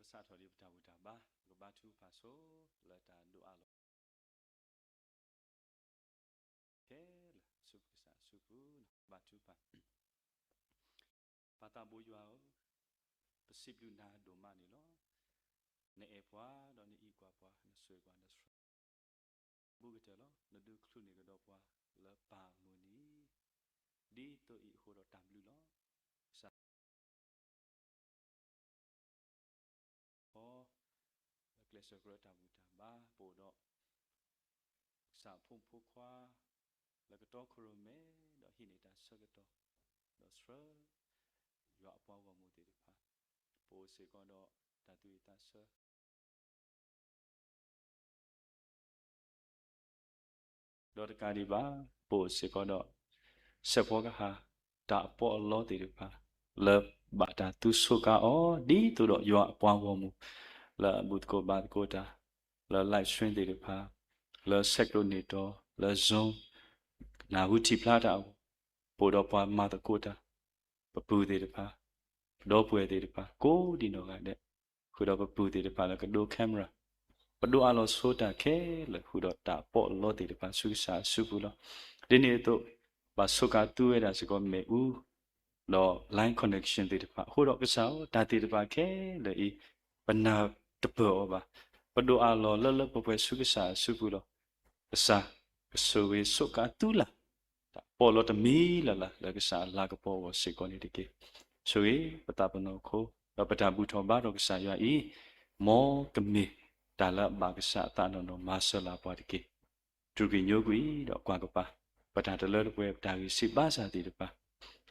ပစးထီၣ်လံပတၢ်ဘူၣ်တၢ်ဘါ, ပကဘါထုကဖၣ်ဆိလၢတၢ်ဒိးအးလီၤ ခဲလၢာ်ဆူကစၢ်အစုပူၤ, ဘါထုကဖၣ်. ပၢ်သးဘိယွၤဧၢ, ပစံးဘျုးနၤဒိၣ်မးန့ၣ်လီၤ. နအဲၣ်ပှၤဒီးနအံးကွၢ်ပှၤ, နဆိၣ်ဂ့ၤပှၤ, နဆှၢ ဘူးကတၢၢ်လီၤ. နဒုးချုးန့ၢ်ကဒီးပှၤလၢပၢ်အမုၢ်နံၤ, ဒ်သိးအံၤအဃိဒီးတၢ်ဘျုးလီၤ. ကစၢ် အီၤ လၢကျဲးစၢးကရၢတၢ်ဘူၣ်တၢ်ဘါ, ပအိၣ်ဒီး ကစၢ်အဖိမုၣ်ဖိခွါ လၢကတီခိၣ်ရိၣ်မဲ, ဒီးဟံးန့ၢ်တၢ်ဆၢကတီၢ်, ဒီးဆှၢ ယွၤအပှၤဂီၢ်မုၢ်သ့ၣ်တဖၣ်, ပအိၣ်စ့ၢ်ကီးဒီးတၢ်သူၣ်ဝံၣ်သးဆၢ ဒီးတကးဒံးဘၣ်, ပအိၣ်စ့ၢ်ကီးဒီး စဲးဖီကဟၣ် တၢ်အပီးအလီသ့ၣ်တဖၣ် လၢဘၣ်တၢ်သူဆိးကါအီၤ ဒ်သိးဒီးယွၤအပှၤဂီၢ်မုၢ် လၢအဘူၣ်သကိးဘါသကိးတၢ်, လၢ live stream သ့ၣ်တဖၣ်, လၢဆဲးကျိးန့ၢ်တီၤ, လၢ Zoom နၢ်ဟူထံၣ်ဖျါတၢ်အဂီၢ်, ပအိၣ်ဒီးပှၤမၤသကိးတၢ်, ပပုၢ်သ့ၣ်တဖၣ်, ပဒီပုၢ်ဝဲၢ်သ့ၣ်တဖၣ် ကိးဒံးနီၢ်ဂၤဒဲး, ဃုာ်ဒီးပပုၢ်သ့ၣ်တဖၣ်လၢကဒိ camera, ပဒိးအးလီၤဆိတၢ်ခဲလၢာ် ဃုာ်ဒီးတၢ်ပီးလီသ့ၣ်တဖၣ် ဆူကစၢ်အစုပူၤလီၤ. ဒ်န့ၣ်အသိး ဘၣ်ဆိးကါသူဝဲဒၣ်စ့ၢ်ကီးမ့ၣ်အူ ဒီး line connection သ့ၣ်တဖၣ်, အဃိဒီးကစၢ်ဧၢ, တၢ်သ့ၣ်တဖၣ်ခဲလၢာ်အံၤ ပနၢ်တပၢၢ်အီၤဘၣ်. ပဒိးအးလီၤလၢလၢပှဲၤပှဲၤဆူကစၢ်အစုပူၤလီၤ. ကစၢ် ကဆိၣ်ဂ့ၤဆိးကါသူလၢ် တၢ်ပီးလီတမံၤလၢ်လၢ် လၢကစၢ်အလၤကပီၤအဂီၢ်စ့ၢ်ကီးန့ၣ်တက့ၢ်. ဆိၣ်ဂ့ၤပသးပနီၣ်ခိ, ဒီးပတၢ်ဘူၣ်ထီၣ်ဘါထီၣ်ကစၢ်ယွၤအံၤ, မ်ကမ့ၢ်တၢ်လၢအဘၣ်ကစၢ်အသးနီၢ်နီၢ် မၤစၢၤလၢ်ပှၤတက့ၢ်. တြူာ်ကွံာ်ညိကွံာ်ဒီးကွၢ်ကပၤ ပတၢ်တလၢတပှဲၤ ပတၢ်ဂံၢ်စၢ်ဘါစၢ်သ့ၣ်တဖၣ်,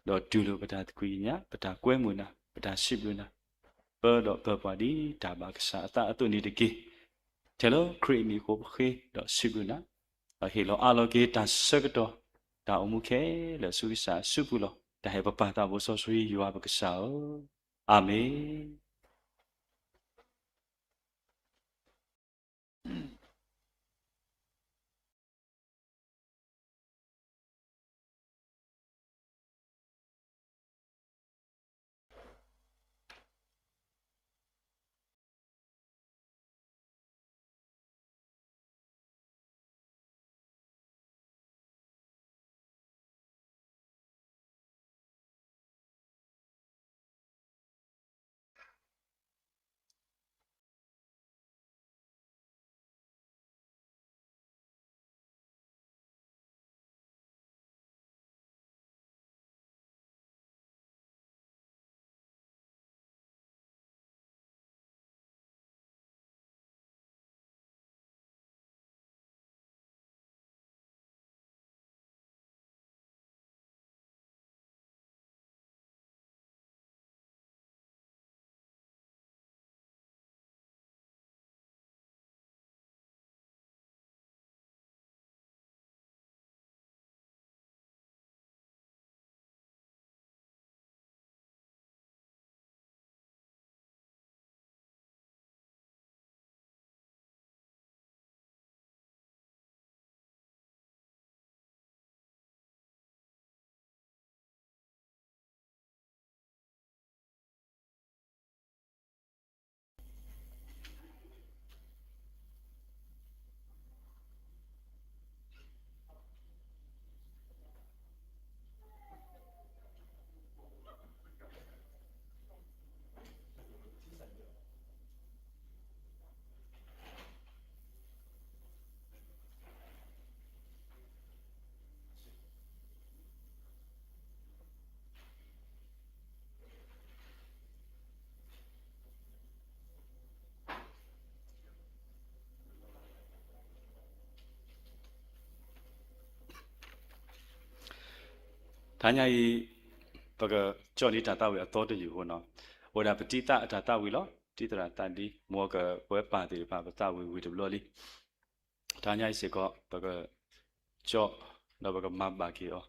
ဒီးတူၢ်လိာ်ပတၢ်သကွံာ်ကညး, ပတၢ်ကွဲမုာ်နၤ, ပတၢ်စံးဘျုးနၤ, ပၢဒီးပၢပှၤဒ်တၢ်ဘၣ်ကစၢ်အသးအသိးန့ၣ်တက့ၢ်. ထဲလၢခရံာ်အမံၤအဃိပဃ့ဒီးစံးဘျုးနၤ, ဒီးဟ့ၣ်လီၤအးလီၤက့ၤတၢ်ဆၢကတီၢ် တၢ်အိၣ်မူခဲလၢာ်ဆူကစၢ်အစုပူၤလီၤ. တၢ်ဟဲပပၢ်သးဘိစီဆှံယွၤပကစၢ်ဧၢ, အၤမ့ၣ်. တဟါညါအံၤ ပကကၠီၣ်န့ၢ်တၢ်သးဝံၣ်အသီတယုၢ်အဃိနီၤ, အိၣ်ဒၣ်ပတံၤသၣ်အတၢ်သးဝံၣ်လီၤ. တံၤသရၣ်သးဒံ မ်ကပှဲၤပၢ်သ့ၣ်တဖၣ် ပသးဝံၣ်ဝံၤတဘျီလံ. တဟါညါအံၤစ့ၢ်ကီး ပကကၠီၣ် ဒီးပကမၤဘၣ်က့ၤအီၤ,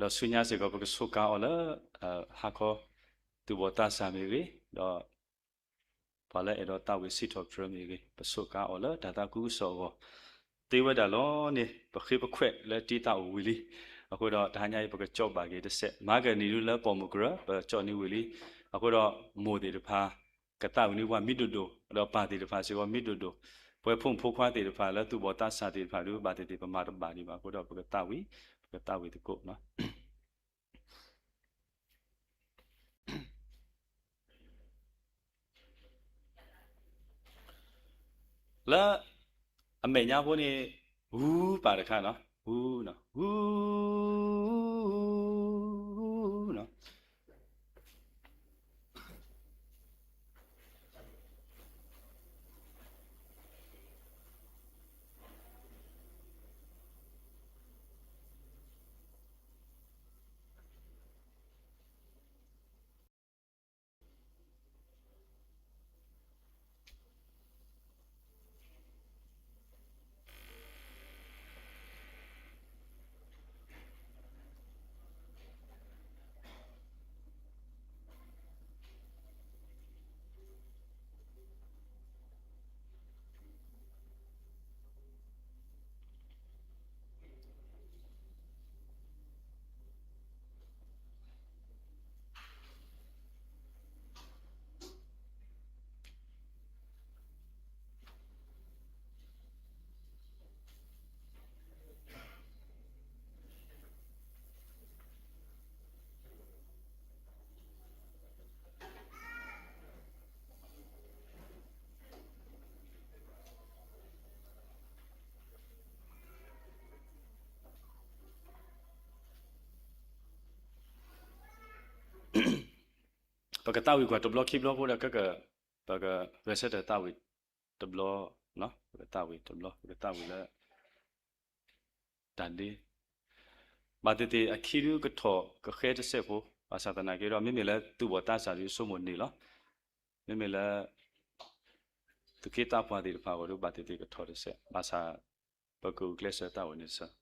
ဒီးဆူညါစ့ၢ်ကီး ပကဆိးကါအီၤလၢ ဟါခီ သူၣ်ဘီၣ်သးစၢ်မ့ၢ်ဂ့ၤ, ဒီး ပှၤလၢအဲၣ်ဒိးသးဝံၣ်စံးထီၣ်ပတြၢၤမ့ၢ်ဂ့ၤ, ပဆိးကါအီၤလၢတၢ်သးခုကစီၣ်အဂီၢ် သ့ဝဲဒၣ်လီၤန့ၣ် ပဃ့ပခွဲးလၢတံၤသၣ်အိၣ်ဝံၤလံ. အဃိဒီးတဟါညါအံၤ ပကကၠီၣ်ဘၣ်က့ၤတစဲး, မၤကနံၣ်ဒုလၢပိာ်မုၣ်ကရၢ ပကၠီၣ်န့ၢ်ဝံၤလံ. အဃိဒီးမိၢ်သ့ၣ်တဖၣ် ကသးဝံၣ်န့ၢ်ပှၤမ့ၢ်ဒိၣ်ဒိၣ်, ဒီးပၢ်သ့ၣ်တဖၣ်စ့ၢ်ကီးမ့ၢ်ဒိၣ်ဒိၣ်, ပဝဲဖိမုၣ်ဖိခွါသ့ၣ်တဖၣ်လၢသူၣ်ဘီၣ်သးစၢ်သ့ၣ်တဖၣ်ဒီး ဘၣ်သ့ၣ်သ့ၣ်ပမၤတဘၣ်ဒံးဘၣ်အဃိဒီး ပကသးဝံၣ်, ပကသးဝံၣ်သကိးနီၤ. လၢ အမဲာ်ညါဖိန့ၣ် ဟူပာ်တခါနီၤ, ဟူနီၤ, ဟူနီၤ. ပကသးဝံၣ်ကွၢ်တဘျီခံဘျီဖိဒီး ကက ပကဂဲၤဆၢထၢၣ်သးဝံၣ်တဘျီ, ပကသးဝံၣ်တဘျီ, ပကသးဝံၣ်လၢ တၢ်ဒ့, ဘၣ်သ့ၣ်သ့ၣ်အခံဒုကထီၣ်ကဃဲတစဲးဖိ, ဘၣ်ဆၣ်သနာ်က့ဒီး မ့မ့ၢ်လၢသူၣ်ဘီၣ်သးစၢ်ဒီးဆိကမိၣ်န့ၢ်လီၤ. မ့မ့ၢ်လၢ သူၣ်က့သးပှၢ်သ့ၣ်တဖၣ်အဂီၢ်ဒီး ဘၣ်သ့ၣ်သ့ၣ်ကထီၣ်တစဲး, ဘၣ်ဆၣ် ပကဂုာ်ကျဲးစၢးသးဝံၣ်န့ၣ်စ့ၢ်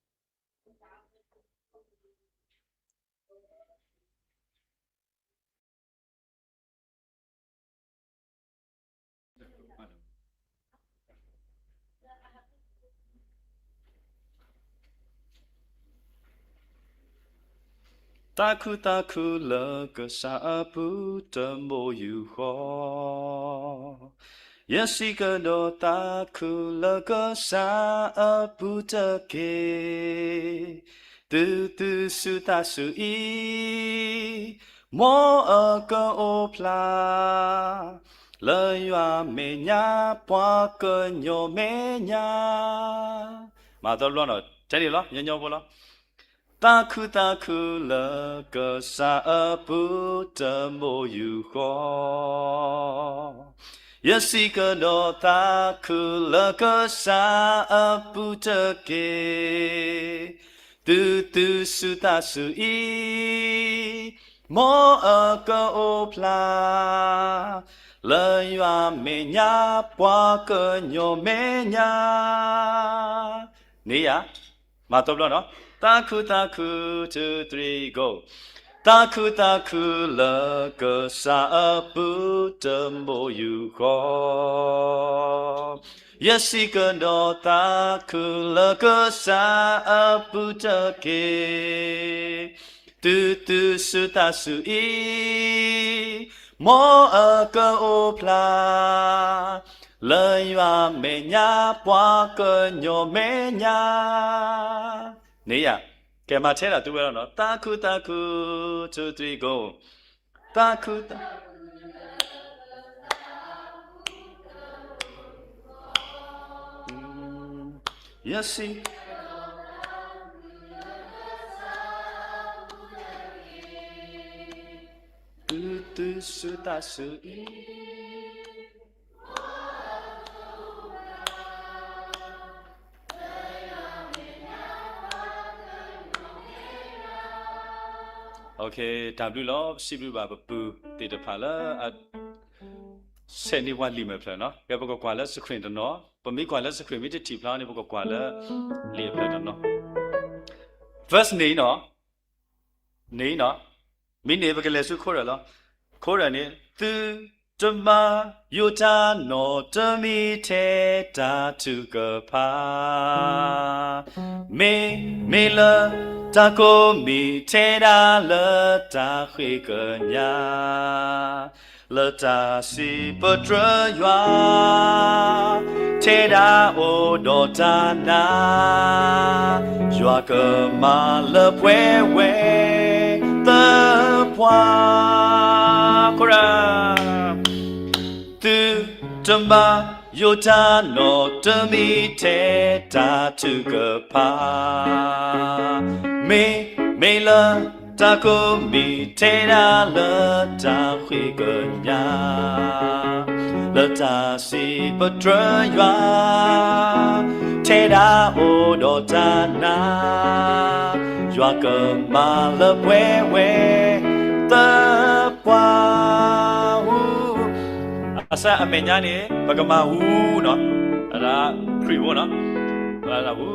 သးခုသးခုလၢကစၢ်အပူၤတမိၢ်ယူၢ်ဃီ, ယစံးကဒီးသးခုလၢကစၢ်အပူၤတက့ၢ်. သုသူၣ်သုသးဆူၣ်အံၤ, မ်အကအိၣ်ဖျါ, လၢယွၤမဲာ်ညါပှၤကညီမဲာ်ညါ. မၤသီတဘျီနီၤ, ထဲန့ၣ်လီၤ, ညီညီဖိလီၤ. သးခုသးခုလၢကစၢ်အပူၤတမိၢ်ယူၢ်ဃီ, ယစံးကဒီးသးခုလၢကစၢ်အပူၤတက့ၢ်. သုသူၣ်သုသးဆူၣ်အံၤ, မ်အကအိၣ်ဖျါ, လၢယွၤမဲာ်ညါပှၤကညီမဲာ်ညါ. န့ၣ်ယၤ မၤသီတဘျီနီၤ, သးခုသးခု, two, three, go. သးခုသးခုလၢကစၢ်အပူၤတမိၢ်ယူၢ်ဃီ, ယစံးကဒီးသးခုလၢကစၢ်အပူၤတက့ၢ်. သုသူၣ်သုသးဆူၣ်အံၤ, မ်အကအိၣ်ဖျါ, လၢယွၤမဲာ်ညါပှၤကညီမဲာ်ညါ. န့ၣ်ယၤ, ကဲမၤထဲဒၣ်သုဝဲလီၤနီၤ, သးခုသးခု, two, three, go. သးခုသး ယစံး သုသူၣ်သုသးဆူၣ်အံၤ. Okay, တၢ်ဘျုးလီၤ, ပစံးဘျုးဘၣ်ပပုၢ်သ့ၣ်တဖၣ်လၢ ဆဲးန့ၢ်ပှၤလံာ်မဲာ်ဖျၢၣ်နီၤ. ကဲ ပကကွၢ်လၢ screen တနီၤ, ပမ့ၢ်ကွၢ်လၢ screen မ့ၢ်တထံၣ်ဖျါန့ၣ် ပကကွၢ်လၢလံာ်အဖျၢၣ်တနီၤ. Verse န့ၣ်နီၤ, န့ၣ်နီၤ, မ့ၢ်န့ၣ် ပကလဲၤဆူ chorus လီၤ. Chorus န့ၣ် သုတမၤယိၣ်တၢ်နီတမံၤထဲတၢ်ထုကဖၣ် မ့မ့ၢ်လၢတၢ်ကိးမံၤထဲဒၣ်လၢတၢ်ဃ့ကညး လၢတၢ်စံးပတြၢၤယွၤ, ထဲဒၣ်အိၣ်ဒီးတၢ်နာ်, ယွၤကမၤလၢပှဲၤဝဲသပှၢ်, ခိၣ်ရၢ သုတဘၣ်ယိၣ်တၢ်နီတမံၤ, ထဲတၢ်ထုကဖၣ်, မ့မ့ၢ်လၢတၢ်ကိးမံၤ, ထဲဒၣ်လၢတၢ်ဃ့ကညး, လၢတၢ်စံးပတြၢၤယွၤ, ထဲဒၣ်အိၣ်ဒီးတၢ်နာ်, ယွၤကမၤလၢပှဲၤဝဲသပှၢ်, အစၢအမဲာ်ညါန့ၣ် ပကမၤဟူနီၤ, အဒၣ် pre-roll နီၤ, ဟူ,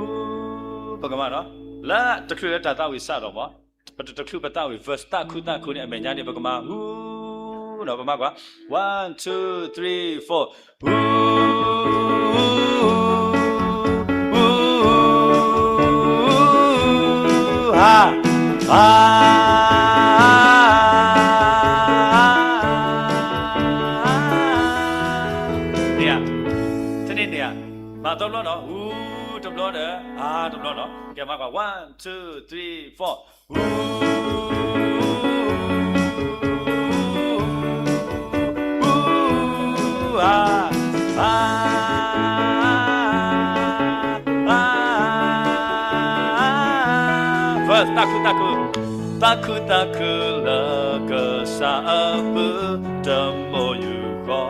ပကမၤနီၤ, လၢတချုးလၢတၢ်သးဝံၣ်စးထီၣ်မး, ပတချုးပသးဝံၣ် verse သးခုသးခုန့ၣ် အမဲာ်ညါန့ၣ် ပကမၤဟူ, ပမၤကွၢ်, one, two, three, four, ဟူ, ဟူ, ဟါ, ဟါ န့ၣ်ဧါ, တန့ၢ်န့ၣ်ဧါ, မၤသီဘျီနီၤ, ဟူတဘျီဒီး ဟါတဘျီနီၤ, ကဲမၤကွၢ်, one, two, three, four, ဟူ, ဟူ, ဟါ, ဟါ, ဟါ, verse သးခုသးခု, သးခုသးခုလၢကစၢ်အပူၤ တမိယူၢ်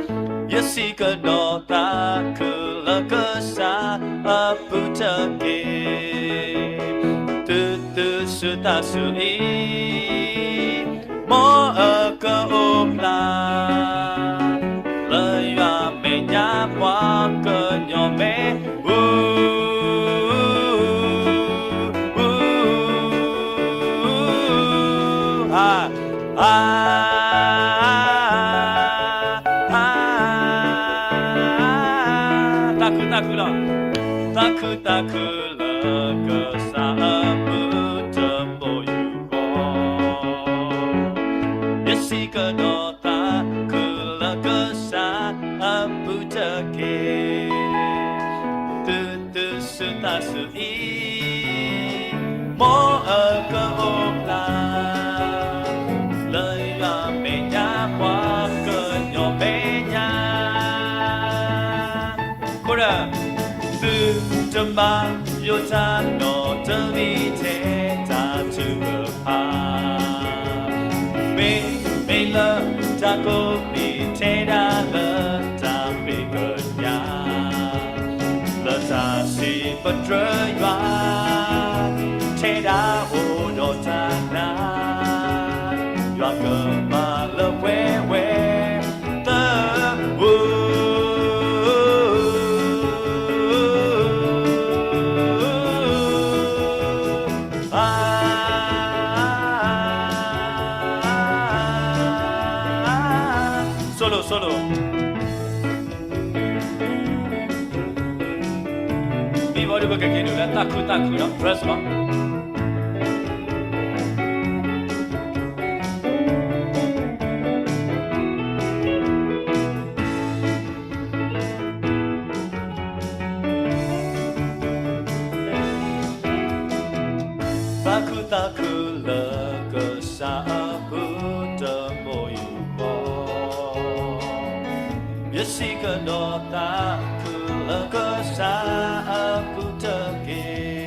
ဃီ ယစံးကဒီးသးခုလၢကစၢ်အပူၤတက့ၢ်. သုသူၣ်ဆူၣ်သးဆူၣ်အံၤ မ်အကအိၣ်ဖျါ လၢယွၤမဲာ်ညါပှၤကညီမဲာ် ဟူ, ဟူ, ဟါ, ဟါ, ဟါ, သးခုသးခုလီၤ, သးခုသးခုလၢကစၢ်အပူၤ တမိယူၢ်ဃီ ယစံးကဒီးသးခုလၢကစၢ်အပူၤတက့ၢ်. သုသူၣ်ဆူၣ်သးဆူၣ်အံၤ မ်အကအိၣ်ဖျါ လၢယွၤမဲာ်ညါပှၤကညီမဲာ်ညါ ခိၣ်ရၢ, သုတဘၣ်ယိၣ်တၢ်နီတမံၤ ထဲတၢ်ထုကဖၣ်, မ့မ့ၢ်လၢတၢ်ကိးမံၤ ထဲဒၣ်လၢတၢ်ဃ့ကညး လၢတၢ်စံးပတြၢၤယွၤ ထဲဒၣ်အိၣ်ဒီးတၢ်နာ် ယွၤကမၤလၢပှဲၤဝဲသပှၢ် Solo, solo. မ့ၢ်ဘၣ်ဒီးပကက့ၤဒုးလၢသးခုသးခုဒီး verse လီၤ. သးခုသးခုလၢကစၢ်အပူၤ တမိယူၢ်ဃီ ယစံးကဒီးသးခုလၢကစၢ်အပူၤတက့ၢ်.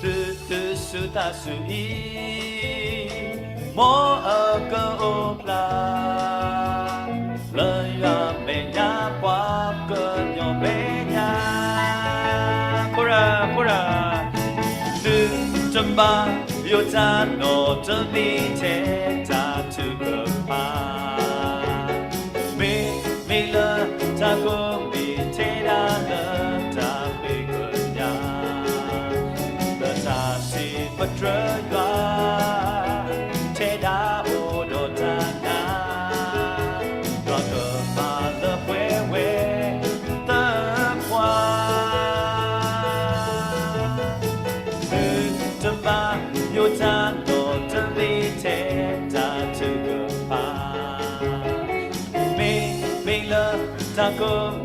သုသူၣ်ဆူၣ်သးဆူၣ်အံၤ မ်အကအိၣ်ဖျါ လၢယွၤမဲာ်ညါပှၤကညီမဲာ်ညါ ခိၣ်ရၢ, ခိၣ်ရၢ, သုတဘၣ်ယိၣ်တၢ်နီတမံၤ ထဲတၢ်ထုကဖၣ် မ့မ့ၢ်လၢတၢ်ကိးမံၤ ထဲဒၣ်လၢတၢ်ဃ့ကညး လၢတၢ်စံးပတြၢၤယွၤ ထဲဒၣ်အိၣ်ဒီးတၢ်နာ် ယွၤကမၤလၢပှဲၤဝဲသပှၢ် သုတဘၣ်ယိၣ်တၢ်နီတမံၤ ထဲတၢ်ထု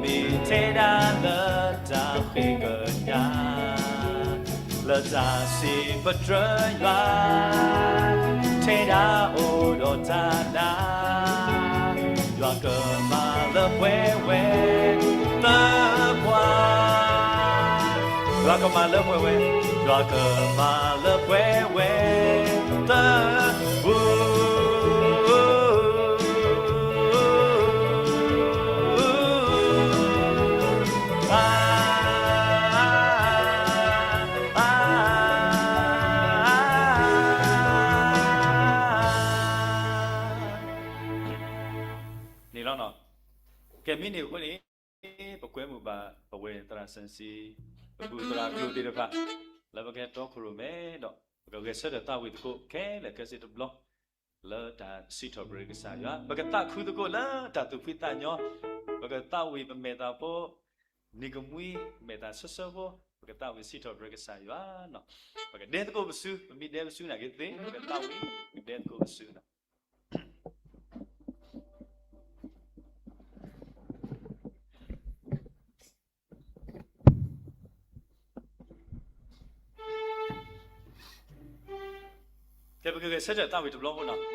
မ့ၢ်ထဲဒၣ်လၢတၢ်ဃ့ကညး, လၢတၢ်စံးပတြၢၤယွၤ, ထဲဒၣ်အိၣ်ဒီးတၢ်နာ်, ယွၤကမၤလၢပှဲၤဝဲသပှၢ်, ယွၤကမၤလၢပှဲၤဝဲ, ယွၤကမၤလၢပှဲၤဝဲသပှၢ်. န့ၣ်လီၤနီၤ. ကဲ မ့ၢ်န့ၣ်အဃိန့ၣ် ပကွဲမုာ်ဘၣ်ပဝဲသရၣ်စၢၤစံ, ပဘူၣ်သရၣ်ကျိသ့ၣ်တဖၣ် လၢပကဟဲတီခိၣ်ရိၣ်မဲဒီး ပကဂဲၤဆၢထၢၣ်သးဝံၣ်သကိးခဲလၢာ်ခဲဆ့တဘျီ လၢတၢ်စံးထီၣ်ပတြၢၤကစၢ်ယွၤ, ပကသးခုသကိးလၢတၢ်သူၣ်ဖှံသးညီ, ပကသးဝံၣ်ပမဲာ်သးဖိ, နံၤကမှံမဲာ်သးဆၢဆၢဖိ, ပကသးဝံၣ်စံးထီၣ်ပတြၢၤကစၢ်ယွၤနီၤ. ပကဒဲသကိးပစု, ပမ့ၢ်ဒဲပစုနာ်က့သ့, ပကသးဝံၣ်ပဒဲသကိးပစုနီၤ. ကဲ ပကဂဲၤဆၢထၢၣ်သးဝံၣ်တဘျီဖိနီၤ,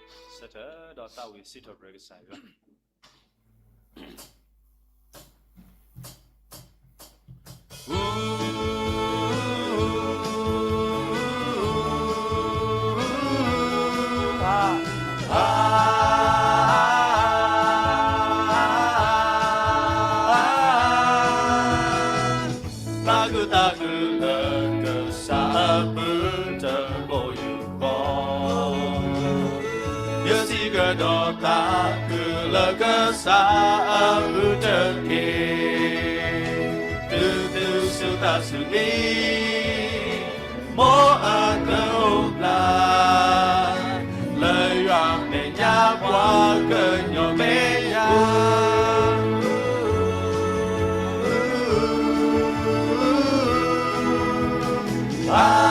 ဆၢထၢၣ်ဒီးသးဝံၣ်စံးထီၣ်ပတြၢၤကစၢ်ယွၤ. သးခုသးခုလၢကစၢ်အပူၤတဘိယူၢ်ဃီ, ယစံးကဒီးသးခုလၢကစၢ်အပူၤတက့ၢ်. တုၤသုဆူသးဆူအံၤ, မ်အကအိၣ်ဖျါ, လၢယွၤမဲာ်ညါပှၤကညီမဲာ်ညါ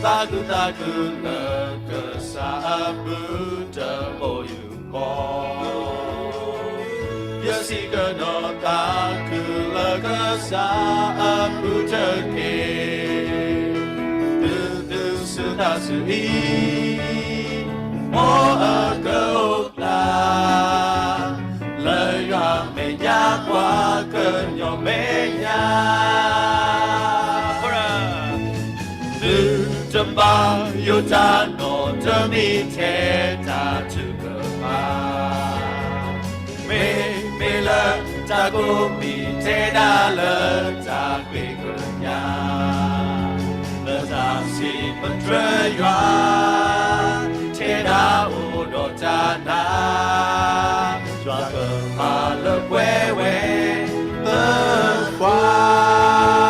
သးခုသးခုလၢကစၢ်အပူၤတဘိယူၢ်ဃီ, ယစံးကဒီးသးခုလၢကစၢ်အပူၤတက့ၢ်. တုၤသုဆူသးဆူအံၤ, မ်အကအိၣ်ဖျါ, လၢယွၤမဲာ်ညါပှၤကညီမဲာ်ညါ သုတဘၣ်ယိၣ်တၢ်နီတမံၤထဲတၢ်ထုကဖၣ်, မ့မ့ၢ်လၢတၢ်ကိးမံၤထဲဒၣ်လၢတၢ်ဃ့ကညး, လၢတၢ်စံးပတြၢၤယွၤ, ထဲဒၣ်အိၣ်ဒီးတၢ်နာ်, ယွၤကမၤလၢပှဲၤဝဲသပှၢ်.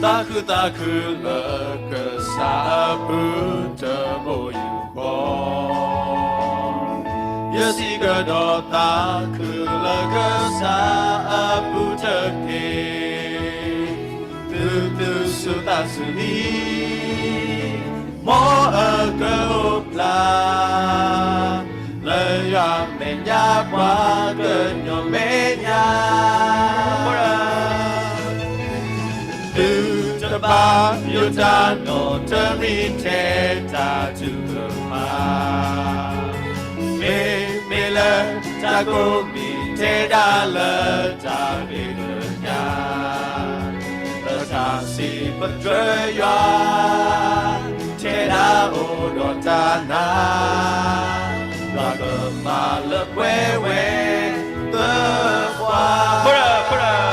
သးခုသးခုလၢကစၢ်အပူၤတဘိယူၢ်ဃီ, ယစံးကဒီးသးခုလၢကစၢ်အပူၤတက့ၢ်. တုၤသုဆူသးဆူအံၤ, မ်အကအိၣ်ဖျါ, လၢယွၤမဲာ်ညါပှၤကညီမဲာ်ညါ သုတဘၣ်ယိၣ်တၢ်နီတမံၤထဲတၢ်ထုကဖၣ်, မ့မ့ၢ်လၢတၢ်ကိးမံၤထဲဒၣ်လၢတၢ်ဃ့ကညး, လၢတၢ်စံးပတြၢၤယွၤ, ထဲဒၣ်အိၣ်ဒီးတၢ်နာ်, မၤလၢပှဲၤဝဲသပှၢ်,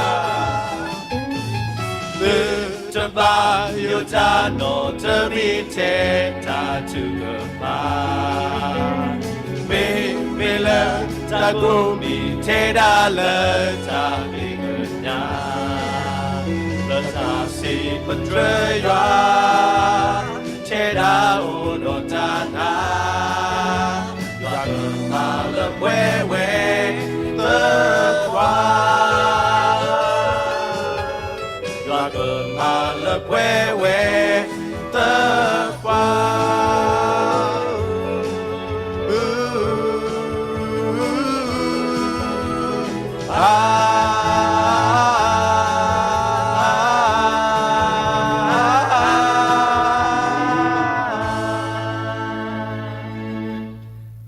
သုတဘၣ်ယိၣ်တၢ်နီတမံၤထဲတၢ်ထုကဖၣ်, မ့မ့ၢ်လၢတၢ်ကိးမံၤထဲဒၣ်လၢတၢ်ဂ့ၤကညး, လၢတၢ်စံးပတြၢၤယွၤ ထဲဒၣ်အိၣ်ဒီးတၢ်နာ်, ယွၤကမၤလၢပှဲၤဝဲသပှၢ်, ယွၤကမၤလၢပှဲၤဝဲသပှၢ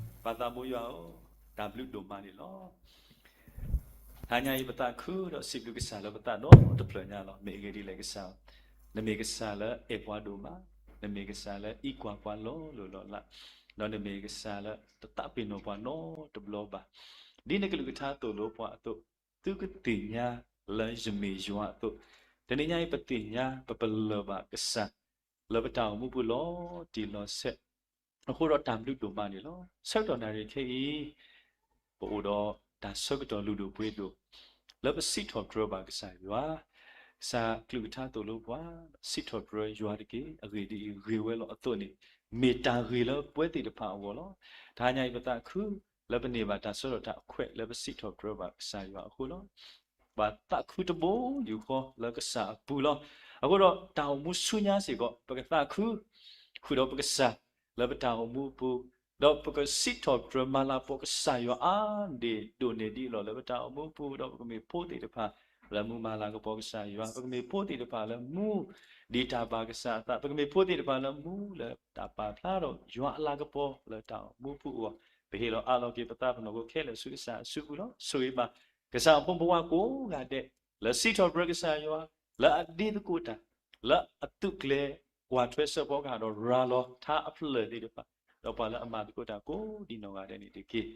်. ပၢ်သးဘိယွၤဧၢ, တၢ်ဘျုးဒိၣ်မးန့ၣ်လီၤ. တဟါညါအံၤ ပသးခုဒီးစံးဘျုးကစၢ်လၢပသးဒီတဖျၢၣ်ညါလီၤ. မ့ၢ်အဂ့ၢ်ဒ်လဲၣ်ကစၢ်, နမ့ၢ်ကစၢ်လၢအဲၣ်ပှၤဒိၣ်မး, နမ့ၢ်ကစၢ်လၢအံးကွၢ်ပှၤလီၤလိၤလီၤလး, ဒီးနမ့ၢ်ကစၢ်လၢတသးပ့ၤနီၣ်ပှၤနီတဘျီဘၣ်. ဒ်နကလုၢ်ကထါသိၣ်လိပှၤအသိး, သုကသ့ၣ်ညါလၢယမ့ၢ်ယွၤအသိး, တနံၤညါအံၤ ပသ့ၣ်ညါပပလၢၢ်ဘၣ်ကစၢ် လၢပတၢ်အိၣ်မူပူၤလီၤတံၢ်လီၤဆဲး, အဃိဒီးတၢ်ဘျုးဒိၣ်မးန့ၣ်လီၤ. ဆၢကတီၢ်နၣ်ရံၣ်ခဲအံၤ ပအိၣ်ဒီးတၢ်ဆၢကတီၢ်လုၢ်ဒိၣ်ပှ့ၤဒိၣ် လၢပစံးထီၣ်ပတြၢၤဘၣ်ကစၢ်ယွၤ, ကစၢ်ကလုၢ်ကထါသိၣ်လိပှၤ, စံးထီၣ်ပတြၢၤယွၤတက့ၢ်. အဂ့ၢ်ဒ်အံၤ, ဂ့ၤဝဲလီၤအသိးန့ၣ် မ့ၢ်တၢ်ဂ့ၤလၢပဝဲသ့ၣ်တဖၣ်အဂီၢ်လီၤ. တဟါညါအံၤ ပသးခု လၢပန့ၢ်ဘၣ်တၢ်ဆၢကတီၢ်တၢ်အခွဲးလၢပစံးထီၣ်ပတြၢၤဘၣ်ကစၢ်ယွၤအဃိလီၤ. ပသးခုတဘိယူၢ်ဃီလၢကစၢ်အပူၤလီၤ. အဃိဒီးတၢ်အိၣ်မူဆူညါစ့ၢ်ကီး ပကသးခု ဃုာ်ဒီးပကစၢ်လၢပတၢ်အိၣ်မူအပူၤ, ဒီးပကစံးထီၣ်ပတြၢၤမၤလၤကပီၤကစၢ်ယွၤအါဒ့ၣ်ဒိၣ်န့ၢ်ဒံးအလီၢ်လၢပတၢ်အိၣ်မူအပူၤ, ဒီးပကမ့ၢ်ဖိသ့ၣ်တဖၣ်လၢမူမၤလၤကပီၤကစၢ်ယွၤ, ပကမ့ၢ်ဖိသ့ၣ်တဖၣ်လၢမူဒံးတၢ်ဘၣ်ကစၢ်အသး, ပကမ့ၢ်ဖိသ့ၣ်တဖၣ်လၢမူလၢတၢ်ပာ်ဖျါဒီးယွၤအလၤကပီၤလၢတၢ်အိၣ်မူပူၤအဂီၢ်, ပဟ့ၣ်လီၤအးလီၤက့ၤပသးပနီၢ်ခိခဲလၢာ်ဆူကစၢ်အစုပူၤလီၤ. ဆိၣ်ဂ့ၤဘၣ်ကစၢ်အဖိမုၣ်ဖိခွါကိးဂၤဒဲး လၢစံးထီၣ်ပတြၢၤကစၢ်ယွၤ, လၢအဒ့သကိးတၢ်, လၢအသုးကျဲၤကွၢ်ထွဲစၢဖီကဟၣ်ဒီးရၤလီၤထါအဖျၢၣ်သ့ၣ်တဖၣ်, ဒီးပှၤလၢအမၤသကိးတၢ်ကိးဒံးနီၢ်ဂၤဒဲးန့ၣ်တက့ၢ်.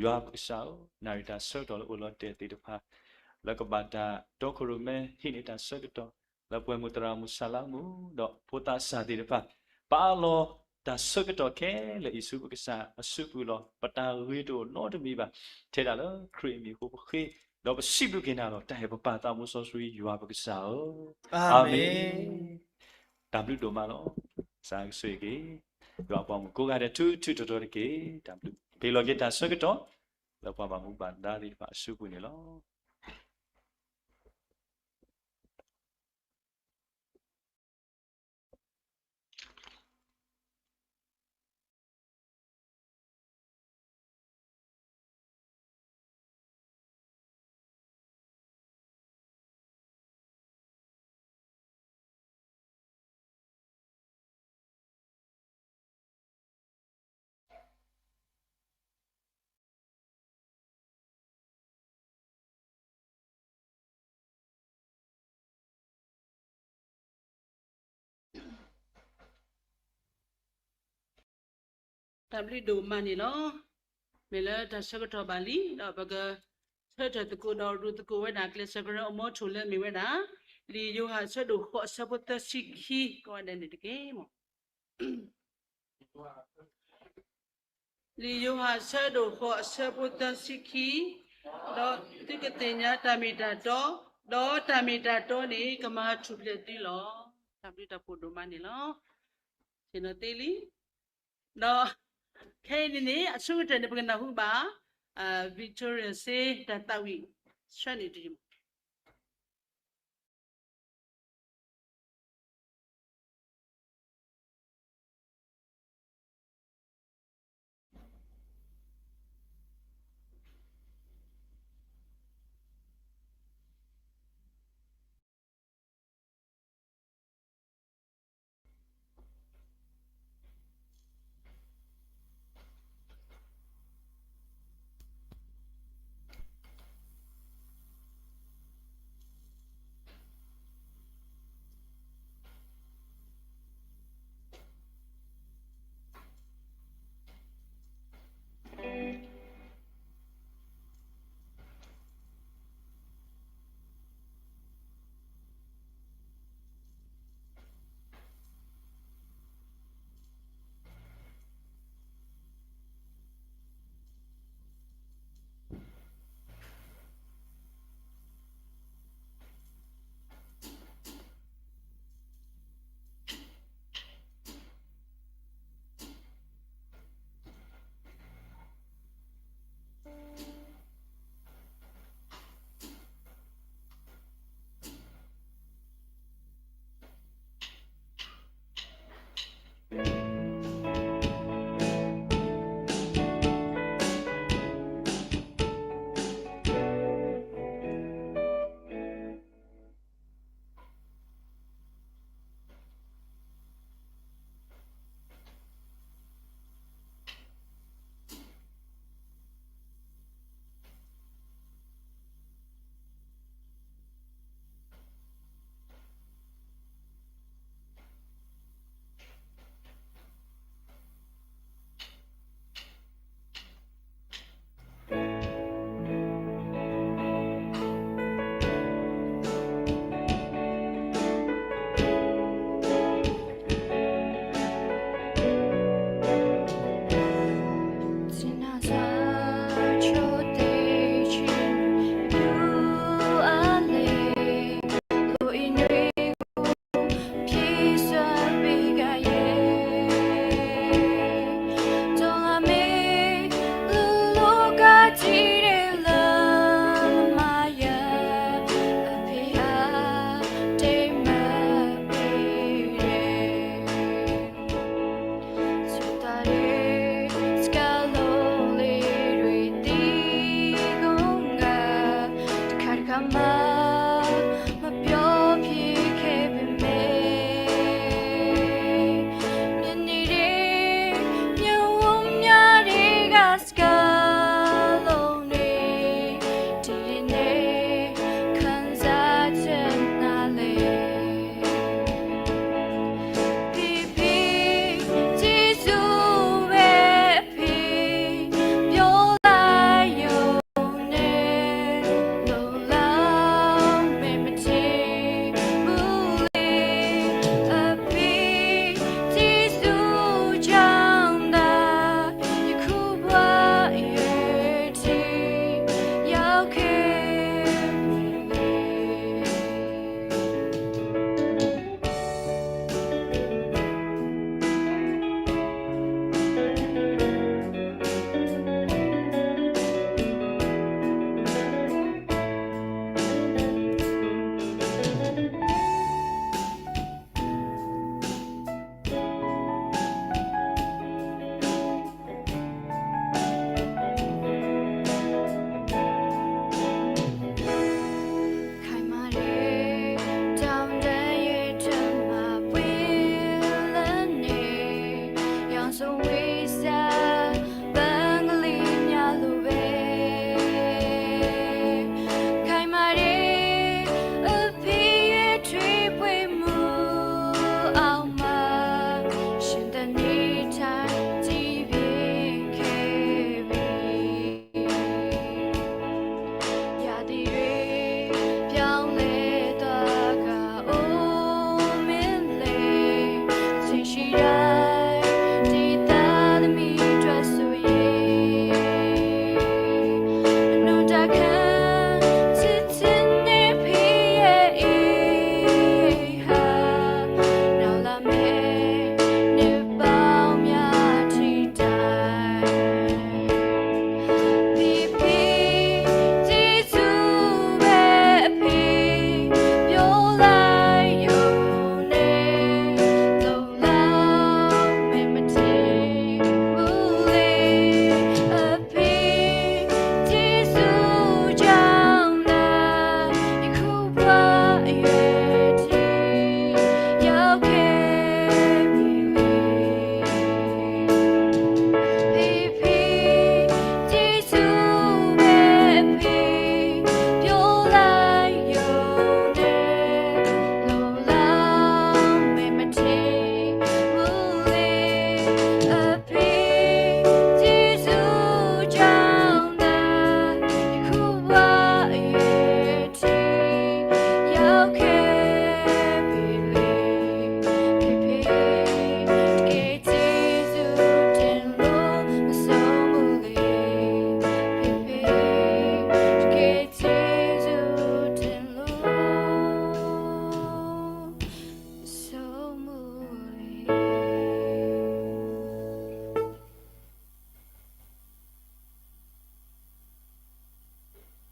ယွၤပကစၢ်ဧၢ, နၣ်ရံၣ်တၢ်ဆၢကတီၢ်လၢအိၣ်လီၤတဲာ်သ့ၣ်တဖၣ်, လၢကဘၣ်တၢ်တီခိၣ်ရိၣ်မဲဟံးန့ၢ်တၢ်ဆၢကတီၢ်, လၢပှဲၤမုၢ်သရၣ်မုၣ်ဆၣ်လါမုၣ်, ဒီးဖိသးစၢ်သ့ၣ်တဖၣ်, ပအးလီၤတၢ်ဆၢကတီၢ်ခဲလၢာ်အံၤဆူပကစၢ်အစုပူၤလီၤ. ပတၢ်ဂ့ၤတအိၣ်နီတမံၤဘၣ်, ထဲဒၣ်လၢခရံာ်အမံၤအဃိပဃ့, ဒီးပစံးဘျုးက့ၤနၤလီၤ. တၢ်အဲၣ်ပပၢ်သးမူစီဆှံယွၤပကစၢ်ဧၢ, အၤမ့ၣ်. တၢ်ဘျုးဒိၣ်မးလီၤ. ကစၢ်ကဆိၣ်ဂ့ၤက့ၤ ယွၤပှၤမုၣ်ကိးဂၤဒဲးထူထူတီတီတက့ၢ်. တၢ်ဘျုး, ပဟ့ၣ်လီၤက့ၤတၢ်ဆၢကတီၢ် လၢပှၤဘၣ်မူဘၣ်ဒါသ့ၣ်တဖၣ်အစုပူၤန့ၣ်လီၤ. တၢ်ဘျုးဒိၣ်မးန့ၣ်လီၤ. မ့ၢ်လၢတၢ်ဆၢကတီၢ်ဘၣ်လံ, ဒီးပကဆၢထၢၣ်သကိးဒီးရူၤသကိးဝဲဒၣ် ကျဲးစၢးကရၢအမူထူၣ်လၢမ့ၢ်ဝဲဒၣ် လံာ်ယိၤဟၣ်အဆၢဒိၣ်ဃိးအဆၢဖိသၢဆံခံ ကိးဂၤဒဲးန့ၣ်တက့ၢ်. လံာ်ယိၤဟၣ်အဆၢဒိၣ်ဃိးအဆၢဖိသၢဆံခံ, ဒီးသုကသ့ၣ်ညါတၢ်မ့ၢ်တၢ်တီ, ဒီးတၢ်မ့ၢ်တၢ်တီန့ၣ် ကမၤထူၣ်ဖျဲးသုလီၤ. တၢ်ဘျုးတၢ်ဖှိၣ်ဒိၣ်မးန့ၣ်လီၤ. ဆ့ၣ်နီၤသ့လံ. ဒီးခဲအံၤန့ၣ်န့ၣ် အဆိကတၢၢ်န့ၣ် ပကနၢ်ဟူဘၣ် Victoria စ့တၢ်သးဝံၣ် ဆှၢန့ၣ်တယုၢ်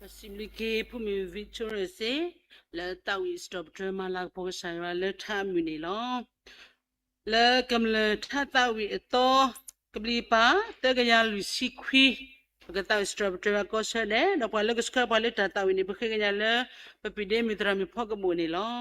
ပစံးဘျုးက့ၤဖိမုၣ် Victoria စ့ၢ် လၢသးဝံၣ်စံးထီၣ်ပတြၢၤမၤလၤကပီၤကစၢ်ယွၤလၢထးအမုၢ်န့ၣ်လီၤ. လၢကမျၢၢ်ထးသးဝံၣ်အသီ ကဘျံးပၤ သၢကယၤလွံၢ်ဆံခွံ, ပကသးဝံၣ်စံးထီၣ်ပတြၢၤဘၣ်ကိးဆၢဒဲး ဒီးပှၤလၢကဆှၢပှၤလၢတၢ်သးဝံၣ်န့ၣ် ပဃ့ကညးလၢ ပပၢ်ဒ့မုၣ်သရၣ်မုၣ်ဖီကဘိၣ်န့ၣ်လီၤ.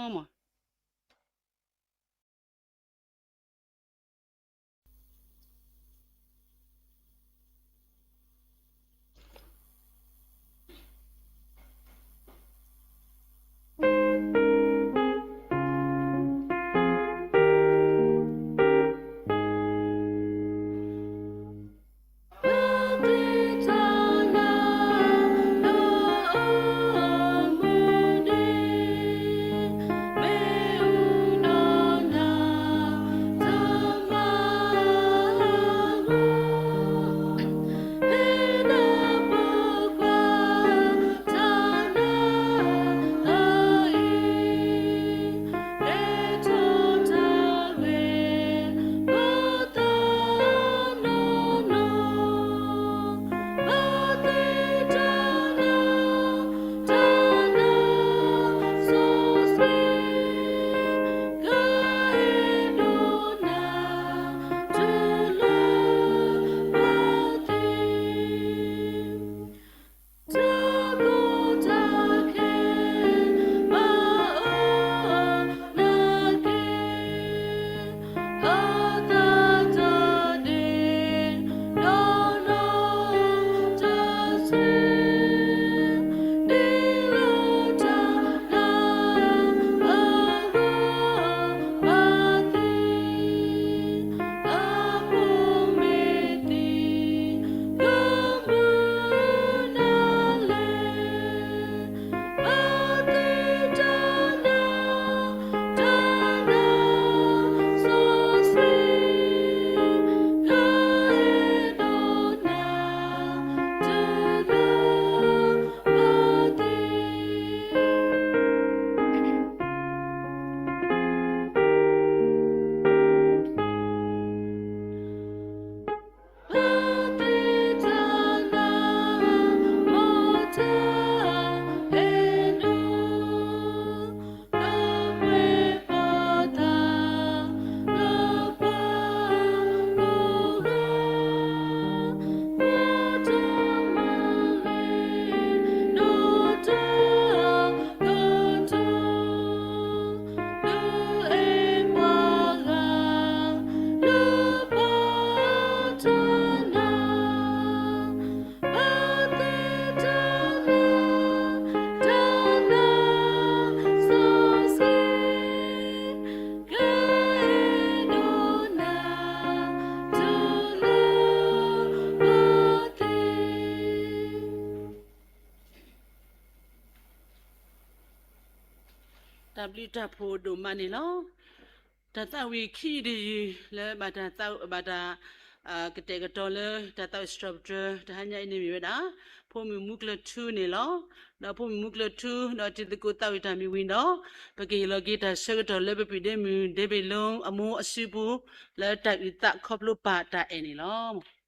တၢ်ဘျုးတၢ်ဖှိၣ်ဒိၣ်မးန့ၣ်လီၤ. တၢ်သးဝံၣ်ခံယုၢ်တယုၢ်လၢဘၣ်တၢ်သး ဘၣ်တၢ် ကတဲာ်ကတီၤလၢတၢ်သးဝံၣ်စံးထီၣ်ပတြၢၤ တဟါညါအံၤန့ၣ်မ့ၢ်ဝဲဒၣ် ဖိမုၣ်မူကျၢၢ်ထူန့ၣ်လီၤ. ဒီးဖိမုၣ်မူကျၢၢ်ထူ ဒီးတံၤသကိးသးဝံၣ်တၢ်မံၤဝံၤဒီး ပကဟ့ၣ်လီၤက့ၤတၢ်ဆၢကတီၢ်လၢပပၢ်ဒ့မုၣ် ဒ့ဘ့ၣ်လိ အမိၢ်အစုပူၤ လၢတၢ်အုၣ်သးခီဖျိပၢ်တၢ်အဲၣ်န့ၣ်လီၤ. တၢ်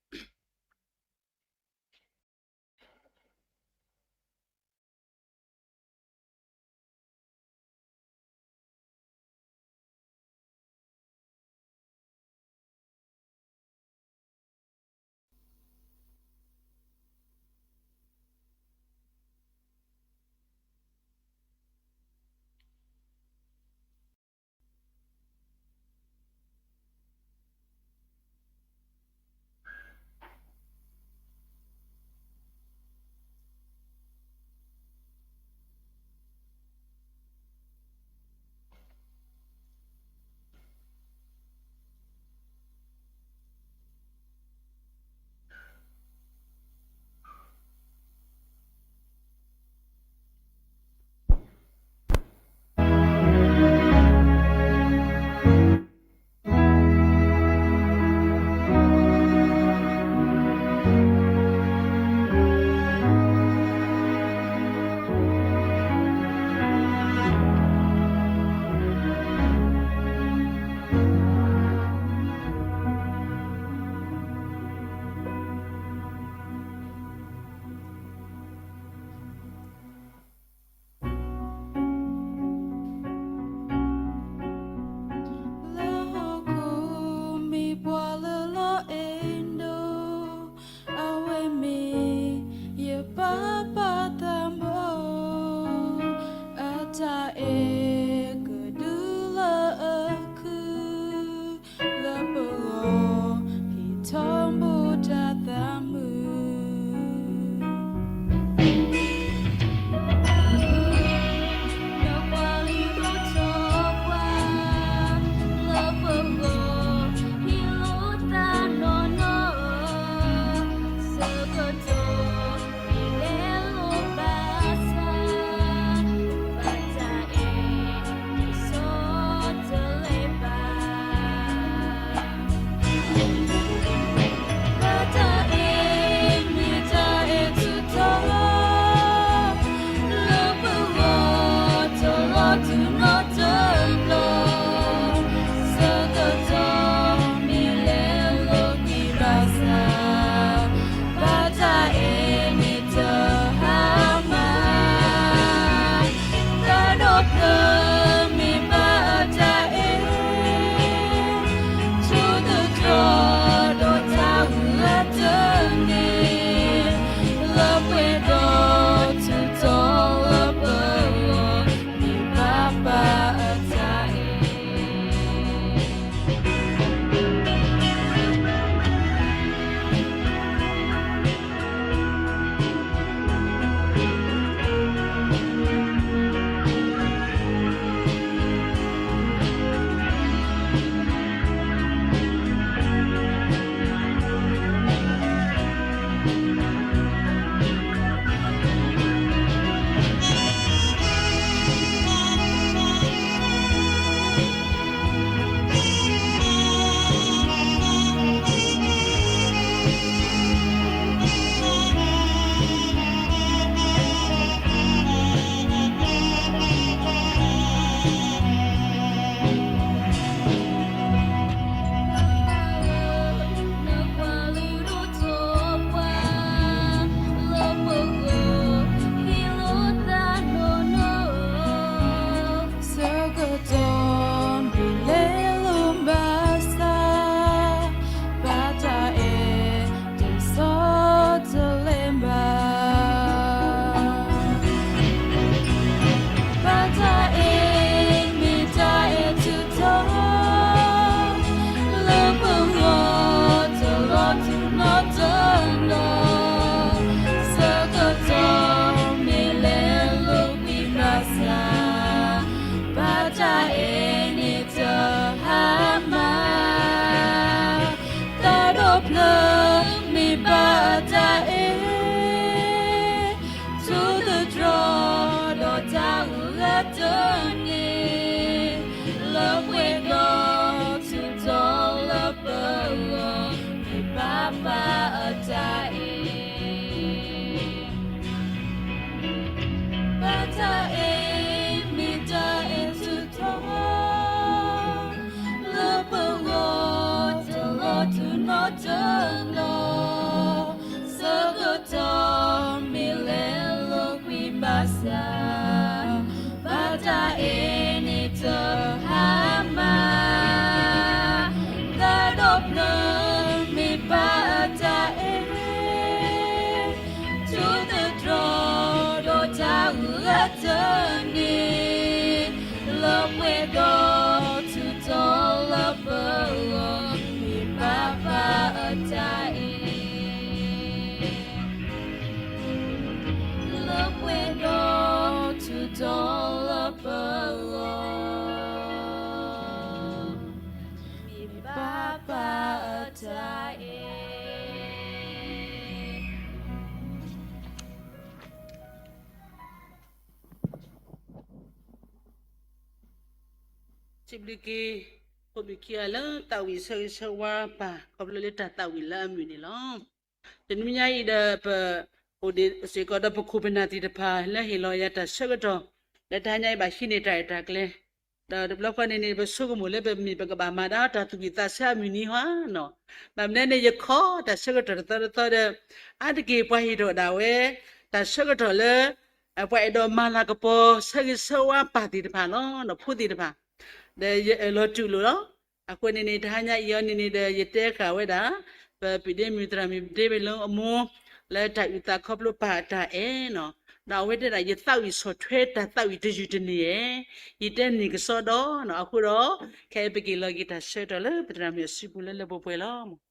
ဆၢကတီၢ်မ့ၢ်လဲၤလိာ်ဘၣ်ဆၣ်, ဘၣ်တၢ်အဲၣ် တဆီတလဲဘၣ်. ဘၣ်တၢ်အဲၣ်မ့ၢ်တၢ်အဲၣ်ထူၣ်ထီ, လၢပဂီၢ်တလီၤထူၣ်နီတဘျီ, ဆၢကတီၢ်မ့ၢ်လဲၤလိာ်ကွံာ်ဘၣ်ဆၣ်, ဘၣ်တၢ်အဲၣ်န့ၣ်တဟါမၢ်. တၢ်ဒီဖျၢၣ်မ့ၢ်ဘၣ်တၢ်အဲၣ်, ထူသတြီၤဒီးတၢ်အုၣ်အသးန့ၣ်, လၢပှဲၤဒီးထူၣ်ထီလၢပဂီၢ်, မ့ၢ်ပၢ်ပၢ်အတၢ်အဲၣ်. ဘၣ်တၢ်အဲၣ်မ့ၢ်တၢ်အဲၣ်ထူၣ်ထီ, လၢပဂီၢ်တလီၤထူၣ်နီတဘျီ, ဆၢကတီၢ်မ့ၢ်လဲၤလိာ်ကွံာ်ဘၣ်ဆၣ်, ဘၣ်တၢ်အဲၣ်န့ၣ်တဟါမၢ်. တၢ်ဒီဖျၢၣ်မ့ၢ်ဘၣ်တၢ်အဲၣ်, ထူသတြီၤဒီးတၢ်အုၣ်အသးန့ၣ်, လၢပှဲၤဒီးထူၣ်ထီလၢပဂီၢ်, မ့ၢ်ပၢ်ပၢ်အတၢ်အဲၣ်. လၢပှဲၤဒီးထူၣ်ထီလၢပဂီၢ်, မ့ၢ်ပၢ်ပၢ်အတၢ်အဲၣ်. စံးဘျုးက့ၤ ဖိမုၣ်ခံဂၤလၢသးဝံၣ်ဆၢဂ့ၤဆၢဝါပၢ် ခီဖျိလၢတၢ်သးဝံၣ်လၢအမုာ်န့ၣ်လီၤ. တနံၤညါအံၤဒီး ပအိၣ်ဒံးစ့ၢ်ကီးဒီးပခိၣ်ပနၢ်သ့ၣ်တဖၣ် လၢဟ့ၣ်လီၤယၤတၢ်ဆၢကတီၢ် လၢတဟါညါအံၤဘၣ်ဟံးန့ၢ်တၢ်ရဲၣ်တၢ်ကျဲၤ, ဒီးတဘျီဃီန့ၣ်န့ၣ် ပဆိကမိၣ်လၢပမ့ၢ်ပကဘၣ်မၤဒၣ်တၢ်သူၣ်ဝံၣ်သးဆၢအမုၢ်နံၤဧါနီၤ. ဘၣ်မနုၤန့ၣ် ယခီတၢ်ဆၢကတီၢ်တသီတသီဒီး အါတက့ၢ်ပှၤဟ့ၣ်ထီၣ်ဒၣ်ဝဲ တၢ်ဆၢကတီၢ်လၢ ပှၤအဲၣ်ဒိးမၤလၤကပီၤ ဆၢဂ့ၤဆၢဝါပၢ်သ့ၣ်တဖၣ်လီၤ, ဖိသ့ၣ်တဖၣ်, ဒီးယအၢၣ်လီၤတူၢ်လိာ်လီၤ. အဃိန့ၣ်န့ၣ် တဟါညါအံၤအီၤန့ၣ်န့ၣ်ဒီး ယတဲဃာ်ဝဲဒၣ် ပပံာ်ဒ့မုၣ်သရၣ်မုၣ်ဒ့ဝ့ၢ်လၢအမိၢ် လၢတၢ်အုၣ်သးခီဖျိပၢ်အတၢ်အဲၣ်နီၤ, ဒီးအဝဲတဲဒၣ် ယသးဝံၣ်ဆီၣ်ထွဲတၢ်သးဝံၣ်တယုၢ်တန့ၢ်ဧါ, ယတဲန့ၢ်ကစီဒီနီၤ. အဃိဒီး ခဲအံၤပက့ၤလီၤက့ၤတၢ်ဆၢကတီၢ်လၢပသရၣ်မုၣ်အစုပူၤလၢလၢပှဲၤပှဲၤလီၤ.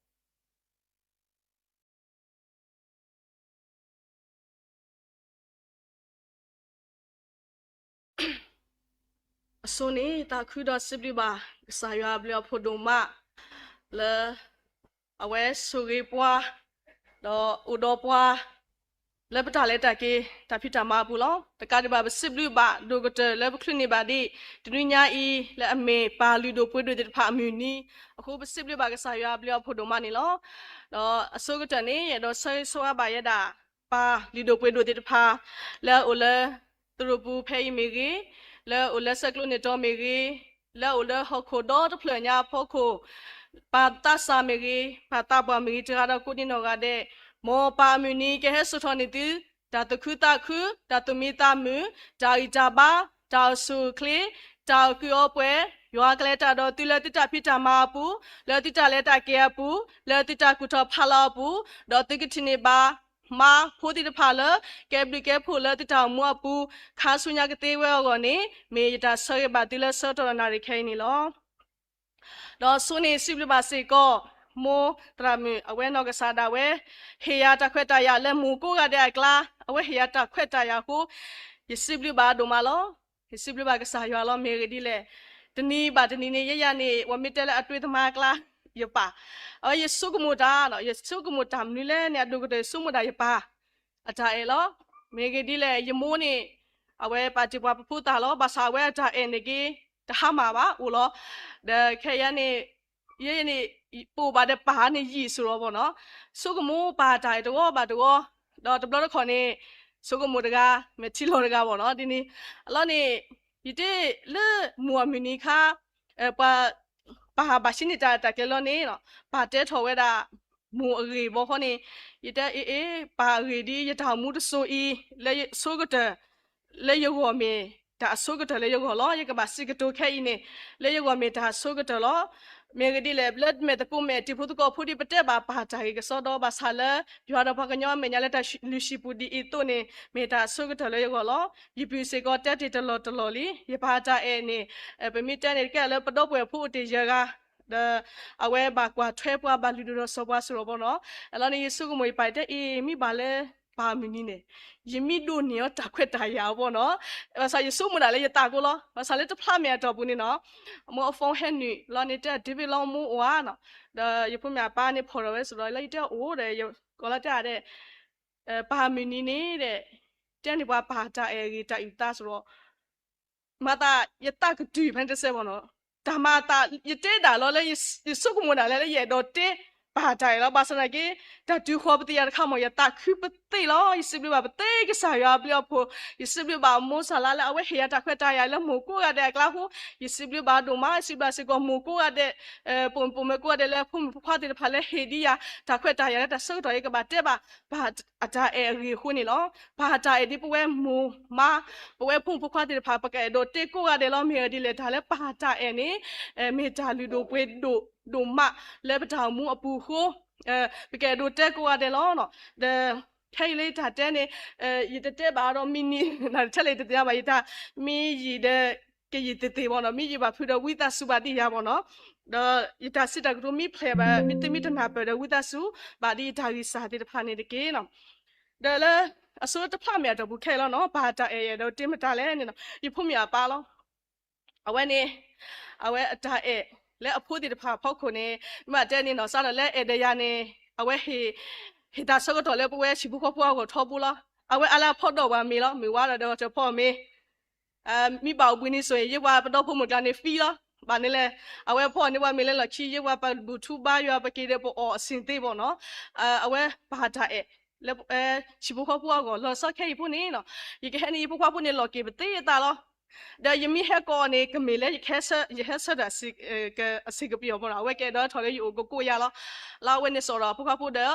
အဆိန့ၣ် သးခုဒီးစံးဘျုးဘၣ် ကစၢ်ယွၤအဘျုးအဖှိၣ်ဒိၣ်မး လၢအဝဲဆိၣ်ဂ့ၤပှၤ ဒီးအိၣ်ဒီးပှၤ လၢပတၢ်လဲၤတၢ်က့ၤ တၢ်ဖံးတၢ်မၤအပူၤလီၤ. တကးဒံးဘၣ် ပစံးဘျုးဘၣ်ဒိၣ်ကတၢၢ်လၢပချုးန့ၢ်ဘၣ်ဒံး တနွံညါအံၤ လၢအမ့ၢ်ပၢ်လုၢ်ဒိၣ်ပှ့ၤဒိၣ်သ့ၣ်တဖၣ်အမုၢ်နံၤအဃိ ပစံးဘျုးဘၣ်ကစၢ်ယွၤအဘျုးအဖှိၣ်ဒိၣ်မးန့ၣ်လီၤ. ဒီးအဆိကတၢၢ်န့ၣ် ယအဲၣ်ဒိးဆၢဂ့ၤဆၢဝါဘၣ်ယဲဒၣ် ပၢ်လုၢ်ဒိၣ်ပှ့ၤဒိၣ်သ့ၣ်တဖၣ် လၢအအိၣ်လၢ သရိာ်ပူၤဖဲအံၤမ့ၢ်ဂ့ၤ, လၢအအိၣ်လၢဆဲးကျိးန့ၣ်တီမ့ၢ်ဂ့ၤ, လၢအအိၣ်လၢဟီၣ်ခိၣ်ဒီတဖျၢၣ်ညါအဖီခိၣ်, ပၢ်သးစၢ်မ့ၢ်ဂ့ၤ, ပၢ်သးပှၢ်မ့ၢ်ဂ့ၤ, တဂၤဒီးကိးဒံနီၢ်ဂၤဒဲး, မ်ပၢ်အမုၢ်နံၤကဟဲစိာ်ထီၣ်န့ၢ်သု တၢ်သူၣ်ခုသးခု, တၢ်သူၣ်မံသးမုာ်, တၢ်ဂံၢ်တၢ်ဘါ, တၢ်အိၣ်ဆူၣ်အိၣ်ချ့, တၢ်အီၣ်ကုးအီပှဲၤ, ယွၤကလဲၤတၢ်ဒီးသုလၢသုတၢ်ဖံးတၢ်မၤအပူၤ, လၢသုတၢ်လဲၤတၢ်က့ၤအပူၤ, လၢသုတၢ်ကူၣ်ထီၣ်ဖးလီၤအပူၤ, ဒီးသုကထံၣ်န့ၢ်ဘၣ် မါဖိသ့ၣ်တဖၣ်လၢ ကဲဘျုးကဲဖှိၣ်လၢသုတၢ်အိၣ်မူအပူၤ, ခါဆူညါကသ့ဝဲအဂီၢ်န့ၣ် မ့ၢ်ယတၢ်ဆၢဂ့ၤဘၣ်သုလၢဆၢကတီၢ်နၣ်ရံၣ်ခဲအံၤန့ၣ်လီၤ. ဒီးဆိန့ၣ်စံးဘျုးဘၣ်စ့ၢ်ကီး မိၢ်သရၣ်မုၣ် အဝဲနီၢ်ကစၢ်ဒၣ်ဝဲ ဟ့ၣ်ယၤတၢ်ခွဲးတၢ်ယာ်လၢမိၢ်ကိးဂၤဒဲးအကျါ, အဝဲဟ့ၣ်ယၤတၢ်ခွဲးတၢ်ယာ်အဃိ ယစံးဘျုးဘၣ်အဒိၣ်မးလီၤ. ယစံးဘျုးဘၣ်ကစၢ်ယွၤလီၤ. မ့ၢ်ဂ့ၢ်ဒ်လဲၣ်, တနံၤဘၣ်တနံၤန့ၣ် ယဲယၤန့ၣ် ပှၤမ့ၢ်တဲလၢအတွေးသမားအကျါ ယပၢ်, အဝဲယဆိကမိၣ်တၢ်, ယဆိကမိၣ်တၢ်မနုၤလဲၣ်န့ၣ် အဒိၣ်ကတၢၢ်ယဆိကမိၣ်ဒၣ်ယပၢ်အတၢ်အဲၣ်လီၤ. မ့ၢ်ဂ့ၢ်ဒ်လဲၣ် ယမိၢ်န့ၣ် အဝဲပာ်တ့ၢ်ပှၤပဖိသၣ်လီၤ. ဘၣ်ဆၣ်အဝဲအတၢ်အဲၣ်န့ၣ်က့ တဟါမၢ်ဘၣ် အိၣ်လီၤ. ဒီးခဲအံၤန့ၣ် ယဲန့ၣ် ပအိၣ်ဘၣ်ဒီးပၢ်န့ၣ်ယံာ်ဆိးလီၤဘၣ်နီၤ, ဆိကမိၣ်ပၢ်တၢ်အဲၣ်တဂီၤဘၣ်တဂီၤ, ဒီးတဘျီတခီၣ်န့ၣ် ဆိကမိၣ်တဂၤ မဲာ်ထံလီၤတဂၤဘၣ်နီၤ. ဒ်န့ၣ်အလီၢ်န့ၣ် ယတဲလၢမိၢ်အမုၢ်နံၤခါ ပှၤ ပၢ်ဘၣ်ဆံးန့ၢ်တၢ်တၢ်ကျဲၤလီၤန့ၣ် ပၢ်တဲထီၣ်ဝဲဒၣ် မိၢ်အဂ့ၢ်ဘၣ်ဃီန့ၣ်, ယတဲအ့ၣ်အ့ၣ် ပၢ်အဂ့ၢ်ဒ်ယတၢ်အိၣ်မူတစိၤအံၤ လၢယဆိကတၢၢ် လၢယဂီၢ်မ့ၢ်တၢ်အဆိကတၢၢ်လၢယဂီၢ်လီၤ. ယကဘၣ်စံးကတိၤခဲအံၤန့ၣ် လၢယဂီၢ်မ့ၢ်တၢ်အဆိကတၢၢ်လီၤ. မ့ၢ်ဂ့ၢ်ဒ်လဲၣ် လၢမဲာ်သကိးမဲာ်တံၤဖိသကိးဖိဒ်ပတဲဘၣ်ပၢ်တၢ်ဂ့ၢ်ကစီဒီ ဘၣ်ဆၣ်လၢ ယွၤဒီးပှၤကညီအမဲာ်ညါလၢတၢ်လုၢ်ဟံၣ်ပူၤဒ်အံၤအသိးန့ၣ် မ့ၢ်တၢ်အဆိကတၢၢ်လၢယဂီၢ်လီၤ. ယပုၢ်စ့ၢ်ကီးတဲတ့ၢ်တလီၢ်တလီၢ်လံ ယပၢ်တၢ်အဲၣ်န့ၣ် ပမ့ၢ်တဲန့ၣ်တကဲလၢပဒီပုၢ်ဝဲၢ်ဖိအိၣ်တ့ၢ်ယဲၢ်ဂၤ ဒီးအဝဲဘၣ်ကွၢ်ထွဲပှၤဘၣ်လုၢ်ဒိၣ်ထီၣ်စီၤပှၤစ့ၢ်ကီးဘၣ်နီၤ. အလီၢ်န့ၣ် ယဆိကမိၣ်ယပၢ်တဲအ့ၣ် မ့ၢ်ဘၣ်လၢပၢ်မုၢ်နံၤန့ၣ် ယမံဒိၣ်န့ၢ်အီၤတၢ်ခွဲးတၢ်ယာ်အီၤဘၣ်နီၤ. ဘၣ်ဆၣ်ယဆိကမိၣ်ဒၣ်လၢယသးကိးလီၤ. ဘၣ်ဆၣ်လၢတဖျးမဲာ်အတီၢ်ပူၤန့ၣ်နီၤ အမိၢ်အ phone ဟဲနုာ်လီၤန့ၣ် တဲဒ့ဘ့ၣ်လီၤမိၢ်အိၣ်ဧါနီၤ. ဒီးယဖိမ့ၢ်အပၢ်န့ၣ်ဖီၣ်ထီၣ်ဝဲစ့ၢ်ကီးလီၤ ယတဲအိၣ်ဒီး ယကိးလီၤတဲဧါဒီး ပၢ်မုၢ်နံၤန့ၣ်ဒီး တဲန့ၢ်ပှၤပၢ်တၢ်အဲၣ်အဂ့ၢ်တၢ်အုၣ်သးစ့ၢ်ကီး မၤသးယသးကတုၤဖဲန့ၣ်တစဲးဘၣ်နီၤ. တၢ်မၤအသး ယတဲဒၣ်လီၤလၢ ယဆိကမိၣ်ဒၣ်လဲာ်လၢယအဲၣ်ဒိးတဲပၢ်တၢ်အဲၣ်လီၤ. ဘၣ်ဆၣ်သနာ်က့ တၢ်တုၤဃီၤပသ့ၣ်ညါတခါမ့ၢ် ယသးခုပသ့ၣ်လီၤ. ယစံးဘျုးဘၣ်ပသ့ၣ်ကစၢ်ယွၤအဘျုးအဖှိၣ်, ယစံးဘျုးဘၣ်မိၢ်စၢ်လါလၢအဝဲဟ့ၣ်ယၤတၢ်ခွဲးတၢ်ယာ်လၢမိၢ်ကိးဂၤဒဲးအကျါဃိ, ယစံးဘျုးဘၣ်ဒိၣ်မး, ယစံးဘျုးဘၣ်စ့ၢ်ကီးမိၢ်ကိးဂၤဒဲး ပိာ်မုၣ်ပိာ်မၢၤကိးဂၤဒဲးလၢဖိမုၣ်ဖိခွါသ့ၣ်တဖၣ်လၢဟ့ၣ်ဒံးယၤ တၢ်ခွဲးတၢ်ယာ်လၢတၢ်ဆၢကတီၢ်အံၤ ကဘၣ်တဲဘၣ် ပၢ်အတၢ်အဲၣ်အဂ့ၢ်အဃိန့ၣ်လီၤ. ပၢ်တၢ်အဲၣ်ဒ်ပဝဲမိၢ်မါ ပဝဲဖိမုၣ်ဖိခွါသ့ၣ်တဖၣ် ပကအဲၣ်ဒိးတဲကိးဂၤဒဲးလီၤ. မ့ၢ်ဂ့ၢ်ဒ်လဲၣ် တၢ်လၢပၢ်တၢ်အဲၣ်န့ၣ် မ့ၢ်တၢ်လုၢ်ဒိၣ်ပှ့ၤဒိၣ်ဒိၣ်မးလၢပတၢ်အိၣ်မူအပူၤအဃိ ပကအဲၣ်ဒိးတဲကိးဂၤဒဲးလီၤ. ဒီး ခဲအံၤလၢယတၢ်တဲန့ၣ် ယတတဲဘၣ်ဒီးမံၤနံၤ နၢ်တထဲလဲၣ်ယတသ့ၣ်ညါဘၣ် ယတၢ်မ့ၢ်ယံာ်ဒီး ကယံာ်သ့ၣ်သ့ၣ်ဘၣ်နီၤ မ့ၢ်ယံာ်ဘၣ်ဖုးဒီးဝံသးစူၤဘၣ်ဒံးယၤဘၣ်နီၤ ဒီးယတၢ်စံးတၢ်ကတိၤမ့ၢ်ဖျဲးဘၣ် မ့ၢ်သုမ့ၢ်တနၢ်ပၢၢ်ဒီး ဝံသးစူၤဘၣ်ဒံးယတၢ်ဂံၢ်စၢ်သ့ၣ်တဖၣ်န့ၣ်တက့ၢ်နီၤ. ဒီးလၢအဆိတဖျးမဲာ်အတီၢ်ပူၤခဲအံၤလီၤနီၤ ပၢ်တၢ်အဲၣ်ယဲၢ်ဒီးတ့မတၤလဲၣ်န့ၣ်နီၤ ယဖိမုၣ်အပၢ်လီၤ. အဝဲန့ၣ် အဝဲအတၢ်အဲၣ်လၢအဖိသ့ၣ်တဖၣ်အဖီခိၣ်န့ၣ် မ့ၢ်တဲန့ၣ်နီၤ စးထီၣ်လၢအဲၣ်ဒီးယၤန့ၣ် အဝဲ ဟ့ၣ်တၢ်ဆၢကတီၢ်လၢပဝဲဟံၣ်ဖိဃီဖိအဂီၢ်ထီဘိလီၤ. အဝဲအါလၢအဖီဒီးပှၤမ့ၤလီၤ မ့ၢ်ဝါဒီးဒီးတၢ်ဖီအီၣ်မ့ၤ မ့ၢ်ဘၣ်အိၣ်ဘှံးနံၤစိၤအံၤ ယဲပှၤပဒီဖိမိၢ်ကျါန့ၣ် free လီၤ. ဘၣ်န့ၣ်လဲၣ် အဝဲဖီအီၣ်န့ၢ်ပှၤမ့ၤလၢလီၢ်ခံ ယဲပှၤပဘူၣ်ထူဘါယွၤ ပက့ၤဒီးပအီၣ်အဆ့ၣ်သ့ဘၣ်နီၤ. အဝဲပၢ်တၢ်အဲၣ် လၢဟံၣ်ဖိဃီဖိအဂီၢ် လီၤဆီခဲအံၤဖိန့ၣ်နီၤ ယကဟဲန့ၢ်ယဖိခွါဖိန့ၣ် လီၤက့ၤပသ့အသးလီၤ. ဒီးယမ့ၢ်ဟဲကိးအီၤန့ၣ် ကမ့ၢ်လၢယကဟဲဆၢ ယဟဲဆၢတၢ် အဆ့ၣ်ကပီၤဘၣ်နီၤ အဝဲကအဲၣ်ဒိးထီၣ်လၢယအိၣ်ကကိးယၤလီၤ. လၢအဝဲန့ၣ်စိာ်ဒီးအဖိခွါဖိဒီး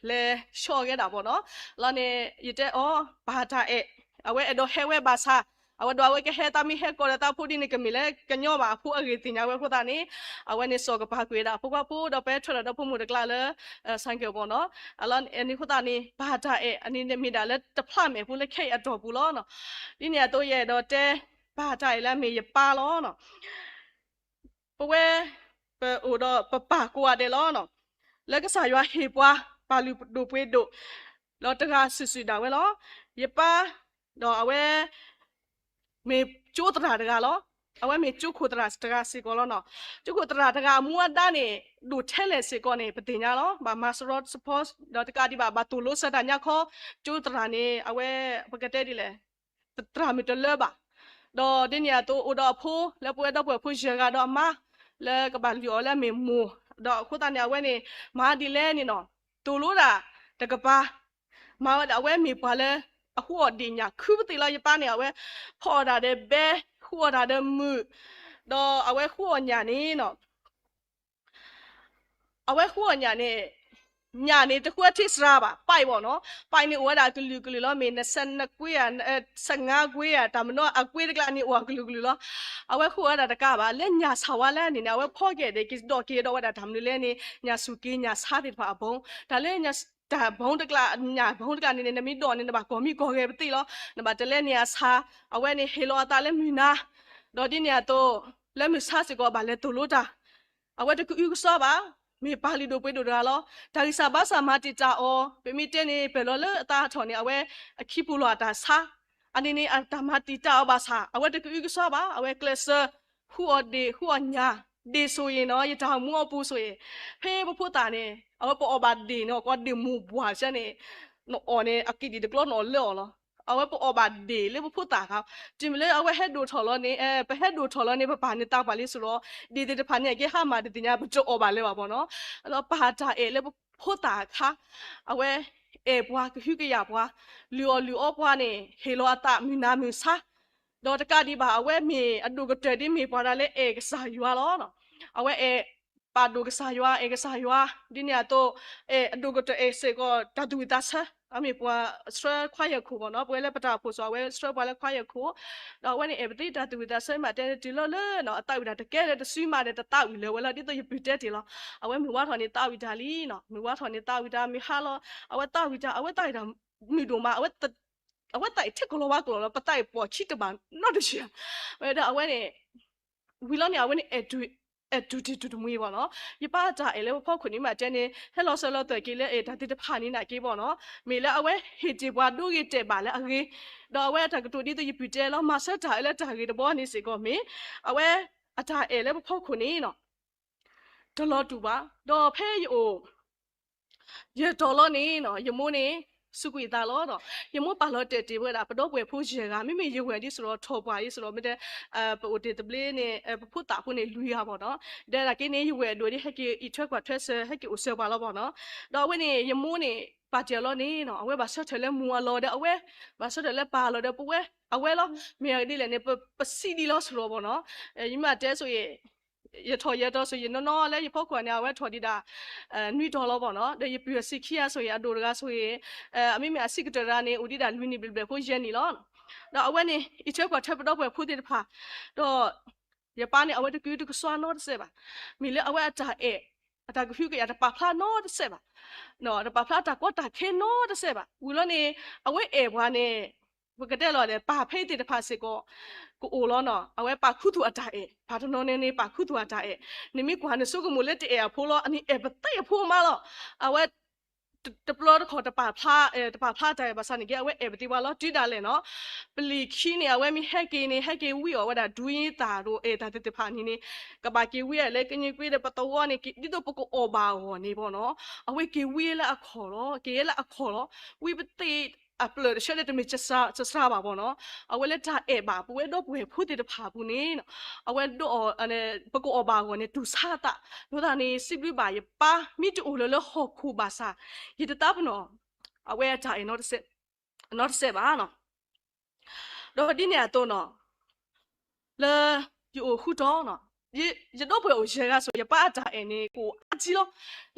လဲၤဆှီအီၤကဲဒၣ်ဘၣ်နီၤ. လီၤန့ၣ် ယတဲအီၤ ပၢ်တၢ်အဲၣ် အဝဲအဲၣ်ဒိးဟဲဝဲဘၣ်ဆၣ် အဝဲဒီးအဝဲကဟဲသးမ့ၢ်ဟဲကိးဒီးသးဖိဒ်န့ၣ် ကမ့ၢ်လၢကညီဘၣ်အဖိအဂ့ၢ်သ့ၣ်ညါဝဲအဃိသတးန့ၣ် အဝဲန့ၣ်စိာ်ကပၤကွံာ်ဝဲဒၣ်အဖိခွါဖိဒီးပဲထွဲဒီးဒီဖိမိၢ်တကျါလၢ ဆိုင်ကယ် ဘၣ်နီၤ. အလီၤန့ၣ်အဃိသတးန့ၣ် ပၢ်တၢ်အဲၣ်အန့ၣ်မ့ၢ်ဒၣ်လၢတဖျးမဲာ်ဖိလၢခဲအံၤအတီၢ်ပူၤလီၤနီၤ. ဒ်န့ၣ်အသိးယအဲၣ်ဒိးတဲ ပၢ်တၢ်အဲၣ်လၢအမ့ၢ်ယပၢ်လီၤနီၤ. ပဝဲ ပအိၣ်ဒီးပပၢ်ကိးဂၤဒဲးလီၤနီၤ. လၢကစၢ်ယွၤဟ့ၣ်ပှၤ ပၢ်လုၢ်ဒိၣ်ပှ့ၤဒိၣ် လီၤတဂၤစုာ်စုာ်ဒၣ်ဝဲလီၤ. ယပၢ် ဒီးအဝဲ မ့ၢ်ကၠိသရၣ်တဂၤလီၤ. အဝဲမ့ၢ်ကၠိခိၣ်သရၣ်တဂၤစ့ၢ်ကီးလီၤနီၤ. ကၠိခိၣ်သရၣ်တဂၤအမူအဒါန့ၣ် ဒိၣ်ထဲလဲၣ်စ့ၢ်ကီးန့ၣ် ပသ့ၣ်ညါလီၤ. ဘၣ်မၤစရီတစဖီ ဒီးတကးဒံးဘၣ် ဘၣ်သိၣ်လိစၢၤတၢ်ညါခီ ကၠိသရၣ်န့ၣ် အဝဲ ပကတဲဒ်လဲၣ် သရၣ်မုၣ်တလၢဘၣ်. ဒီးဒ်န့ၣ်အသိးအိၣ်ဒီးအဖိ လၢပဝဲဒီပုၢ်ဝဲၢ်ဖိယဲၢ်ဂၤဒီးအမါ လၢကဘၣ်လုၢ်အီၣ်လၢအမ့ၢ်မိၢ်, ဒီးအဃိသတးန့ၣ် အဝဲန့ၣ် မၤဒ်လဲၣ်န့ၣ်နီၤ, သိၣ်လိတၢ်တကပၤ မၤဝဲဒၣ် အဝဲမ့ၢ်ပှၤလၢ အဃုအီၣ်ဒ့ၣ်ညၣ်ခုပသ့ၣ်လီၤ. ယပၢ်န့ၣ် အဝဲ ဖီအီၣ်တၢ်ဒီးဘဲ, ဃုအီၣ်တၢ်ဒီးမုာ်, ဒီးအဝဲဃုအီၣ်ညၣ်န့ၣ်နီၤ အဝဲဃုအီၣ်ညၣ်န့ၣ်, ညၣ်န့ၣ်တဃုထံစှၤဘၣ်, ပၢ်အံၤဘၣ်နီၤ, ပၢ်အံၤန့ၣ်အိၣ်ဝဲဒၣ်ကလုာ်ကလုာ်လီၤ. မ့ၢ်နဆဲးနကွ့ဧါ, ဆဲးငါကွ့ဧါ, တၢ်မနီၤအကွ့တကျါန့ၣ် အိၣ်အကလုာ်ကလုာ်လီၤ. အဝဲဃုအီၣ်ဝဲဒၣ်တကးဘၣ်, လၢညၣ်ဆၣ်ဝါလၢန့ၣ်န့ၣ် အဝဲဖီက့ၤဒီး က့ၤဒီးက့ၤဒီးဝဲဒၣ်တၢ်မနုၤလဲၣ်န့ၣ် ညၣ်ဆူၣ်က့ၤညၣ်ဆါသ့ၣ်တဖၣ်အဘီ, တၢ်လၢ တၢ်ဘီတကျါ, ညၣ်ဘီတကျါန့ၣ်န့ၣ် နမ့ၢ်ဒီးန့ၣ် နဘၣ်ကိၢ်မံကိၢ်ဂဲၤပသ့ၣ်လီၤ. နဘၣ်တလဲန့ၢ်အဆၣ်, အဝဲန့ၣ်ဟ့ၣ်လီၤအသးလၢမုၢ်နၤ, ဒီးဒ်န့ၣ်အသိး လၢမုၢ်ဆါစ့ၢ်ကီးဘၣ်လဲၤသိၣ်လိတၢ်, အဝဲတကအုကစွါဘၣ်, မ့ၢ်ပၢ်လုၢ်ဒိၣ်ပှ့ၤဒိၣ်တဂၤလီၤ. တၢ်ဂံၢ်စၢ်ဘါစၢ်မၤတံာ်တာ်အီၤ, ပမ့ၢ်တဲန့ၣ် ပၢၢ်လီၤလၢအသးထီၣ်န့ၣ် အဝဲအခံပူၤလီၤအတၢ်ဆါ, အန့ၣ်န့ၣ် အတၢ်မၤတံာ်တာ်အီၤဘၣ်ဆၣ် အဝဲတကအုကစွါဘၣ်, အဝဲကျဲးစၢး ဃုအီၣ်ဒ့ၣ် ဃုအီၣ်ညၣ်, ဒ့ၣ်ဆိၣ်အံၤနီၤ ယတၢ်အိၣ်မူအပူၤဆိၣ်အံၤ, ဖဲပဖိသၣ်န့ၣ် အဝဲပအီၣ်ဘၣ်ဒ့ၣ်န့ၣ် ကိးဒ့ၣ်မိၢ်ဘှၢ်ဆၢန့ၣ်, နအီၣ်န့ၣ် အကံၣ်ဒံၣ်တကျီနအီၣ်လၢအီၤလီၤ. အဝဲပအီၣ်ဘၣ်ဒ့ၣ်လၢပဖိသၣ်အခါ, တုၤမ့ၢ်လၢအဝဲဟဲဒိၣ်ထီၣ်လီၤန့ၣ်, ပဟဲဒိၣ်ထီၣ်လီၤန့ၣ် ပပၢ်န့ၢ်သါပှၤလံစ့ၢ်ကီး, ဒ့ၣ်သ့ၣ်တဖၣ်န့ၣ် အကဲဟါမၢ်တသ့ၣ်ညါ ပတအီၣ်ဘၣ်လၢၤဘၣ်ဘၣ်နီၤ. ဒီးပၢ်တၢ်အဲၣ်လၢပဖိသၣ်အခါ, အဝဲအဲၣ်ပှၤကဟုကယာ်ပှၤ, လုၢ်အီၣ်လုၢ်အီပှၤန့ၣ် ဟ့ၣ်လီၤအသးမုၢ်နၤမုၢ်ဆါ, ဒီးတကးဒံးဘၣ် အဝဲမ့ၢ်အဒိၣ်ကတၢၢ်ဒ်မ့ၢ်ပှၤဒၣ်လၢအဲၣ်ကစၢ်ယွၤလီၤ. အဝဲအဲၣ်ပာ်ဒိၣ်ကစၢ်ယွၤ, အဲၣ်ကစၢ်ယွၤ, ဒ်န့ၣ်အသိး အဲၣ်အဒိၣ်ကတၢၢ်အဲၣ်စ့ၢ်ကီးတၢ်သူၣ်ဝံၣ်သးဆၢ, အမ့ၢ်ပှၤဆှၢခွါယဲၢ်ခိၣ်ဘၣ်နီၤ, ပဝဲလၢပတၢ်အိၣ်ဖှိၣ်စ့ၢ် အဝဲဆှၢပှၤလၢခွါယဲၢ်ခိၣ်, ဒီးအဝဲန့ၣ်အဲၣ်ပသ့တၢ်သူၣ်ဝံၣ်သးဆၢ မ့ၢ်တဲန့ၣ်တုၤလီၤလၢ အသးဝံၣ်တၢ်တကဲလၢတစုမးဒီးတသးဝံၣ်လၢၤဝဲလီၤ. ဒ်သိးယပုၢ်တဲတ့ၢ်လီၤ, အဝဲမုၢ်ဝါထီၣ်န့ၣ်သးဝံၣ်တၢ်လံနီၤ, မုၢ်ဝါထီၣ်န့ၣ်သးဝံၣ်တၢ်မ့ၢ်ဟါလီၤ, အဝဲသးဝံၣ်တၢ် အဝဲသးဝံၣ်တၢ်မုာ်ဒိၣ်မး, အဝဲသးဝံၣ်ထဲကလီၤဝါကလီၤလီၤ, ပသးဝံၣ်ပိာ်ခံတဘၣ်နီတဆံး, ဝဲဒၣ်အဝဲန့ၣ် ဝံၤလီၤန့ၣ် အဝဲန့ၣ် အဲၣ်တူၢ်တံၢ်တူၢ်တမှံၤဘၣ်နီၤ. ယပၢ်အတၢ်အဲၣ်လၢပဖီခိၣ်န့ၣ်မးတဲန့ၣ် ဟဲလီၤစၢၤလီၤသွဲၣ်က့ၤလၢအဲၣ်တၢ်သ့ၣ်တဖၣ်န့ၣ်နာ်က့ဘၣ်နီၤ. မ့ၢ်လၢအဝဲဟ့ၣ်တ့ၢ်ပှၤဒိဂ့ၤတဲာ်ဘၣ်လၢအဂ့ၤ, ဒီးအဝဲအတၢ်ကတိၤဒ်သိးယပုၢ်တဲလီၤ မၤဆၢတၢ်အၢလၢတၢ်ဂ့ၤတဘီန့ၣ်စ့ၢ်ကီးမ့ၢ် အဝဲအတၢ်အဲၣ်လၢပဖီခိၣ်န့ၣ်နီၤ တလီၤတူာ်ဘၣ်. ဒီးဖဲယအိၣ် ယဲၢ်တီၤလီၤန့ၣ်နီၤ ယမိၢ်န့ၣ် စူးကွံာ်သးလီၤဒီး ယမိၢ်ပာ်လီၤတဲာ်တ့ၢ်ဝဲဒၣ် ပဒီပုၢ်ဝဲၢ်ဖိယဲၢ်ဂၤ မ့မ့ၢ်ယဝဲၢ်ဒ်စ့ၢ်ကီး ထီၣ်ပှၢ်ဒ်စ့ၢ်ကီး မ့ၢ်တဲ ပအိၣ်တ့ၢ်သဘျ့န့ၣ် ပဖိသၣ်ဖိန့ၣ် လွံၢ်ဂၤဘၣ်နီၤ. ဒီးနာ်က့န့ၣ် ယဝဲၢ်အဒိၣ်ဒ် ဟဲက့ၤအံးထွဲကွၢ်ထွဲစၢၤ ဟဲက့ၤအိၣ်စၢၤပှၤလီၤဘၣ်နီၤ. ဒီးအဝဲန့ၣ် ယမိၢ်န့ၣ် ပာ်တ့ၢ်အီၤလီၤန့ၣ်နီၤ အဝဲဘၣ်ဆၢထၢၣ်လၢမိၢ်အလီၢ်ဒီးအဝဲ ဘၣ်ဆၢထၢၣ်လၢပၢ်အလီၢ်ဒီးပဝဲ အဝဲလီၤ. မ့ၢ်အဂ့ၢ်ဒ်လဲၣ်န့ၣ် ပစံးဒ်လီၤစ့ၢ်ကီးဘၣ်နီၤ. ယမ့ၢ်တဲဆိၣ်ဂ့ၤ ယထီၣ်ယဲၢ်တီၤဆိၣ်ဂ့ၤ နီၢ်နီၢ်လၢယဖီခိၣ်န့ၣ် အဝဲထီၣ်ဒံးဒၣ် နွံတီၤလီၤဘၣ်နီၤ. ဒီးယပုၢ်အဆံးခံဂၤဆိၣ်ဂ့ၤ အဒိၣ်တဂၤဆိၣ်ဂ့ၤ အမ့မ့ၢ်အဆံးကတၢၢ်တဂၤန့ၣ် အိၣ်ဒံးဒၣ်လွံၢ်နံၣ်ဘျဲၣ်ဘျဲၣ်ဖိယဲၢ်နံၣ်လီၤ. ဒီးအဝဲန့ၣ် အံးထွဲကွၢ်ထွဲပဒီပုၢ်ဝဲၢ်ဖိသ့ၣ်တဖၣ် ဒီး ယပၢ်န့ၣ် အဝဲတကအုတကစွါနီတစဲးဘၣ်. မ့ၢ်လၢအဝဲအတၢ်အဲၣ် အတၢ်ကဟုကယာ်တပာ်ဖျါနီတစဲးဘၣ်. တပာ်ဖျါတၢ်ကီတၢ်ခဲနီတစဲးဘၣ်. ဝံၤလီၤန့ၣ် အဝဲအဲၣ်ပှၤန့ၣ် ပကတဲလီၤဒီး ပၢ်ဖဲသ့ၣ်တဖၣ်စ့ၢ်ကီး ကအိၣ်လီၤနီၤ. အဝဲပာ်ခူသူၣ်အတၢ်အဲၣ် ပၢ်တနီၤန့ၣ်န့ၣ် ပာ်ခူသူၣ်အတၢ်အဲၣ်. နမ့ၢ်ကွၢ်နဆိကမိၣ်လၢတအဲၣ်အဖိလီၤ အန့ၣ်အဲၣ်ပသ့ၣ်အဖိမးလီၤ. အဝဲ တပျီတခီၣ်တပာ်ဖျါ တပာ်ဖျါတၢ်အဲၣ်ဘၣ်ဆၣ်န့ၣ်က့ အဝဲအဲၣ်ပသ့ၣ်ပှၤလီၤတုၤဒၣ်လဲာ်နီၤ. ပလံၤခံန့ၣ် အဝဲမ့ၢ်ဟဲက့ၤန့ၣ် ဟဲက့ၤဝံအီၣ်ဝဲဒၣ်ဒူသၣ်ရိၣ်အဲၣ်တၢ်သ့ၣ်တဖၣ်န့ၣ်န့ၣ် ကဘၣ်က့ၤဝံလၢကညးကွ့ဒီးပသဝီန့ၣ် ဒ်သိးပကအီၣ်ဘၣ်အဂီၢ်န့ၣ်ဘၣ်နီၤ. အဝဲက့ၤဝံလၢအခီၣ်လီၤ က့ၤလၢအခီၣ်လီၤ. ဝံပသ့ၣ်အပျၢၢ်တဆၢဒီးတမ့ၢ်စှၤဘၣ်ဘၣ်နီၤ. အဝဲလၢတၢ်အဲၣ်ဘၣ်ပဝဲဒီပုၢ်ဝဲၢ်ဖိသ့ၣ်တဖၣ်အပူၤန့ၣ် အဝဲဒိးအီၣ် ပကအီၣ်ဘၣ်အဂီၢ်န့ၣ် တူၢ်ဆါအသး. အဃိသတးန့ၣ် စံးဘျုးဘၣ်ယပၢ် မ့ၢ်တအိၣ်လၢၤလၢဟီၣ်ခိၣ်ဘၣ်ဆၣ် ယတသးပ့ၤနီၣ် အဝဲအတၢ်အဲၣ် နီတစဲးဘၣ်နီၤ. ဒီးဒ်န့ၣ်အသိးနီၤ လၢယအိၣ်ဃုတီၤနီၤ ယဒီပုၢ်ဝဲၢ်အိၣ်ယဲၢ်ဂၤဆိၣ် ယပၢ်အတၢ်အဲၣ်န့ၣ် ကအိၣ်အါကံလီၤ.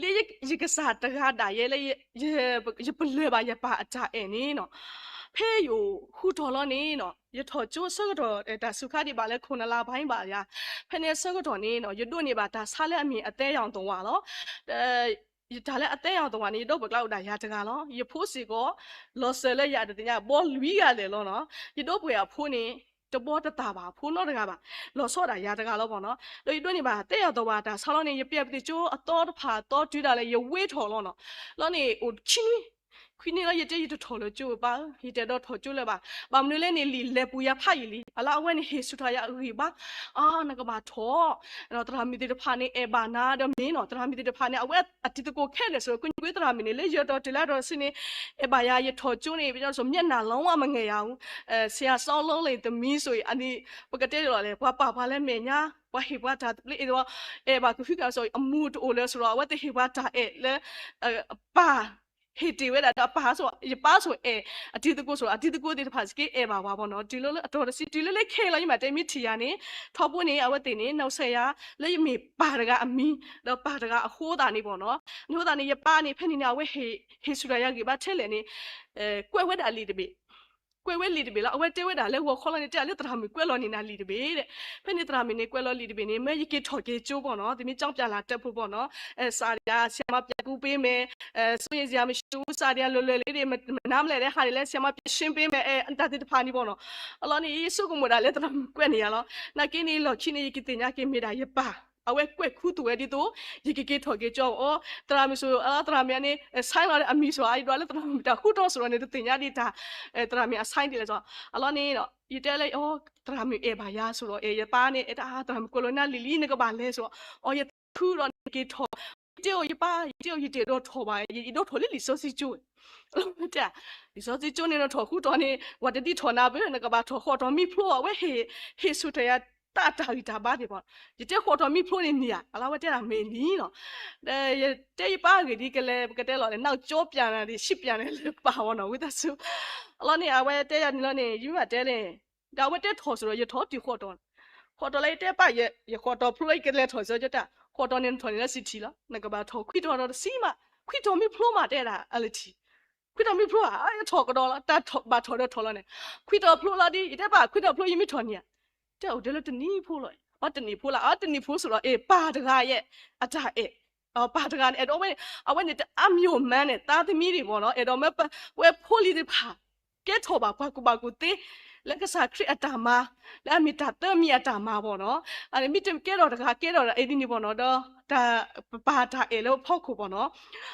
လၢယကစၢ်တဂၤဒၣ်ယဲလၢ ယပလၢၢ်ဘၣ်ယပၢ်အတၢ်အဲၣ်န့ၣ်နီၤ ဖဲယအိၣ်ဃုတီၤလီၤန့ၣ်နီၤ ယထီၣ်ကၠိဆၢကတီၢ် တၢ်စူၤခါဒံးဘၣ်လၢခိၣ်နလါဘၣ်ဘၣ်ယၤ ဖဲန့ၣ်ဆၢကတီၢ်န့ၣ်နီၤ ယဒိးန့ၢ်ဘၣ်တၢ်ဆါလၢအမ့ၢ်အသဲရောင်သဝါလီၤ. တၢ်လၢအသဲရောင်သဝါန့ၣ် ယဒီပုၢ်ဝဲၢ်ကျါအိၣ်ဒၣ်ယၤတဂၤလီၤ. ယဖိစ့ၢ်ကီး လီၤစၢၤလၢယၤတသ့ၣ်ညါ ဘီလွံၢ်ဂၤလဲၣ်လီၤနီၤ. ယဒီပုၢ်ဝဲၢ်အဖိန့ၣ် တဘီတသၣ်ဘၣ် အဖိနီတဂၤဘၣ် လီၤဆီဒၣ်ယၤတဂၤလီၤဘၣ်နီၤ. ဒီးယဒိးန့ၢ်ဘၣ်သဲရောင်သဝါတၢ်ဆါလီၤန့ၣ် ယပျဲပသ့ၣ်ကၠိအသီတဖၣ်အသီတုၤဒၣ်လဲာ် ယဝ့ထီၣ်လီၤနီၤ. လီၤန့ၣ်အိၣ်ခံနွံ ခွံနံၣ်လီၤ ယတဲယတထီၣ်လၢၤကၠိဘၣ်, ယတအဲၣ်ဒိးထီၣ်ကၠိလၢၤဘၣ်. ဘၣ်မနုၤလဲၣ်န့ၣ် လံာ်လဲၤပူၤယၤဖးယံာ်လံ, အလီၤအဝဲန့ၣ်ဟ့ၣ်ဆူၣ်ထီၣ်ယၤအဂံၢ်ဘါ, အါ နကဘၣ်ထီၣ်, သရၣ်မုၣ်သ့ၣ်တဖၣ်န့ၣ် အဲၣ်ဘၣ်နၤဒီးမ့ၢ်နီၤ, သရၣ်မုၣ်သ့ၣ်တဖၣ်န့ၣ် အဝဲအတံၤသကိးခဲလၢာ်စ့ၢ်ကီး ကွ့ကွ့သရၣ်မုၣ်န့ၣ် လၢယတီၤတုၤလၢအတီၤတဆံန့ၣ် အဲၣ်ဘၣ်ယၤ ယထီၣ်ကၠိန့ၣ် ပယီၤဒိၣ်စိ မျက်နှာလုံးဝ မငယ်ရဘူး, ဆရာစောင်းလုံးလိမ်သမီးဆိုရင် အနံၤ ပကတဲလီၤလဲၣ် ပှၤပာ်ပှၤလၢမဲာ်ညါ, ပှၤဟ့ၣ်ပှၤတၢ်သဘျ့အံၤဒီး အဲၣ်ဘၣ်ကဟုကယာ်စ့ၢ်ကီး အမူတအိၣ်လၢၤစ့ၢ်ကီး အဝဲသ့ၣ်ဟ့ၣ်ပှၤတၢ်အဲၣ်လၢ ပၢ် ဟ့ၣ်တ့ၢ်ဝဲဒၣ်ဒီး ပၢ်စ့ၢ်ကီး ယပၢ်စ့ၢ်ကီးအဲၣ်အတံၤသကိးစ့ၢ်ကီး အတံၤသကိးသ့ၣ်တဖၣ်စ့ၢ်ကီးအဲၣ်ဘၣ်ပှၤဘၣ်နီၤ, တုၤလၢလၢအတီၤတဆံ တုၤလၢလၢခဲလီၤ ယမ့ၢ်တဲမ့ၢ်ထံၣ်ယၤန့ၣ် ထီဘိန့ၣ် အဝဲသ့ၣ်န့ၣ် နီၢ်ကစၢ်ယၤ လၢယမ့ၢ်ပၢ်တဂၤအမံၤ ဒီးပၢ်တဂၤအဃိသတးန့ၣ်ပှၤနီၤ, အဃိသတးန့ၣ် ယပၢ်န့ၣ် ဖဲန့ၣ်န့ၣ် အဝဲဟ့ၣ်ဆူၣ်တၢ်ယၤဂံၢ်ဘါထဲလဲၣ်န့ၣ် ကွဲးဝဲဒၣ်လံာ်တဘ့ၣ် ကွဲးဝဲလံာ်တဘ့ၣ်လီၤ. အဝဲတဲဝဲဒၣ်လၢဂီၤခီလီၤန့ၣ် တဲလၢသရၣ်မုၣ်ကွဲးလီၤန့ၢ်နၤလံာ်တဘ့ၣ်ဒီး, ဖဲန့ၣ်သရၣ်မုၣ်န့ၣ် ကွဲးလီၤလံာ်တဘ့ၣ်န့ၣ် မ့ၢ်ယက့ၤထီၣ်က့ၤကၠိပှၤနီၤ, သမီးကျောင်းပြန်လာတတ်ဖို့ပှၤနီၤ, စာတွေက ဆရာမပြန်ကူပေးမယ်, စိုးရိမ်စရာမရှိဘူး, စာတွေကလွယ်လွယ်လေးတွေ, မနားမလည်တဲ့ဟာတွေလည်း ဆရာမဖြေရှင်းပေးမယ်, တၢ်သ့ၣ်တဖၣ်န့ၣ်ပှၤနီၤ, အလီၢ်န့ၣ် ယဆိကမိၣ်ဒၣ်လၢသရၣ်မုၣ်ကွဲးန့ၢ်ယၤလီၤ. နာ်က့န့ၣ် လီၢ်ခံန့ၣ် ယကသ့ၣ်ညါက့ၤမ့ၢ်ဒၣ်ယပၢ် အဝဲကွဲးခူသူၣ်ဝဲဒ်သိး ယကက့ၤထီၣ်က့ၤကၠိအီၤ, သရၣ်မုၣ်စ့ၢ်ကီး သရၣ်မုၣ်န့ၣ် sign လီၤအမံၤစ့ၢ်ကီး ယဒွးလၢသရၣ်မုၣ်တၢ်ဃူတီၢ်စ့ၢ်ကီးန့ၣ် တသ့ၣ်ညါဒံးတၢ် သရၣ်မုၣ်အ sign ဒ်လဲၣ်စ့ၢ်ကီး, အလီၢ်န့ၣ် ယတဲလၢ သရၣ်မုၣ်အဲၣ်ဘၣ်ယၤစ့ၢ်ကီး အဲၣ်ယပၢ်န့ၣ် အဲၣ်တၢ် သရၣ်မုၣ်ကွဲးလီၤနၤလံာ်လံ နကဘၣ်လဲၤစ့ၢ်ကီး, အီ ယသးခုဒီးနက့ၤထီၣ်, ယတဲအီၤယပၢ် ယတဲအီၤ ယတအဲၣ်ဒိးထီၣ်ဘၣ်, ယဒိးထီၣ်လၢလံာ်စီဆှံကၠိ တဲ လံာ်စီဆှံကၠိန့ၣ် နထီၣ်ဃူတီၢ်န့ၣ် ပှၤတဒ်ထီၣ်နၤဘၣ်, နကဘၣ်ထီၣ်ဃီၣ်တီၢ်မံဖျိ အဝဲဟ့ၣ် ဟ့ၣ်ဆူၣ်ထီၣ်ယၤတၢ် တၢ်ဂံၢ်တၢ်ဘါသ့ၣ်ပှၤ, ယတဲဃီၣ်တီၢ်မံဖျိန့ၣ်မ့ၢ်ဧါ, အလီၢ်ဝဲတဲဒၣ်မ့ၢ်လံနီၤ, ဒီးယတဲယပၢ်အဂ့ၢ်ဒ်ကလဲၤ ပကတဲလီၤန့ၣ် နောက်ကျောပြန်တာဒီး ရှေ့ပြန်တယ်လၢပၢ်ဝဲနီၤ ဝံသးစူၤ, အလီၢ်န့ၣ် အဝဲတဲယၤန့ၣ်လီၤန့ၣ် ယမ့ၢ်တဲန့ၣ် ဒီးအဝဲတဲထီၣ်စ့ၢ်ကီး ယထီၣ်တုၤဃီၣ်တီၢ်, ဃီၣ်တီၢ်လၢယတဲပၢ် ယဃီၣ်တီၢ်ဖျိလၢယကလဲၤထီၣ်စ့ၢ်ကီး ယတဲ ဃီၣ်တီၢ်န့ၣ်နထီၣ်န့ၣ်လၢစံထံလီၤ, နကဘၣ်ထီၣ်ခွံတီၢ်ဒီးတဆံမး, ခွံတီၢ်မံဖျိမးတဲဒၣ်အလၢထံ ခွံတီၢ်မံဖျိဧါ, ယထီၣ်ကဒီးလီၤ, တၢ်ဘၣ်ထီၣ်ဒီးထီၣ်လီၤန့ၣ်, ခွံတီၢ်ဖျိလီၤဒီး ယတဲပၢ် ခွံတီၢ်ဖျိယမ့ၢ်ထီၣ်န့ၢ်ဧါ, တဲအိၣ်ဒၣ်လၢတနံၤဖိလီၤ, အတနံၤဖိလီၤ, အတနံၤဖိစ့ၢ်ကီး အ့ၣ်ပၢ်တဂၤယဲၢ် အတၢ်အဲၣ်, ပၢ်တဂၤန့ၣ် အဲၣ်ဒိးဝဲ, အဝဲန့ၣ်တအါမံၤမးန့ၣ် သးသမံသ့ၣ်ပှၤနီၤ အဲၣ်ဒိးမၢ ဝဲဖိလံၤသ့ၣ်တဖၣ် ကဲထီၣ်ဘၣ်ပှၤကူၣ်ဘၣ်ကူၣ်သ့ လၢကစၢ်ခရံာ်အတၢ်မၤ လၢအမ့ၢ်တၢ်သၢမံၤအတၢ်မၤပှၤနီၤ, မ့ၢ်တကဲထီၣ်တဂၤကဲထီၣ်ဒ်အံၤဒ်န့ၣ်ပှၤနီၤ ဒီး တၢ်ပပၢ်တၢ်အဲၣ်လၢဖီခိၣ်ပှၤနီၤ,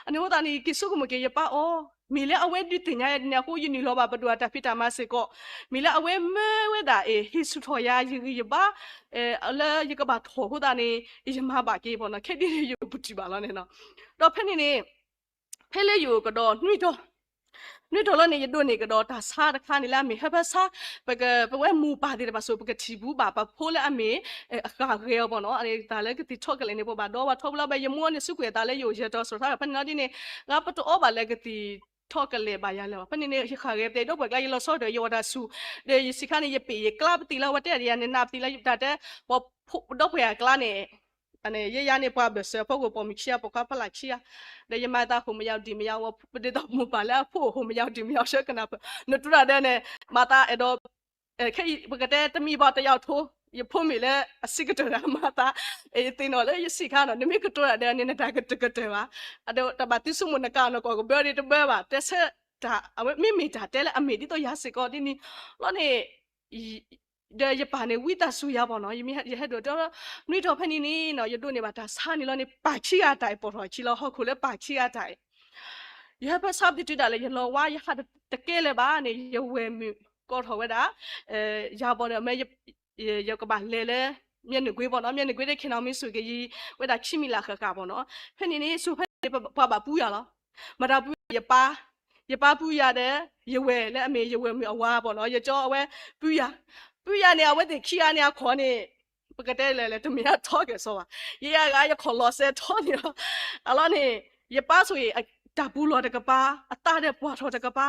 အန့ၣ်အဃိသတးန့ၣ် ယက့ၤဆိကမိၣ်က့ၤယပၢ်အီၤ, မ့ၢ်လၢအဝဲဒုးသ့ၣ်ညါယၤဒ်န့ၣ်အဃိ ယနုာ်လီၤဘၣ်ပဒိၣ်အတၢ်ဖံးတၢ်မၤစ့ၢ်ကီး, မ့ၢ်လၢအဝဲမၢဝဲဒၣ်အံၤ ဟ့ၣ်ဆူၣ်ထီၣ်ယၤယဂံၢ်ယဘါ လၢယကဘၣ်ထီၣ်အဃိသတးန့ၣ် ယမၤဘၣ်က့ၤပှၤနီၤ ခဲဒ်ယပတံၢ်ဘၣ်လီၤန့ၣ်နီၤ, ဒီးဖဲန့ၣ်န့ၣ် ဖဲလၢယအိၣ်ကဒီးနွံတီၤ နွံတီၤလီၤန့ၣ် ယဒိးန့ၢ်ကဒီးတၢ်ဆါတခါန့ၣ်လၢအမ့ၢ်ဟၢဖၢဆါ, ပက ပဝဲမိၢ်ပၢ်သ့ၣ်တဖၣ်စ့ၢ် ပကထံၣ်ဘူးဘၣ်ပဖိလၢအမ့ၢ် အဃၣ်ဂဲၤအီၤပှၤနီၤ, တၢ်လၢကသံၣ်ထီၣ်ကလဲာ်န့ၣ် ပဘၣ်ဒီးဘၣ်ထီဘိလီၤဘၣ် ယမိၢ်န့ၣ် စူးကွံာ်အသးလၢယအိၣ်ယဲၢ်တီၤစိၤဆါဒီး ဖဲန့ၣ်လီၤဒ်န့ၣ် ငါပတအီဘၣ်လၢကသံၣ်ထီၣ်ကလဲာ်ဘၣ်ယၤလၢၤဘၣ်, ဖဲန့ၣ်န့ၣ် ယဃၣ်ဂဲၤပတဲဒီပုၢ်ဝဲၢ်ကျါ ယလီၤဆီဒီး ယအီၣ်တၢ်ဆူၣ်, ဒီးယစံးခါန့ၣ် ယပ့ၢ်ယကျါပသံၣ်လၢ အဝဲတဲဒၣ်ယၤန့ၣ် နပသံၣ်လၢတၢ်တဲ ပှၤဒီပုၢ်ဝဲၢ်အကျါန့ၣ် ယဲယၤန့ၣ် ပှၤဘၢၣ်စၢၤအဖီခိၣ် ပိာ်မုၣ်ခံဂၤ ပိာ်ခွါဖီလာ်ခံဂၤ, ဒီးယမၤသး ဟိုမရောက် ဒံမရောက်ဝဲ ဒ်သိးမိၢ်ပၢ်လၢအဖိအိၣ် ဟိုမရောက် ဒံမရောက် ဆၢကနၣ်ပၢၢ် နတူၢ်တၢ်ဒဲးန့ၣ် မၤသးအဲၣ်ဒိး ခဲအံၤ ပကတဲတမံၤဘၣ်တယောက်ထိုး ယဖိမုၣ်လၢအစံးကတၢၢ်တၢ်မၤသး, ယသ့ၣ်နီၣ်လၢယစံးခါနီၤ နမ့ၢ်ကတိၤတၢ်ဒဲးန့ၣ် နတၢ်ကတၢၢ်ကတၢၢ်ဘၣ်, အဒိ တၢ်ဘၣ်သံဆိကမိၣ်နကးနီၢ်ကီၢ်ကဘၢဒံးတဘၢဘၣ် တဲဆၢတၢ် အဝဲမ့မ့ၢ်တၢ်တဲလၢအမ့ၢ်ဒ်သိးယၤစ့ၢ်ကီးဒ်န့ၣ်လီၤန့ၣ် ဒီးယပၢ်န့ၣ် ဝံသးစူၤယၤပှၤနီၤ, ယဟဲဒိးတဲ နွံတီၤဖဲန့ၣ်န့ၣ်နီၤ ယဒိးန့ၢ်ဘၣ်တၢ်ဆါန့ၣ်လီၤန့ၣ် ပၢ်ခံဂၤတၢ်အဲၣ်ပိာ်ထီၣ်အခံလီၤ ဟီၣ်ခိၣ်လၢပၢ်ခံဂၤတၢ်အဲၣ်, ယဟၢဖၢဆါပတုၤဒၣ်လဲာ် ယလီၤဝါ ယဟးတကဲလၢၤဘၣ်န့ၣ် ယဝဲၢ်မုၣ်ကိးထီၣ်ဝဲဒၣ် ယၤပှၤဒီး မ့ၢ် ယကဘၣ်လဲၤလၢ မျက်နှာကွင်းပှၤနီၤ, မျက်နှာကွင်းဒီး ခင်ဗျာ မ့ၢ်စူၢ်က့ၤယံၤဝဲဒၣ်ခံမံၤလၢ်ဃၣ်ဃၣ်ပှၤနီၤ, ဖဲန့ၣ်န့ၣ် ဆူၣ်ဖဲန့ၣ် ပှၤဘၣ်ပူယၤလီၤ, မတၤပူယၤ ယပၢ်, ယပၢ်ပူယၤဒီး ယဝဲၢ်လၢအမ့ၢ်ယဝဲၢ်မုၣ်အဝၤပှၤနီၤ, ယကၠီအဝဲပူယၤ, ပူယၤန့ၣ် အဝဲသ့ၣ်ခံဂၤန့ၣ် အခီၣ်န့ၣ် ပကတဲလဲၣ်လဲၣ် တမ့ၢ်အထီကဲၣ်စီဘၣ်, ယဲယၤဂၤ ယခီၣ်လီၤစဲထီန့ၣ်လီၤ, အလီၢ်န့ၣ် ယပၢ်ဆိၣ်ဂ့ၤ တၢ်ပူၤလီၢ်တကပၤ, အသးဒီးပှၢ်ထီၣ်တကပၤ,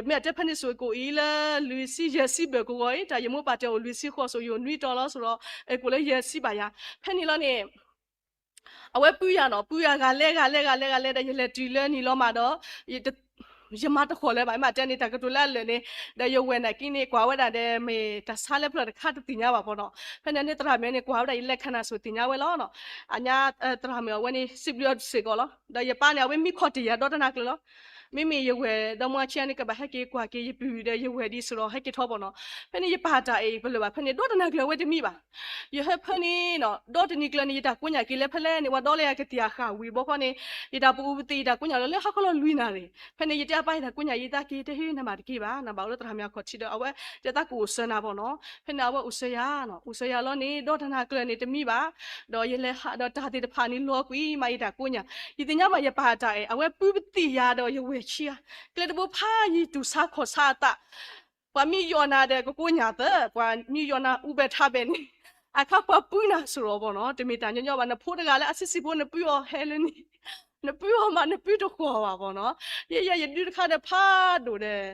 မ့ၢ်အတဲဖဲန့ၣ်ဆိၣ်ဂ့ၤကအိၣ်အံၤလၢ လွံၢ်ဆံယဲၢ်ဆံဘျဲၣ်ကဝီၤအံၤ, တၢ်ယမိၢ်ပၢ်တဲအိၣ်လွံၢ်ဆံဃိးဆိၣ်ဂ့ၤ ယအိၣ်နွံတီၤလီၤဆိၣ်ဒီး ကအိၣ်လၢယဲၢ်ဆံဘၣ်ယၤ, ဖဲန့ၣ်လီၤန့ၣ် အဝဲပူယၤနီၤ, ပူယၤဂၤလဲၤဂၤလဲၤဂၤလဲၤဂၤလဲၤဒီး ယလဲၤတုၤလၢနံၤလီၤမးဒီး ယမၤတဃီၣ်လၢၤဘၣ်, မ့ၢ်တဲန့ၣ် တၢ်ကတိၤလၢအလၢာ်န့ၣ်, ဒီးယဝဲၢ်နာ်က့န့ၣ် ကွၢ်ဝဲဒၣ်ဒီး မ့ၢ်တၢ်ဆါလၢပျၢၤတခါတသ့ၣ်ညါဘၣ်ပှၤနီၤ, ဖဲန့ၣ်န့ၣ် သရၣ်မုၣ်န့ၣ် ကွၢ်ဝဲဒၣ်ယလဲၤခနၣ်ဆိၣ်သ့ၣ်ညါဝဲလီၤနီၤ, အညါ သရၣ်မုၣ်အဝဲန့ၣ် စံးဘျုးအီၤစ့ၢ်ကီးလီၤ, ဒီးယပၢ်န့ၣ် အဝဲမံခီၣ်တ့ၢ်ယၤဒီတနၤကျၢၤလီၤ, မ့မ့ၢ်ယဝဲၢ်ဒီမါဆံးန့ၣ် ကဘၣ်ဟဲက့ၤကွၢ်က့ၤယပုၢ်ဒီးယဝဲၢ်ဒ်သိးဒီး ဟဲက့ၤထီၣ်ဘၣ်နီၤ. ဖဲန့ၣ်ယပာ်တၢ်အဲၣ်ပလၢၢ်ဘၣ် ဖဲန့ၣ်ဒီတနၤကျၢၤအဝဲတမံဘၣ်. ယဟၢဖၢန့ၣ်နီၤ ဒီတနံၤကျၢၤန့ၣ် ယတၢ်ကိးညၣ်က့ၤလၢဖဲလဲၣ်န့ၣ် ပှၤဒီလၢယကတံာ်အဃၣ်ဝံၤဘီခီန့ၣ် ယတၢ်ပူၤပသံး ယတၢ်ကိးညၣ်လီၤလၢဟါခီလီၤလွံၢ်နၣ်ရံၣ်. ဖဲန့ၣ်ယတဲအပၢ် ယတၢ်ကိးညၣ်ယသးက့ၤ တဲဟ့ နမၤတက့ၢ်ဘၣ် နဘၣ်အိၣ်လၢသရၣ်မုၣ်အခီၣ်ထံးဒီး အဝဲတဲသးကအိၣ်စၢၤနၤဘၣ်နီၤ. ဖဲန့ၣ်အဝဲအိၣ်စၢၤယၤနီၤ အိၣ်စၢၤယၤလီၤန့ၣ် ဒီတနၤကျၢၤန့ၣ်တမံဘၣ်. ဒီးယလဲၤဟးဒီးတၢ်သ့ၣ်တဖၣ်န့ၣ်လီၤကွံာ်မး ယတၢ်ကိးညၣ် ယသ့ၣ်ညါဘၣ်ယပာ်တၢ်အဲၣ် အဝဲပုၢ်ပသံးယၤဒီးယဝဲၢ်ဆံးဧါ. ကျဲတဘိဖးယံၤတူၢ်ဆါခီၣ်ဆါအသး ပှၤမ့ၢ်ယီၢ်နၤဒီးကကိးညၣ်သၢ ပှၤမ့ၢ်ယီၢ်နၤအူဘဲထးဘဲန့ၣ် အခါပှၤပုၢ်နၤစရီၤဘီနီၤ တမ့ၢ်တၢ်ညီညီဘၣ် နဖိတဂၤလၢအဆံးဆံးဖိ နပုၢ်အီၤဟဲလၢန့ၣ် နပုၢ်အီၤမး နပုၢ်တဃီၤဘၣ်ဘီနီၤ. ယဲယဲယဒုတခါဒီးဖးဒိၣ်ဒီး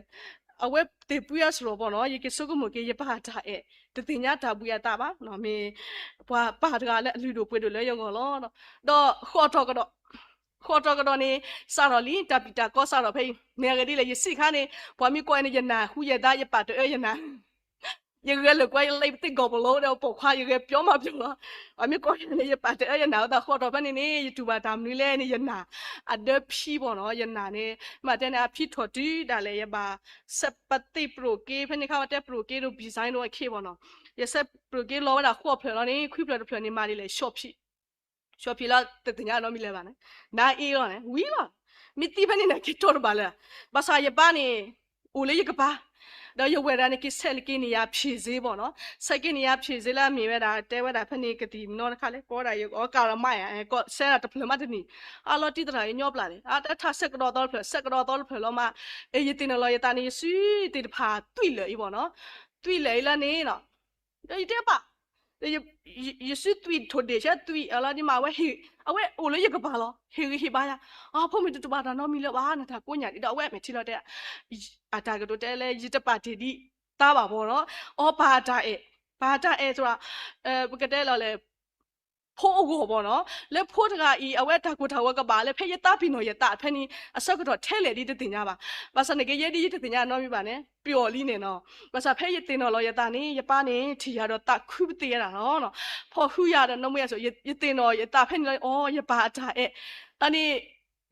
အဝဲသ့ၣ်ပုၢ်အါစရီၤဘီနီၤ ယက့ၤဆိကမိၣ်က့ၤ ယပာ်တၢ်အဲၣ် တသ့ၣ်ညါတၢ်ဘှံးအသးဘၣ်နီၤ မ့ၢ်ပှၤပၢ်တဂၤလၢအလုၢ်ဒိၣ်ပှ့ၤဒိၣ်လၢယဂီၢ်လီၤ. ဒီးဃိးတီၤကဒီး ဃိးတီၤကဒီးန့ၣ် စးထီၣ်လံ တၢ်ပံာ်တၢ်ကီစးထီၣ်ဖဲအံၤ မ့ၢ်အဂ့ၢ်ဒ်လဲၣ် ယစံးခါန့ၣ် ပှၤမ့ၢ်ကိးယၤန့ၣ် ယနၢ်ဟူယဲဒၣ် ယပာ်တအၢယနၢ် ယဂဲၤလိာ်ကွဲ ယလံပသ့ၣ်ဂီၤပလိဒီးပိာ်ခွါ ယဂဲၤပျီမးပျီလီၤ. ပှၤမ့ၢ်ကိးယၤန့ၣ် ယပာ်တအၢယနၢ် အဃိသတးဃိးတီၤဖဲန့ၣ်န့ၣ် ယတူၢ်ဘၣ်တၢ်မနုၤလဲၣ်န့ၣ် ယနၢ်အဒၢဖံဘီနီၤ ယနၢ်န့ၣ် မ့ၢ်တဲန့ၣ် အဖံထီၣ်တုၤဒၣ်လဲာ် ယဘၣ် စဲးပသ့ၣ်ပရိးက့ ဖဲန့ၣ်ခါဝဲတဲပရိးက့ design ဒီးအခ့ဘီနီၤ ယစဲးပရိးက့လီၤဝဲဒၣ်ဃိးဖျၢၣ်လီၤန့ၣ် ခွံဖျၢၣ်တဖျၢၣ်န့ၣ် မၤဒ်လဲၣ် ဆီၣ်ဖံးလီၤ တသ့ၣ်ညါနီတမံၤလၢၤဘၣ်န့ၣ် နါအ့လီၤန့ၣ် ဝံၤလီၤ. မ့ၢ်သံဖဲန့ၣ်န့ၣ် က့ၤတီတဘၣ်လၢၤ ဘၣ်ဆၣ်ယပၢ်န့ၣ် အိၣ်လၢယကပၤ ဒီးယဝဲၢ်ဒၣ်န့ၣ် က့ၤဆဲးက့ၤန့ၢ်ယၤ ဖြေဆေး ဘီနီၤ ဆဲးက့ၤန့ၢ်ယၤ ဖြေဆေး လၢအမ့ၢ်ဝဲဒၣ် တဲဝဲဒၣ်ဖဲန့ၣ် ကသံၣ်မနီၤတခါလဲၣ် ကိးဝဲဒၣ်ယကီးကၢ်လီၤမးယၤ ကီးဆဲးဒၣ်တဖျၢၣ်မးတနံၣ် အါလီၤတံၢ်သရၣ် ယညီပျၢ်န့ၣ် အတၢ်ဆဲးကဒီးသီတဖျၢၣ် ဆဲးကဒီးသီတဖျၢၣ်လီၤမး အ့ ယသ့ၣ်နီၣ်လီၤယသးန့ၣ် ယစုသ့ၣ်တဖၣ်သွံၣ်လၢာ်အံၤဘီနီၤ သွံၣ်လၢာ်အံၤလၢန့ၣ်နီၤ ဒီးယတဲဘၣ် ယစုသွံၣ်ထိၣ်ဒ့ၣ်ဆဲးသွံၣ်အလီၤဒ်မး အဝဲအိၣ်လၢယကပၤလီၤ ဟ့ၣ်ဂံၢ်ဟ့ၣ်ဘါယၤ အဖိမုၣ်တတူၢ်ဘၣ်တၢ်နီတမံၤလၢၤဘၣ် နတၢ်ကိးညၣ်ဒ်ဒီး အဝဲအမဲာ်ထံလီၤတဲ အတၢ်ကတိၤတဲလၢ ယတပာ်တ့ၢ်ဒံးသးဘၣ်ဘီနီၤ အီပာ်တၢ်အဲၣ် ပာ်တၢ်အဲၣ်သရၣ် ပကတဲလီၤလဲၣ် ဖိအဂီၢ်ဘီနီၤ လၢဖိတဂၤအံၤ အဝဲတၢ်ကိၢ်တၢ်ဂီၤကဘၣ်လၢ ဖဲယသးပ့ၤနီၣ်ယသးဖဲန့ၣ် အဆၢကတီၢ်ထဲလဲၣ်ဒ်တသ့ၣ်ညါဘၣ် ဘၣ်ဆၣ်န့ၣ်က့ ယဲဒ်ယတသ့ၣ်ညါနီတမံၤဘၣ်န့ၣ် ပျီၣ်လံန့ၣ်နီၤ ဘၣ်ဆၣ်ဖဲယသ့ၣ်နီၣ်လီၤယသးန့ၣ် ယပၢ်န့ၣ် ထံၣ်ယၤဒီးသးခုပသ့ၣ်ဝဲဒၣ်လီၤ ဖီၣ်ဟုယၤဒီးနီၢ်မူယၤစိၤ ယသ့ၣ်နီၣ်ယသးဖဲန့ၣ်လီၤ အီ ယပာ်အတၢ်အဲၣ် အန့ၣ်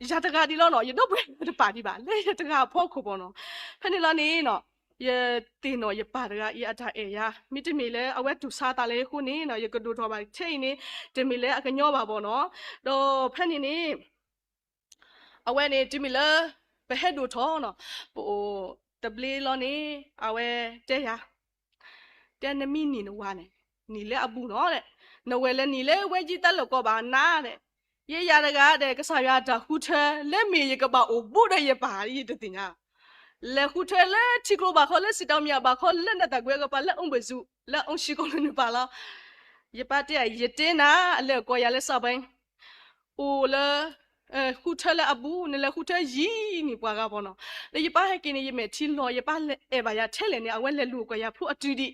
ယၤတဂၤဒ်လီၤနီၤ ယဒီပုၢ်ဝဲၢ်တပာ်ဒံးဘၣ် လၢယတဂၤအဖီခိၣ်ဘီနီၤ ဖဲန့ၣ်လီၤန့ၣ်နီၤ ယသ့ၣ်နီၣ်ယပၢ်တဂၤအံၤအတၢ်အဲၣ်ယၤ မ့တမ့ၢ်လၢအဝဲတူၢ်ဆါသးလၢယဃိန့ၣ်နီၤ ယကဒိၣ်ထီၣ်ဘၣ်ထဲအံၤန့ၣ် တမ့ၢ်လၢအကညီဘၣ်ဘီနီၤ ဒီးဖဲန့ၣ်န့ၣ် အဝဲန့ၣ် တမ့ၢ်လၢ ပဟဲဒိၣ်ထီၣ်နီၤ ပအိၣ်တဘျ့လီၤန့ၣ် အဝဲတဲယၤ တဲနမ့ၢ်နံၤနဝၤန့ၣ် နံၤလၢအဘူးနီၤ နဝဲၢ်လၢနံၤလၢဝဲယံတၢ်လၢာ်ကီဘၣ်နၤန့ၣ် ယဲယၤတဂၤဒီး ကစၢ်ယွၤအတၢ်ဃုထၢ လၢမ့ၢ်ယကဘၣ်အိၣ်ဘူးဒီးယပၢ် ယတသ့ၣ်ညါ လဲၤဃုထၢလၢထံကျိဘၣ်ခီ လၢစံးတီမံၤဘၣ်ခီ လၢနတၢ်ကွဲကပၤ လၢအိၣ်ဘ့ၣ်စူး လၢအိၣ်ဆံးကိးလၢနပၢ်လီၤ ယပၢ်တဲ ယတဲနၤ အလဲၤကိးယၤလၢစီၤဘဲ အိၣ်လၢ ဃုထၢလၢအဘူး နလဲၤဃုထၢယံၤန့ၣ်ပှၤဂၤဘီနီၤ လၢယပၢ်ဟဲက့ၤန့ၣ် ယမဲာ်ထံလီၤ ယပၢ်အဲၣ်ဘၣ်ယၤထဲလဲၣ်န့ၣ် အဝဲလဲၤလူၤကွၢ်ယၤဖိအတုၤဒံး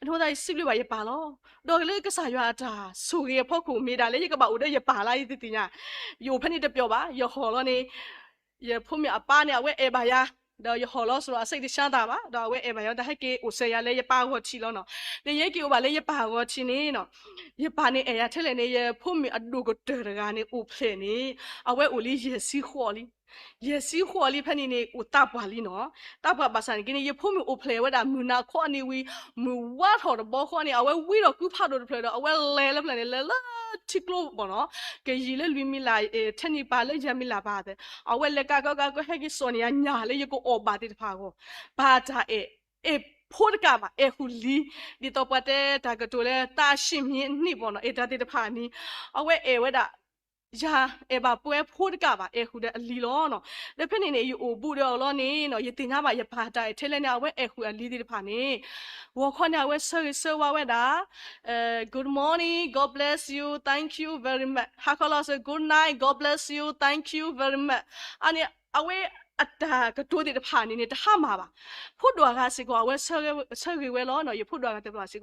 အန့ၣ်သတးယစံးဘျုးဘၣ်ယပၢ်လီၤ ဒီးလၢကစၢ်ယွၤအတၢ်ဆိၣ်ဂ့ၤအဖီခိၣ် မ့ၢ်ဒၣ်လၢယကဘၣ်အိၣ်ဒီးယပၢ်လၢယတသ့ၣ်ညါ ယအိၣ်ဖဲန့ၣ်တပျီၤဘၣ် ယဟီၣ်လီၤန့ၣ် ယဖိမုၣ်အပၢ်န့ၣ် အဝဲအဲၣ်ဘၣ်ယၤ ဒီးယဟီၣ်လီၤစ့ၢ်ကီး အစိတ်တဆါသးဘၣ် ဒီးအဝဲအဲၣ်ဘၣ်ယၤ တၢ်ဟဲက့ၤအိၣ်စၢၤယၤလၢယပၢ်အဂီၢ်ထံးလီၤနီၤ ဒီးယဟဲက့ၤအိၣ်ဘၣ်လၢယပၢ်အဂီၢ်ထံးန့ၣ်နီၤ ယပၢ်န့ၣ်အဲၣ်ယၤထဲလဲၣ်န့ၣ် ယဖိမုၣ်အဒိၣ်ကတၢၢ်တဂၤန့ၣ် အိၣ်ဖျဲၣ်န့ၣ် အဝဲအိၣ်လံယဲၢ်ဆံဃိးလံ ယဲၢ်ဆံဃိးလံဖဲန့ၣ်န့ၣ် အိၣ်သးပှၢ်လံနီၤ သးပှၢ်ဘၣ်ဆၣ်န့ၣ်က့န့ၣ် ယဖိမုၣ်အိၣ်ဖျဲၣ်ဝဲဒၣ်မုၢ်နၤခီန့ၣ်ဝံၤ မုၢ်ဝါထီၣ်တဘီဃီန့ၣ် အဝဲဝံထီၣ်ကုဖးဒိၣ်တဖျၢၣ်ဒီး အဝဲလဲၤလၢဖျၢၣ်န့ၣ် လဲၤလၢထံကျိဘီနီၤ ကယံာ်လၢလွံၢ်မံလး ထဲန့ၣ်ပာ်လၢယဲၢ်မံလးပာ်သ့ အဝဲလဲၤကးကီကးကီ ဟဲက့ၤစိာ်န့ၢ်ယၤညၣ်လၢယကအီၣ်ဘၣ်သ့ၣ်တဖၣ်အဂီၢ် ပာ်တၢ်အဲၣ် အဲၣ်ဖိတကးဘၣ် အဲၣ်ဃုာ်လံ ဒ်သိးပှၤတဲတၢ်ကတိၤလၢ သးအရှင်မြင့်န့ၣ်ဘီနီၤ အဲၣ်တၢ်သ့ၣ်တဖၣ်န့ၣ် အဝဲအဲၣ်ဝဲဒၣ် ယၤအဲၣ်ဘၣ်ပှဲၤဖိတကးဘၣ် အဲၣ်ဃုာ်ဒီးအလံၤလီၤနီၤ ဒီးဖဲန့ၣ်န့ၣ် ယအိၣ်ဘူးဒီးအီၤလီၤန့ၣ်နီၤ ယသ့ၣ်ညါဘၣ်ယပၢ်တၢ်အဲၣ်ထဲလဲၣ်န့ၣ် အဝဲအဲၣ်ဃုာ်အလံၤသ့ၣ်တဖၣ်န့ၣ် ဂီၤခီန့ၣ် အဝဲဆၢဂ့ၤဆၢဝါဝဲဒၣ် Good morning, God bless you, thank you very much ဟါခီလီၤစ့ၢ် Good night, God bless you, thank you very much အန့ၣ် အဝဲအတၢ်ကတိၤသ့ၣ်တဖၣ်န့ၣ်န့ၣ် တဟါမၢ်ဘၣ် ဖိဒိၣ်အဂၤစ့ၢ်ကီး အဝဲဆၢဂ့ၤဝဲလီၤနီၤ ယဖိဒိၣ်အဂၤသ့ၣ်တဖၣ်စ့ၢ်ကီး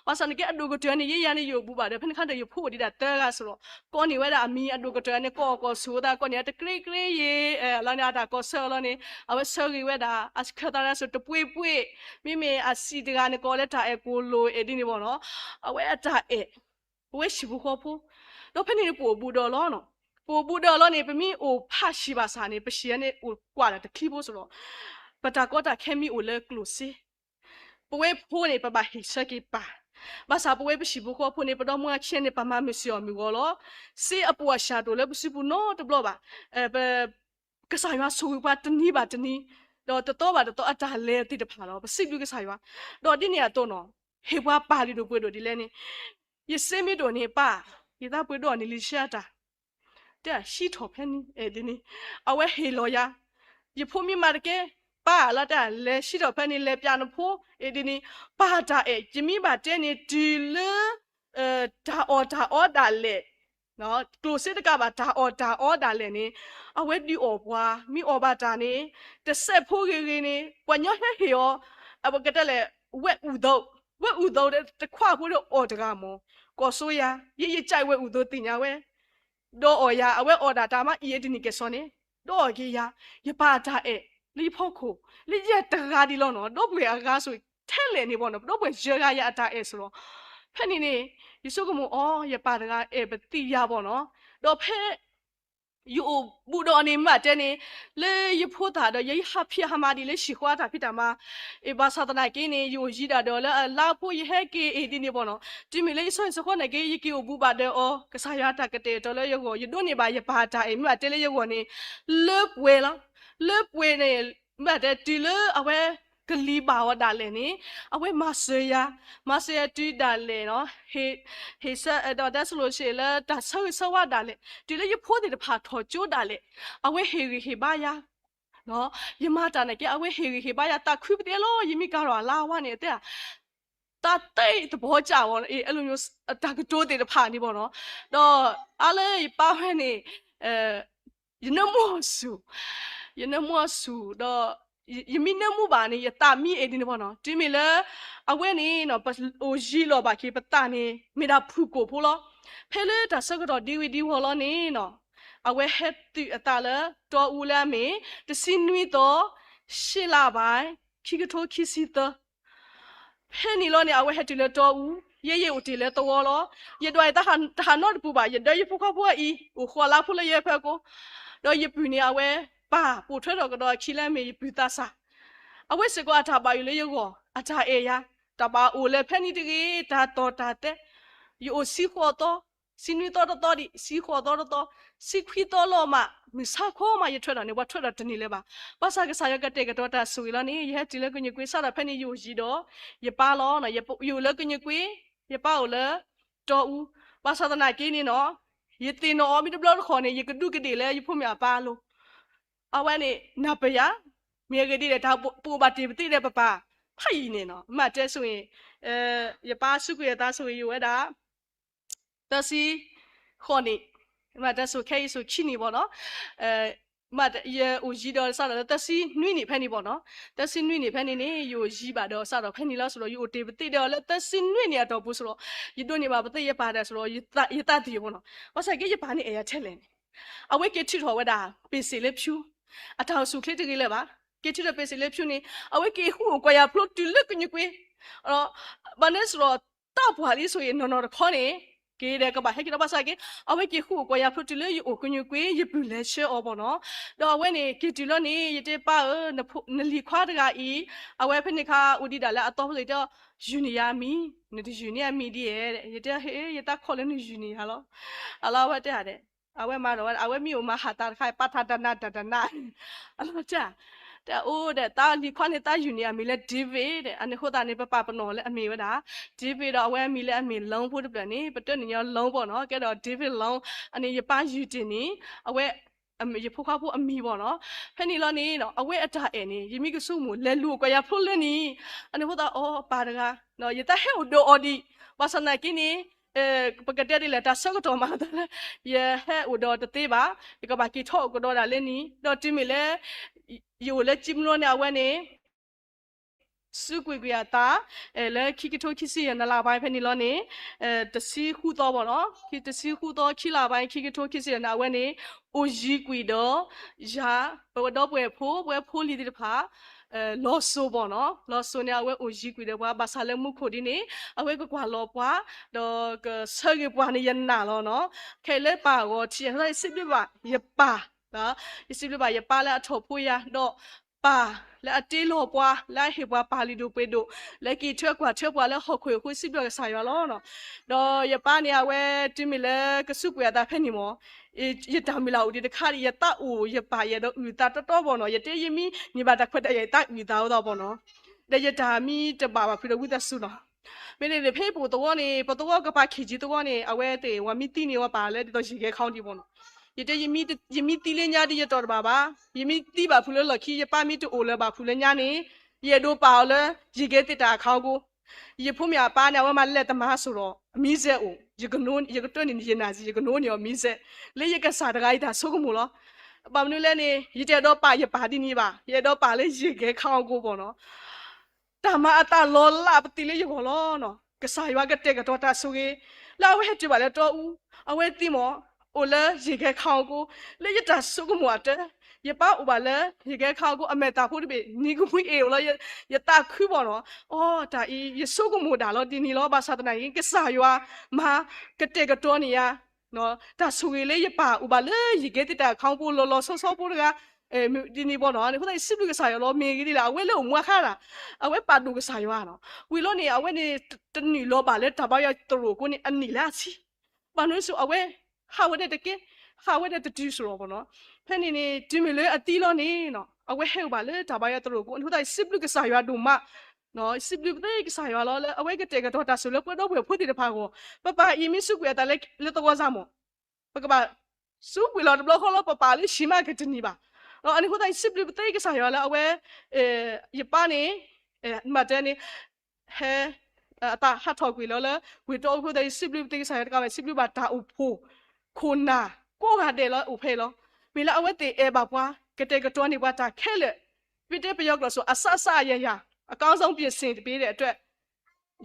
ဘၣ်ဆၣ်န့ၣ်က့ အဒိၣ်ကတၢၢ်န့ၣ် ယဲယၤန့ၣ် ယအိၣ်ဘူးဘၣ်ဒီး ဖဲန့ၣ်ခါဒီးယဖိအိၣ်ဒံးဒၣ်သၢဂၤစ့ၢ်ကီး ကိးန့ၢ်ဝဲဒၣ်အမံၤ အဒိၣ်ကတၢၢ်န့ၣ် ကိးအကိးဆိးသး ကိးန့ၢ်အတကြ့ကြ့ယဲ လီၤန့ၣ် အတၢ်ကိးဆၢအီၤလီၤန့ၣ် အဝဲဆၢဂ့ၤဝဲဒၣ် အခၢသးဒၣ်စိၤတပှ့ၤပှ့ၤ မ့မ့ၢ်အစံးတဂၤန့ၣ် ကိးလၢတၢ်အဲၣ်ကိၣ်လိာ်အဲၣ်ဒ်န့ၣ်ဘီနီၤ အဝဲအတၢ်အဲၣ် ပဝဲဟံၣ်ဖိဃီဖိ ဒီးဖဲန့ၣ်န့ၣ် ပအိၣ်ဘူးဒီးအီၤလီၤနီၤ ပအိၣ်ဘူးဒီးအီၤလီၤန့ၣ် ပမ့ၢ်အိၣ်ဖးဆံးဘၣ်ဆၣ်န့ၣ် ပဆံးန့ၣ်အိၣ်ကွၢ်ဒီးတချံဖိစ့ၢ်ကီး, ပတၢ်ကီတၢ်ခဲမ့ၢ်အိၣ်လၢကျိၣ်စ့ ပဝဲဖိန့ၣ် ပဘၣ်ဟ့ၣ်ဆၢက့ၤပၢ်, ဘၣ်ဆၣ်ပဝဲပဟံၣ်ဖိဃီဖိန့ၣ် ပဒီမါဆဲန့ၣ် ပမၤမုာ်စ့ၢ်အီၤမုာ်ဂီၤလီၤ. စ့အပိာ်အစှၤတအိၣ်လၢပစုပူၤနီတဘျီဘၣ်. ပ ကစၢ်ယွၤဆိၣ်ဂ့ၤပှၤတနံၤဘၣ်တနံၤ, ဒီးတသီဘၣ်တသီအတၢ်လဲၤသ့ၣ်တဖၣ်လီၤ. ပစံးဘျုးကစၢ်ယွၤ, ဒီးဒ်န့ၣ်အသိးနီၤ, ဟ့ၣ်ပှၤပၢ်လုၢ်ဒိၣ်ပှ့ၤဒိၣ်ဒ်လဲၣ်န့ၣ်, ယစ့မ့ၢ်ဒိၣ်န့ၣ် ပၢ်, ယသးပှ့ၤဒိၣ်န့ၣ်လံဆၢအတၢ် တဲဟံးထီၣ်ဖဲန့ၣ် အဲၣ်ဒ်န့ၣ်, အဝဲဟ့ၣ်လီၤယၤ, ယဖိမ့ၢ်မၤတကဲ, ပၢ်လၢတဲ လဲၤဟံးထီၣ်ဖဲန့ၣ် လဲၤပျးနဖိ, အဲၣ်ဒ်န့ၣ်, ပၢ်တၢ်အဲၣ် ယမ့ၢ်ဘၣ်တဲန့ၣ် တုၤလၢ တၢ်အီၣ်တၢ်အီဒၣ်လဲာ်, ကျိၣ်စ့တကးဘၣ် တၢ်အီၣ်တၢ်အီဒၣ်လဲာ်န့ၣ်, အဝဲဒုးအီၣ်ပှၤ, မ့ၢ်အီၣ်ဘၣ်တၢ်န့ၣ်, တစဲးဖိဂ့ၤဂ့ၤန့ၣ် ပှၤညီဟဲဟ့ၣ်အီၤ, အဝဲကတဲလဲၣ်, ဝဲၣ်အူသိး, ဝဲၣ်အူသိးတခွါဖိဒီးအီၣ်တဂၤမၢ်, ကီၢ်စိယၤ, ယဲယကးဝဲၣ်အူသိးသ့ၣ်ညါဝဲ ဒီးအီၣ်ယၤ, အဝဲအီၣ်ဒၣ်တၢ်မးအံၤ အဲၣ်ဒ်န့ၣ်ကဲၣ်ဆိးန့ၣ်, ဒီးအီၣ်က့ၤယၤ, ယပၢ်အတၢ်အဲၣ် လၢယဖီခိၣ်, လၢယတဂၤဒ်လီၤနီၤ, ဒီပုၢ်ဝဲၢ်အဂၤဆိၣ်ထဲလဲၣ်န့ၣ်ဘၣ်နီၤ, ပဒီပုၢ်ဝဲၢ်ယဲဂၤယၤအတၢ်အဲၣ်စ့ၢ်လီၤ. ဖဲန့ၣ်န့ၣ်, ယဆိကမိၣ်အီၤ ယပၢ်တဂၤအဲၣ်ပသံယၤဘၣ်နီၤ, ဒီးဖဲ ယအိၣ်ဘူးဒီးအီၤန့ၣ် မ့ၢ်တဲန့ၣ်, လၢယဖိသၣ်ဒီး ယဟးဖံးဟးမၤဒ်လၢဟံၣ်ဃီအတၢ်ဖံးတၢ်မၤ, အ့ၣ် ဘၣ်ဆၣ်သနာ်က့န့ၣ် ယအိၣ်ယံၤဒၣ်ဒီးလၢအလါဖိ ယဟဲက့ၤအ့ၣ်ဒ်န့ၣ်ဘၣ်နီၤ, တုၤမ့ၢ်လၢယဆီဟံၣ်ဆီဃီနာ်က့ ယက့ၤအိၣ်ဘူးဘၣ်ဒီးအီၤ, ကစၢ်ယွၤတၢ်ကတဲာ်ကတီၤလၢယဂီၢ်, ယဒိးန့ၢ်ဘၣ်ယပၢ်အတၢ်အဲၣ် မ့ၢ်တဲလၢယဂီၢ်န့ၣ်, လၢပှဲၤလီၤ, လၢပှဲၤန့ၣ်, မ့ၢ်တဲတုၤလၢအဝဲ ကလံၤဘၣ်အီၤဒၣ်လဲာ်န့ၣ်, အဝဲမၤစၢၤယၤ, မၤစၢၤယၤတုၤဒၣ်လဲာ်နီၤ, ဟ့ၣ်ဆၢဒီးတဲဆိၣ်လိၣ်ဆ့ၣ်လၢတၢ်ဆၢဂ့ၤဆၢဝါဒၣ်လဲာ်, တုၤလၢယဖိသ့ၣ်တဖၣ်ထီၣ်ကၠိဒၣ်လဲာ်, အဝဲဟ့ၣ်ဂံၢ်ဟ့ၣ်ဘါယၤ, ယမၤတၢ်နာ်က့ အဝဲဟ့ၣ်ဂံၢ်ဟ့ၣ်ဘါယၤ တၢ်ခုပသ့လီၤ, ယမ့ၢ်ကၤထီၣ်အလါဝါန့ၣ် အတဲ တၢ်သ့သပှၢ်ကၢ်ဝဲ, အဲၣ် အဲၣ် တၢ်ကတိၤသ့ၣ်တဖၣ်န့ၣ်ဘၣ်နီၤ, ဒီးအါလၢယပၢ်ဝဲန့ၣ် ယနၢမူအီၤဆူၣ်, ယနၢမူအီၤဆူၣ်ဒီး ယမ့ၢ်နၢမူဘၣ်န့ၣ် ယသးမံအ့ၣ်ဒ်န့ၣ်ဘၣ်နီၤ, တုၤမ့ၢ်လၢ အဝဲန့ၣ် ပအိၣ်ယံၤလီၤဘၣ်က့ၤပသးန့ၣ် မ့ၢ်ဒၣ်ဖုၣ်ကိာ်ဖိလီၤ. ဖဲလၢတၢ်ဆၢကတီၢ်ဒံဝံၤဒံဝီၤလီၤန့ၣ်နီၤ, အဝဲဟဲသုးအသးလၢတီအူလၢအမ့ၢ် တဆံနွံသီ ရှစ်လပိုင်း ခံကထိခံဆံသၢ ဖဲန့ၣ်လီၤန့ၣ် အဝဲဟဲတုၤလၢတီအူ, ယဲယအိၣ်တ့ၢ်လၢသဝီလီၤ. ယဒွးယတဟးနီတပူၤဘၣ်, ယဒၢယဖိခွါဖိအံၤ အိၣ်ဃိးလါဖိလၢယဖၢကိ, ဒီးယပုၢ်န့ၣ် အဝဲပၢ်ပိာ်ထွဲထီၣ်ကဒီးအခံလၢအမ့ၢ်ယပုၢ်သးစၢ်, အဝဲစ့ၢ်ကီးအတၢ်ဘၣ်ယိၣ်လၢယဂီၢ်, အတၢ်အဲၣ်ယၤ, တၢ်ဘၣ်အိၣ်လၢဖဲန့ၣ်တဂ့ၤ, တၢ်တီၢ်တၢ်သဲ, ယအိၣ်ဆံဃိးသီ, ဆံနွံသီတသီဒံး, ဆံဃိးသီတသီ, ဆံခွံသီလီၤမး, မုၢ်ဆါခီမး ယထွဲထီၣ်န့ၣ် ပှၤထွဲထီၣ်တန့ၢ်လၢၤဘၣ်. ဘၣ်ဆၣ်ကစၢ်ယွၤကတဲာ်ကတီၤတၢ်ဆိၣ်ဂ့ၤလီၤန့ၣ် ယဟဲတုၤလၢကညွၢ်ကွ့စးဒီးဖဲန့ၣ် ယအိၣ်ယံၤဒီး ယပၢ်လီၤ. ယအိၣ်လၢကညွၢ်ကွ့, ယပၢ်အိၣ်လၢတီအူ, ဘၣ်ဆၣ်သနာ်က့န့ၣ်နီၤ, ယသ့ၣ်နီၣ်အီၤမ့ၢ်တဘျီတခီၣ်န့ၣ် ယကဒူးကဒ့ၣ်လၢယဖိမ့ၢ်အပၢ်အလိၤ, အဝဲန့ၣ် နၢ်ပၢၢ်ယၤ, မ့ၢ်အဂ့ၢ်ဒ်လဲၣ် တၢ်ပအိၣ်ဘၣ်တ့ၢ်ပသ့ၣ်ဒီးပပၢ်, ဖးယံၤန့ၣ်နီၤ, မ့ၢ်တဲဆိၣ်ဂ့ၤ, ယပၢ်စူးကွံာ်အသးဆိၣ်ဂ့ၤယိာ်ဝဲဒၣ် သၢဆံဃိးနံၣ်, မ့ၢ်တဲဆိၣ်ခဲအံၤဆိၣ်ခံနံၣ်ဘၣ်နီၤ, ယအိၣ်ယံၤဒီးစးဒီးလၢသၢဆံနွံနံၣ်ဖဲန့ၣ်ဘၣ်နီၤ, သၢဆံနွံနံၣ်ဖဲန့ၣ်န့ၣ် ယအိၣ်ယံၤဘၣ်ဒီးစးဒီးဖဲန့ၣ်လီၤ. ဆိၣ်ဒီး ယအိၣ်တ့ၢ်ပသ့ၣ်ဒီးအီၤလၢသၢဆံနွံနံၣ်အတီၢ်ပူၤ ဆိၣ်ဒီး ယဒိးန့ၢ်ဘၣ်ပသ့ၣ်ယပၢ်ဒီး ဆိၣ်ဒီး ယသးသယုၢ်ဘၣ်နီၤ, ဘၣ်ဆၣ်က့ ယပၢ်န့ၣ်အဲၣ်ယၤထဲလဲၣ်န့ၣ်, အဝဲက့ၤထုးထီၣ်ဝဲဒၣ် ပ့ၢ်စ့ၣ်လၢဖၠူ, အတၢ်အိၣ်ဆူၣ်ချ့တဂ့ၤလၢၤဘၣ်, က့ၤထုးထီၣ်ပ့ၢ်စ့ၣ်လၢဖၠူန့ၣ် အဝဲက့ၤဃုအိၣ်ကွၢ်ယၤဖျိတုၤလၢကညွၢ်ကွ့, ဘၣ်န့ၣ်ဆိၣ်ဒီး တၢ်ပှၢ်လံဆိၣ်ဂ့ၤနီၢ်နီၢ်တခီန့ၣ်, က့ၤဒီးကဘၣ်ဟဲက့ၤဒီး ဘၣ်ဆၣ်က့ အဝဲက့ၤဃုအိၣ်ကွၢ်ယၤဖျိတုၤလၢယအိၣ်ကညွၢ်ကွ့ ယပုၢ်လဲၤဆှၢအီၤဘၣ်နီၤ, ဒီးအဝဲန့ၣ် က့ၤတုၤလီၤန့ၣ် ယတဲပၢ်ဧၢ, နလံၤခွါတဂၤအံၤ, အဝဲဖဲန့ၣ်ခါ အိၣ်ဒံးဒၣ်လၢအသီဖိသ့ၣ်တဲအီၤ, ယုၢ်န့ၢ်ယၤအမံၤ, နတယုၢ်န့ၢ်အမံၤဒ်လဲၣ်, ယတဲ ဟ့ ယသးခိးလၢနယုၢ်န့ၢ်ယၤလီၤ, အလီၤဝဲတဲဧါဒီး, အဝဲမၤဒီးဝဲ အဝဲမ့ၢ်အိၣ်မၤဟးသးတခါ ပာ်ထးတနးတနး, အလီၤတဲဧါ, တဲအိၣ်ဒီး သးလံၤခွါန့ၣ် သးယုၢ်န့ၢ်အမံၤလၢ David ဒီး အန့ၣ်အဃိသတးန့ၣ် ပပာ်ပနီၣ်လၢအမ့ၢ်ဝဲဒၣ် David ဒီးအဝဲအမံၤလၢအမ့ၢ် Long ဖိတဖျၢၣ်န့ၣ် ပတၢၢ်န့ၢ်ညီ Long ဘၣ်နီၤ, ကဲဒီး David Long အန့ၣ် ယပၢ်ယုၢ်တ့ၢ်န့ၣ် အဝဲ ယဖိခွါဖိအမံၤဘၣ်နီၤ, ဖဲန့ၣ်လီၤန့ၣ် အဝဲအတၢ်အဲၣ်န့ၣ် ယမ့ၢ်ကဆိကမိၣ် လဲၤလူၤအိၣ်ကွၢ်ယၤဖျိလၢန့ၣ်, အန့ၣ်အဃိသတး အီ ပၢ်တဂၤ, ယတၢ်ဟဲအိၣ်ဒီးအီၤဒံး, ဘၣ်ဆၣ်သနာ်က့န့ၣ် ပကတဲဒ်လဲၣ် တၢ်ဆၢကတီၢ်မၤအသးလၢ ယဟဲအိၣ်ဒီးတသ့ဘၣ်, ယကဘၣ်က့ၤထီၣ်အိၣ်ကဒီးဒၣ်လၢန့ၣ်, ဒီးတုၤမ့ၢ်လၢ ယအိၣ်လၢကၠံမနီၤန့ၣ် အဝဲန့ၣ် စူးကွံာ်ကွံာ်အသး လၢခံကထိခံဆံယဲၢ် နလါဘၣ်ဖဲန့ၣ်လီၤန့ၣ်, တဆံဃုသီဘၣ်နီၤ, တဆံဃုသီ ခံလါဘၣ် ခံကထိခံဆံယဲၢ်န့ၣ် အဝဲန့ၣ် အိၣ်ယံၤကွံာ်ဒီး ယၤ ပဝဲဒီပုၢ်ဝဲၢ်ဖိ ပဝဲဖိလံၤသ့ၣ်တဖၣ် လီၤစိၤဘၣ်နီၤ. လီၤစိၤန့ၣ် အဝဲအိၣ်ယံၤကွံာ်ဒီးပှၤ ဘၣ်ဆၣ်လၢမူခိၣ်ဒ်န့ၣ် အဝဲကကွၢ်လီၤပှၤ ဒီးကဆၢဂ့ၤပှၤန့ၣ် ယနာ်လီၤနီၤ. ခဲအံၤလၢပၢ်အဂီၢ်ထံး ယစံးဘျုးဘၣ်ယပၢ်, ယစံးဘျုးဘၣ်ယပၢ်လၢအထီၣ်ဖိယၤ, ဒီးပၢ်လၢအတ့လီၤပှၤ လၢအဟ့ၣ်ပှၤပၢ်လုၢ်ဒိၣ်ပှ့ၤဒိၣ် လၢက့ၤထွဲကွၢ်ထွဲပှၤလၢဟီၣ်ခိၣ်အဃိ စံးဘျုးကစၢ်ယွၤလီၤ. ဒီးယပၢ်န့ၣ် အဝဲတုၤမ့ၢ်လၢကစူးကွံာ်အသးဖဲန့ၣ်မ့ၢ် ယတၢ်မုၢ်လၢ်အိၣ်ဒံးတခါဒီး ယသးအိၣ်ယပၢ် ယအဲၣ်ဒိးအုၣ်သးတီတီဘၣ်နီၤ. ယတဲယမံန့ၢ်ဘၣ်တၢ်ခွဲးတၢ်ယာ် ယသးအုၣ်သးဝဲသီဘၣ်နီၤ. ဒီးယတၢ်မံတဘၣ်ဘၣ်ဖုးဒီးဝံသးစူၤနီၤ. မ့ၢ်န့ၣ်ဖဲပအိၣ်သဝီန့ၣ် ပသဝီကပၤ ခ့ၣ်ကၠံ သဝီန့ၣ် အဝဲသ့ၣ်ဝဲမံသံန့ၢ်ဝဲပၢ်လၢဒ်သိးယံာ်ဂဲၤခီဒံးဘၣ်နီၤ. ယတဲ ယမံသံလၢညါဒီးယတီၢ်တဘၣ်ဘၣ်. ယမံသံဘၣ်ဖုးလၢလီၢ်ခံ ယပၢ်မံတအိၣ်လၢၤဘၣ်ဖုးလၢညါန့ၣ် ယအဲၣ်ဒိးပာ်အီၤလၢယံာ်ဂဲၤသ့ၣ်တၢ်အခီအဃိ ယဖိမ့ၢ်အပၢ်န့ၣ် အဝဲမၤလဲၤတမၤစိၣ်ဒီး မံစဲအိၣ်, ယကတိၢ်န့ၢ်ယနၢ်စံး ယကနိးန့ၢ်အီၤမံစဲ, လၢယကစၢ်တဂၤအံၤတၢ်ဆိကမိၣ်လီၤ. ဘၣ်မနုၤလဲၣ်န့ၣ် ယတအဲၣ်ဒိးပာ်ယပၢ်ဒ်န့ၣ်ဘၣ်, ယအဲၣ်ဒိးပာ်လၢယံာ်ဂဲၤခီအဃိဘၣ်နီၤ. တၢ်မၤအသးလီၤလးပသံးလၢယဂီၢ်လီၤနီၤ. ကစၢ်ယွၤကတဲာ်ကတီၤတၢ်ဆိၣ်ဂ့ၤ လၢအဝဲဟဲတုၤဘၣ်လၢတီအူ, အဝဲသံမ့ၢ် အိၣ်လၢယံာ်ဂဲၤခီအဃိ, လၢယတၢ်ဆိကမိၣ်အတၢ်, ယပၢ်အိၣ်ဘၣ်လၢယံာ်ဂဲၤခီအဃိ အမဲာ်သၣ်ဖိတဘ့ၣ် နံၤကမှံအ့ၣ်အိၣ်လီၤ. ယသးခုဘၣ်နီၤ. အိ တၢ်အံၤ ယဆိကမိၣ်ဒၣ်လီၤဒ်န့ၣ်လီၤ. ဘၣ်ဆၣ်သနာ်က့ ကစၢ်ယွၤမၤကတဲာ်ကတီၤန့ၢ်ယၤ တၢ်ဆိၣ်ဂ့ၤလၢယပၢ်အိၣ်ဘၣ်လၢယံာ်ဂဲၤသ့ၣ်တၢ်အခီအဃိ လီၤလီၤဆီဆီဖိတဂၤ ဒ်န့ၣ်ဘၣ်နီၤ. အဃိသတး ယစံးဘျုးကစၢ်ယွၤလီၤ. မ့ၢ်ဂ့ၤဒ်လဲၣ် အဝဲလၢအိၣ်မူအခါဒၣ် အဝဲပာ်ဒိၣ်ကစၢ်ယွၤနီၤ. ဝံၤလီၤန့ၣ် အဝဲန့ၣ် တနုာ်လီၤဘၣ်လၢတၢ်ဘါယွၤသရိာ်အဃိန့ၣ် အနံၣ်လၢအဆံ ဘၣ်မနုၤစိ အဝဲ ဟးဝဲဒၣ်တကဲ, ဟးဝဲဒၣ်တတုၤစရီဘၣ်နီၤ. ဖဲန့ၣ်န့ၣ် တုၤမ့ၢ်လၢအသံလီၤန့ၣ် အဝဲဟဲအိၣ်ဘၣ်လၢတၢ်ဘါယွၤသရိာ်အဃိ အဃိသတး ယစံးဘျုးကစၢ်ယွၤဒိၣ်မး, ယစံးဘျုးပသ့ကစၢ်ယွၤလီၤ လၢအဝဲကတဲာ်ကတီၤတၢ်ဆိၣ်လၢပှၤဒီပုၢ်ဝဲၢ်ဖိသ့ၣ်တဖၣ်အဂီၢ်. ပပၢ်အံၤမ့ၢ်စူးကွံာ်အသးလၢသဝီစၢ်မး ပကဘၣ်စူးကွံာ်လီၤတဘျီဃီလီၤ ပပာ်လၢဟံၣ်မးကတနံၤဘၣ်. အဃိသတး ယစံးဘျုးပသ့ကစၢ်ယွၤလၢအဝဲ ယပၢ်န့ၣ် မၤတဲန့ၣ် ဟဲ အသးဟးထီၣ်ကွံာ်လီၤလၢ ဝ့ၢ်တီအူအဃိသတး ယစံးဘျုးပသ့ကစၢ်ယွၤတကးဘၣ် စံးဘျုးဘၣ်တၢ်အိၣ်ဖှိၣ် ခိၣ်နၢ် ကိးဂၤဒဲးလၢအိၣ်ဖဲအံၤလီၤ. မ့ၢ်လၢအဝဲသ့ၣ်အဲၣ်ဘၣ်ပှၤ ကတဲာ်ကတီၤန့ၢ်ပှၤတၢ်ခဲလၢာ်, ပတဲပယီၤကျိာ်စိ အစစအရာရာ အကောင်းဆုံးပြင်ဆင်ပေးတဲ့အတွက်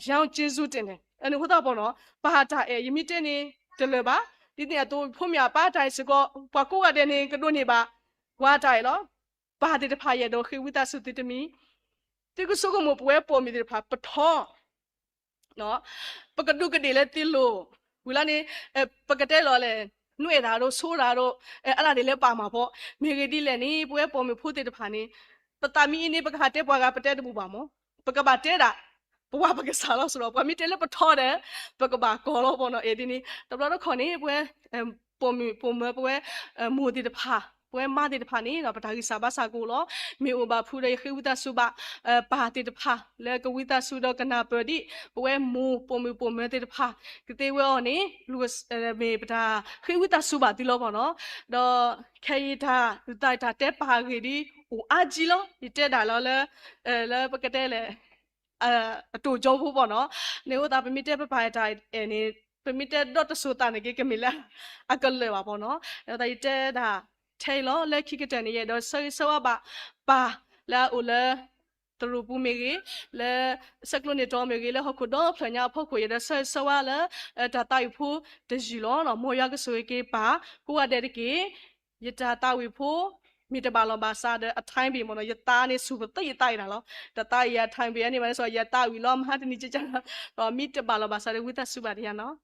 ယိင်ၡူးစံးတ့ၢ်န့ၣ် အဃိသတးဘၣ်နီၤ ပၢ်တၢ်အဲၣ် ယမ့ၢ်တဲန့ၣ် တလၢာ်ဘၣ်. ဒ်န့ၣ်အသိး ဖိမ့ၢ်အပၢ်တၢ်အဲၣ်စ့ၢ်ကီး ပှၤကိးဂၤဒဲးန့ၣ် ကဒိးန့ၢ်ဘၣ် ပှၤတၢ်အဲၣ်လီၤ. ပၢ်သ့ၣ်တဖၣ် ယအဲၣ်ဒိးဃ့ဝံသးစူၤသုတမံၤ သုကဆိကမိၣ်ပဝဲပိာ်မုၣ်သ့ၣ်တဖၣ် ပထီ ပကဒူးကဒ့ၣ်လၢသုလိၤ, ဝံၤလီၤန့ၣ် ပကတဲလီၤလဲၣ်, နွဲၣ်တၢ်ဒီး ဆိတၢ်ဒီး အါဒၣ်န့ၣ်လၢပာ်မၤဖီ, မ့ၢ်ဂ့ၢ်ဒ်လဲၣ်န့ၣ် ပဝဲပိာ်မုၣ်ဖိသ့ၣ်တဖၣ်န့ၣ် ပသးမံအံၤန့ၣ် ပကဟးတဲပှၤဂၤ ပတဲတဘူၣ်ဘၣ်မး, ပကဘၣ်တဲဒၣ် ပဝဲပကစၢ်လီၤစ့ၢ်ဒီး ပှၤမ့ၢ်တဲလၢပထီဒီး ပကဘၣ်ကီၤလီၤဘၣ်နီၤ. အဲၣ်ဒ်န့ၣ် တဘျီတခီၣ်န့ၣ် ပဝဲ ပိာ်မုၣ်ပိာ်မၢၤ ပဝဲ မိၢ်သ့ၣ်တဖၣ် ပဝဲမါသ့ၣ်တဖၣ်န့ၣ် ပတၢ်ဂံၢ်စၢ်ဘါစၢ်ကအိၣ်လီၤ. မ့ၢ်အိၣ်ဘၣ်ဖုးဒီးယဃ့ဝံသးစူၤဘၣ် ပၢ်သ့ၣ်တဖၣ် လၢကဝံသးစူၤဒီးကနၢ်ပၢၢ်ဒံး ပဝဲမိၢ်ပိာ်မုၣ်ပိာ်မၢၤသ့ၣ်တဖၣ် ကသ့ဝဲအီၤန့ၣ် မ့ၢ်ပတၢ်ဃ့ဝံသးစူၤဘၣ်သုလီၤဘၣ်နီၤ. ဒီးခဲအံၤတၢ် တၢ်တၢ်တဲပာ်ဂ့ၢ်ဒ် အိၣ်အါကံလီၤ. ယတဲဒၣ်လီၤလၢ လၢပကတဲလဲၣ် အတိၢ်ကၠီဖိဘၣ်နီၤ. န့ၣ်အဃိသတး ပမ့ၢ်တဲပပၢ်တၢ်အဲၣ်န့ၣ် ပမ့ၢ်တဲဒီးတစိၤသးန့ၣ်က့ ကမ့ၢ်လၢအကလၢာ်ဘၣ်ဘၣ်နီၤ. အဃိသတး ယတဲဒၣ်ထဲအံၤလီၤ. လၢခံကတၢၢ်န့ၣ် ယအဲၣ်ဒိးဆၢဂ့ၤဆၢဝါဘၣ်ပၢ် လၢအအိၣ်လၢ သရိာ်ပူၤမ့ၢ်ဂ့ၤ, လၢဆဲးကျိးန့ၢ်တီမ့ၢ်ဂ့ၤ, လၢဟီၣ်ခိၣ်ဒီဖျၢၣ်ညါအဖီခိၣ် ယအဲၣ်ဒိးဆၢဂ့ၤဆၢဝါလၢ တၢ်သးဝံၣ်ဖိတယုၢ်လီၤ. မ်ယွၤကဆိၣ်ဂ့ၤက့ၤပၢ် ကိးဂၤဒဲးတက့ၢ်. ယတၢ်သးဝံၣ်ဖိ မ့ၢ်တဘၣ်လီၤဘၣ်စးဒီးအထါဘ့ၣ်မ့ၢ်နီၤ, ယသးန့ၣ်ဆူၣ်ပသ့ယသးအံၤဒၣ်လီၤ. တသးအံၤအထါဘ့ၣ်အန့ၣ်မးန့ၣ် ယသးဝံၣ်လီၤမဟါတနံၤကကါလီၤ. ဒီးမ့ၢ်တဘၣ်လီၤဘၣ်စးဒီးဝံသးစူၤဘၣ်တယၤနီၤ.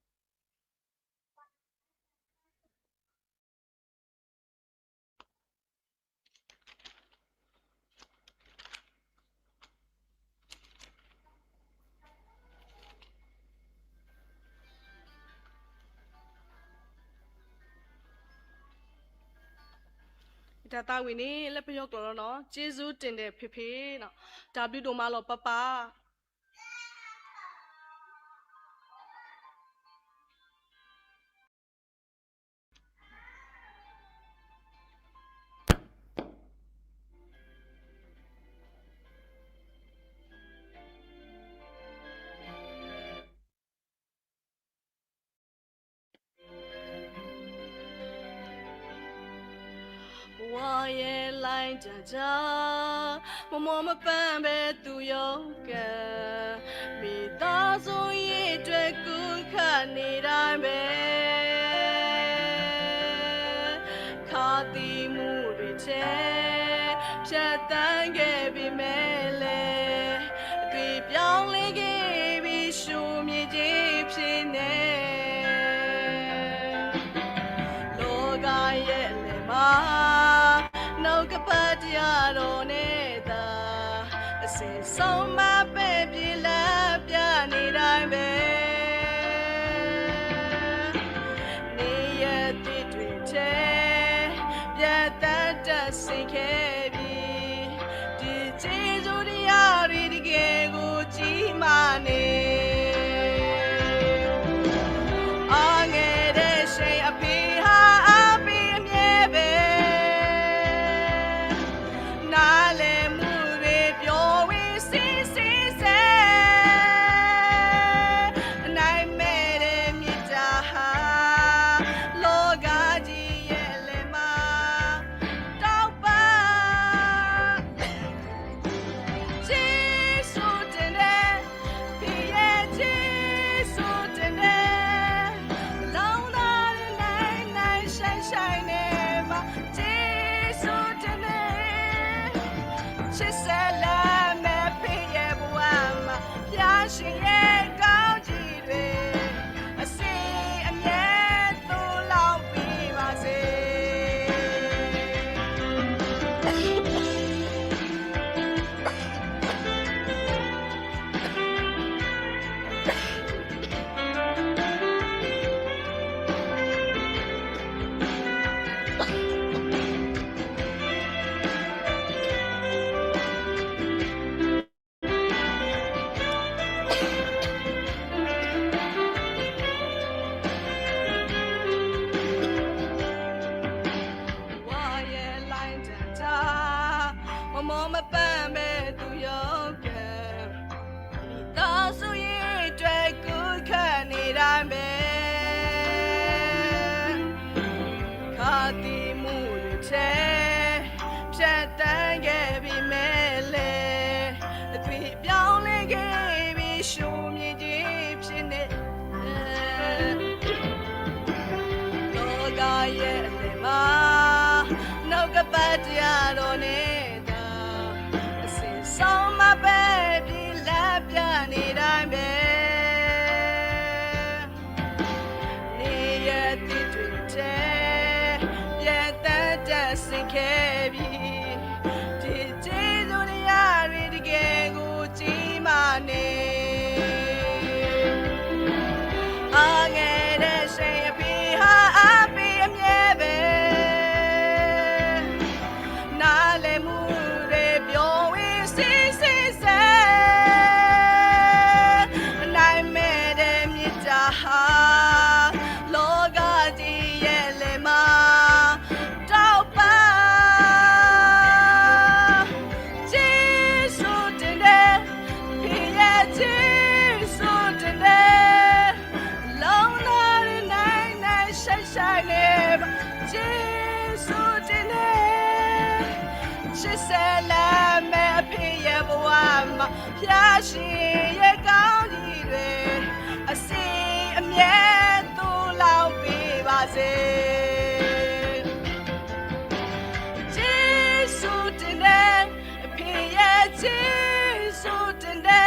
ယတၢ်သးဝံၣ်န့ၣ် လၢပယီၤကျိာ်လီၤနီၤ, ကျေးဇူးတင်တယ်ဖေဖေနီၤ, တၢ်ဘျုးဒိၣ်မးလီၤပၢ်ပၢ်. 我也来家家，默默么翻倍都有个，每当总一对顾客你来呗，卡的木对切，这单给比没。ကပာ်တယာ်ဒီးန့ၢ်သး, အစ့စိမးပဲာ်ဘံလၢပျၢၤန့ၣ်ဒၣ်ဝဲ, န့ၣ်ယသ့ၣ်တွံၣ်ထဲ, ပျဲသးတၢ်စ့ၢ်ကဲဘံ, ဒ်စ့ယိတယၤရံတက့ၢ်ဂိၢ်ကံမးန့ၣ် အငဲၢ်ဒဲးဆှဲအဖံဟးအပံအမ့ၢ်ဘဲ, နလဲၤမူရ့ပျီဝံၤဆံးဆံးစဲ, နမဲာ်တမ့ၢ်တၢ်ဟး, လီၤဂာ်ဒ်ယဲလဲၣ်မး, တီပၢ် ကစူၢ်တနဲ, ဖံယဲကစူၢ်တနဲ, လီၤနၤန့ၣ်နၤဆဲးဆဲးန့ၣ်ဘၣ်, ကစူၢ်တနဲ, ဆံးစဲးလၢမဲာ်ဖံယဲပဝဲမး, ဖျါဆံးယဲကီကံဒွဲ, အစ့အမ့ၢ်သူလီၤပံၤဘၣ်စ့ ဝါယဲလၢတၢ်, မမိၢ်မပၢ်မဲာ်သူယီၤကဲ, သးစူၤယံၤတွဲကူၣ်ခၢၣ်န့ၣ်ဒၣ်မဲာ်, ခါသံမူရ့ထဲ, ဖျဲးသးကဲဘံမဲာ်လဲၣ်, အသွံၣ်ဘျီလၢက့ၤဘံဆူမံၤဒံးဖျဲးန့ၣ် လီၤဂာ်ယဲလဲၣ်မး, နီၢ်ကပာ်တယာ်ဒီးန့ၢ်သး, အစ့စိမးပဲာ်ဘံလၢပျၢၤန့ၣ်ဒၣ်မဲာ်, န့ၣ်ယသ့ၣ်တွံၣ်ထဲ, ယသးတၢ်စ့ၢ်ကဲဘံ, ဒ်စ့ယိတယၤရံတက့ၢ်ဂိၢ်ကံမးန့ၣ် အငဲၢ်ဒဲးဆှဲအဖံဟးအပံအမ့ၢ်ဘဲ, နလဲၤမူရ့ပျီဝံၤဆံးဆံးစဲ, နမဲာ်တမ့ၢ်တၢ်ဟး, လီၤဂာ်ဒ်ယဲလဲၣ်မး, တီပၢ် ကစူၢ်တနဲ, ဖံယဲကစူၢ်တနဲ, လီၤနၤန့ၣ်နၤဆဲးဆဲးန့ၣ်ဘၣ်, ကစူၢ်တနဲ, ဆံးစဲးလၢမဲာ်ဖံယဲပဝဲမး, ဖျါဆံးယဲကီကံဒွဲ, အစ့အမ့ၢ်သူလီၤပံၤဘၣ်စ့ ကစူၢ်တနဲ, ဖံယဲကစူၢ်တနဲ,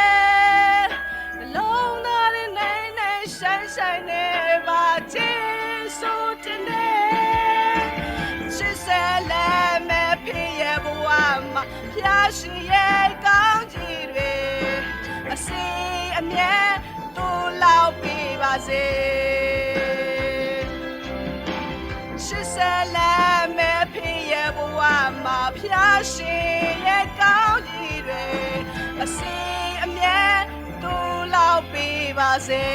လီၤနၤန့ၣ်နၤဆဲးဆဲးန့ၣ်ဘၣ်, ကစူၢ်တနဲ, ဆံးစဲးလၢမဲာ်ဖံယဲပဝဲမး, ဖျါဆံးယဲကီကံဒွဲ, အစ့အမ့ၢ်သူလီၤပံၤဘၣ်စ့ ဆံးစဲးလၢမဲာ်ဖံယဲပဝဲမး, ဖျါဆံးယဲကီကံဒွဲ, အစ့အမ့ၢ်သူလီၤပံၤဘၣ်စ့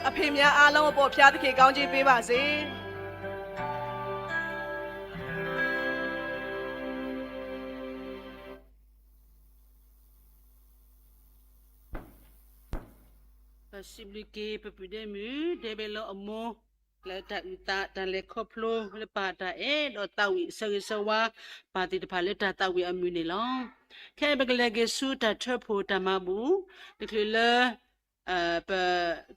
အဖေများအားလုံးအပေါ် ဘုရားသခင် ကောင်းချီးပေးပါစေ။ ပစံးဘျုးက့ၤ ပပုၢ်ဒဲမုၣ် ဒဲဘဲလီၤအမိၢ် လၢတၢ်အုၣ်သး တၢ်လဲၤခီဖျိ လၢပာ်တၢ်အဲၣ် ဒီးသးဝံၣ်ဆၢဂ့ၤဆၢဝါ ပၢ်သ့ၣ်တဖၣ်လၢတၢ်သးဝံၣ်အမုၢ်န့ၣ်လီၤ. ခဲအံၤပကလဲၤက့ၤဆူ တၢ်ထၢဖှိၣ်တၢ်မၤဘူၣ် တချုးလၢ ပ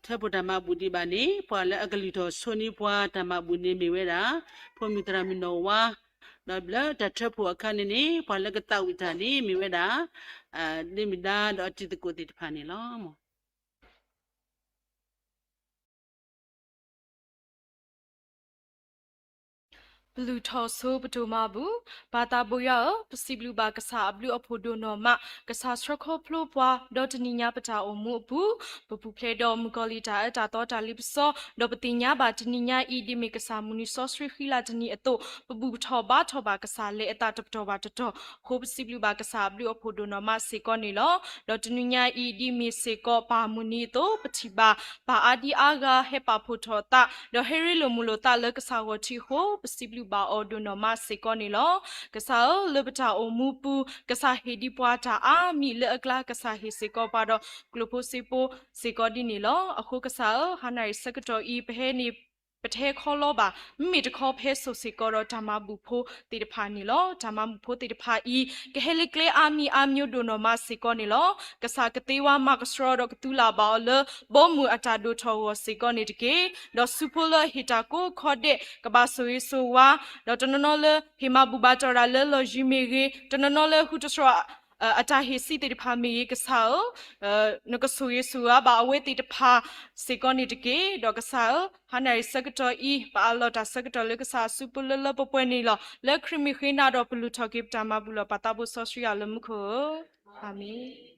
ထၢဖှိၣ်တၢ်မၤဘူၣ်ဒံးဘၣ်န့ၣ် ပှၤလၢအကလုၢ်ထီၣ်ဆိန့ၢ်ပှၤတၢ်မၤဘူၣ်န့ၣ်မ့ၢ်ဝဲဒၣ် ဖိမုၣ်သရၣ်မုၣ်နီၢ်ဝါ, ဒီးလၢတၢ်ထၢဖှိၣ်အခါန့ၣ်န့ၣ် ပှၤလၢကသးဝံၣ်တၢ်န့ၣ်မ့ၢ်ဝဲဒၣ် ဒ့မုၣ်ဒါဒီးအတံၤသကိးသ့ၣ်တဖၣ်န့ၣ်လီၤ. ပလူၤထီၣ်ဆိပဒိၣ်မးပူၤ, ပၢ်သးဘိယွၤဧၢ, ပစံးဘျုးဘၣ်ကစၢ်အဘျုးအဖှိၣ်ဒိၣ်နီၢ်မး, ကစၢ်ဆှၢခီဖျိပှၤ ဒီးတနံၤညါပတၢ်အိၣ်မူအပူၤ, ပပူၤဖျဲးဒီးမုၣ်ကီၤလံၢ်တၢ်အၢတၢ်သီတၢ်လ့ပစီ, ဒီးပသ့ၣ်ညါဘၣ်တနံၤညါအံၤ ဒ်မ့ၢ်ကစၢ်မုၢ်နံၤစီဆှံဃံလၤတနံၤအသိး, ပဘူၣ်ထီၣ်ဘါထီၣ်ဘၣ်ကစၢ်လၢအသးတပတီၢ်ဘၣ်တတီၢ်, အဃိပစံးဘျုးဘၣ်ကစၢ်အဘျုးအဖှိၣ်ဒိၣ်နီၢ်မးစ့ၢ်ကီးန့ၣ်လီၤ. ဒီးတနံၤညါအံၤ ဒ်မ့ၢ်စ့ၢ်ကီးပၢ်မုၢ်နံၤအသိး, ပထံၣ်ဘၣ် ပၢ်အါဒံအါဂၤဟဲပာ်ဖှိၣ်ထီၣ်သး, ဒီးဟဲရ့လိာ်မုာ်လိာ်သးလၢကစၢ်ဂီၢ်ထံးအဃိ, ပစံးဘျုးဘၣ်အီၤဒိၣ်နီၢ်မးစ့ၢ်ကီးန့ၣ်လီၤ. ကစၢ်ဧၢ, လၢပတၢ်အိၣ်မူပူၤ, ကစၢ်ဟ့ၣ်ဒံးပှၤတၢ်အါမံၤလၢအကျါ, ကစၢ်ဟ့ၣ်စ့ၢ်ကီးပှၤဒီးကျိာ်ဖိစ့ဖိစ့ၢ်ကီးဒ်န့ၣ်လီၤ. အဃိကစၢ်ဧၢ, ဟါနၣ်ရံၣ်ဆၢကတီၢ်အံၤ ပဟဲန့ၣ် ပတဟဲခီလီဘၣ်, မ့မ့ၢ်တခီပဟဲစိာ်စ့ၢ်ကီးဒီးတၢ်မၤဘူၣ်ဖိသ့ၣ်တဖၣ်န့ၣ်လီၤ. တၢ်မၤဘူၣ်ဖိသ့ၣ်တဖၣ်အံၤ ကဟဲလၢကျဲအါမံၤအါမျိၤဒိၣ်နီၢ်မးစ့ၢ်ကီးန့ၣ်လီၤ. ကစၢ်ကသ့ဝါမၤကဆှီဒီးကသူလၢ်ဘၣ်အီၤလၢ ဘီမုၢ်အတၢ်ဒိၣ်ထီၣ်အဂီၢ်စ့ၢ်ကီးန့ၣ်တက့ၢ်. ဒီးဆူဖိလၢအဟ့ၣ်တၢ်ကိးခီဒဲး ကဘၣ်ဆိၣ်ဂ့ၤဆိၣ်ဝါ, ဒီးတနီၤနီၤလၢဟ့ၣ်မၤဘူၣ်ဘၣ်တီၢ်တၢ်လၢလီၢ်ယံၤမ့ၢ်ဂ့ၤ, တနီၤနီၤလၢဟူတတြီၤ အတၢ်ဟ့ၣ်ဆံးသ့ၣ်တဖၣ်မ့ၢ်ဂ့ၤ, ကစၢ်ဧၢ, နကဆိၣ်ဂ့ၤဆိၣ်ဝါဘၣ်အဝဲသ့ၣ်တဖၣ်စ့ၢ်ကီးန့ၣ်တက့ၢ်. ဒီးကစၢ်ဧၢ, ဟါနၣ်ရံၣ်ဆၢကတီၢ်အံၤ ပအးလီၤတၢ်ဆၢကတီၢ်လၢကစၢ်အစုပူၤလၢလၢပှဲၤပှဲၤန့ၣ်လီၤ. လၢခရံာ်မံၤဃ့နၤဒီးပလူၤထီၣ်က့ၤပတၢ်မၤဘူၣ်လီၤ. ပၢ်သးဘိစီဆှံယွၤလၢမူခိၣ်ဧၢ, အၤမ့ၣ်.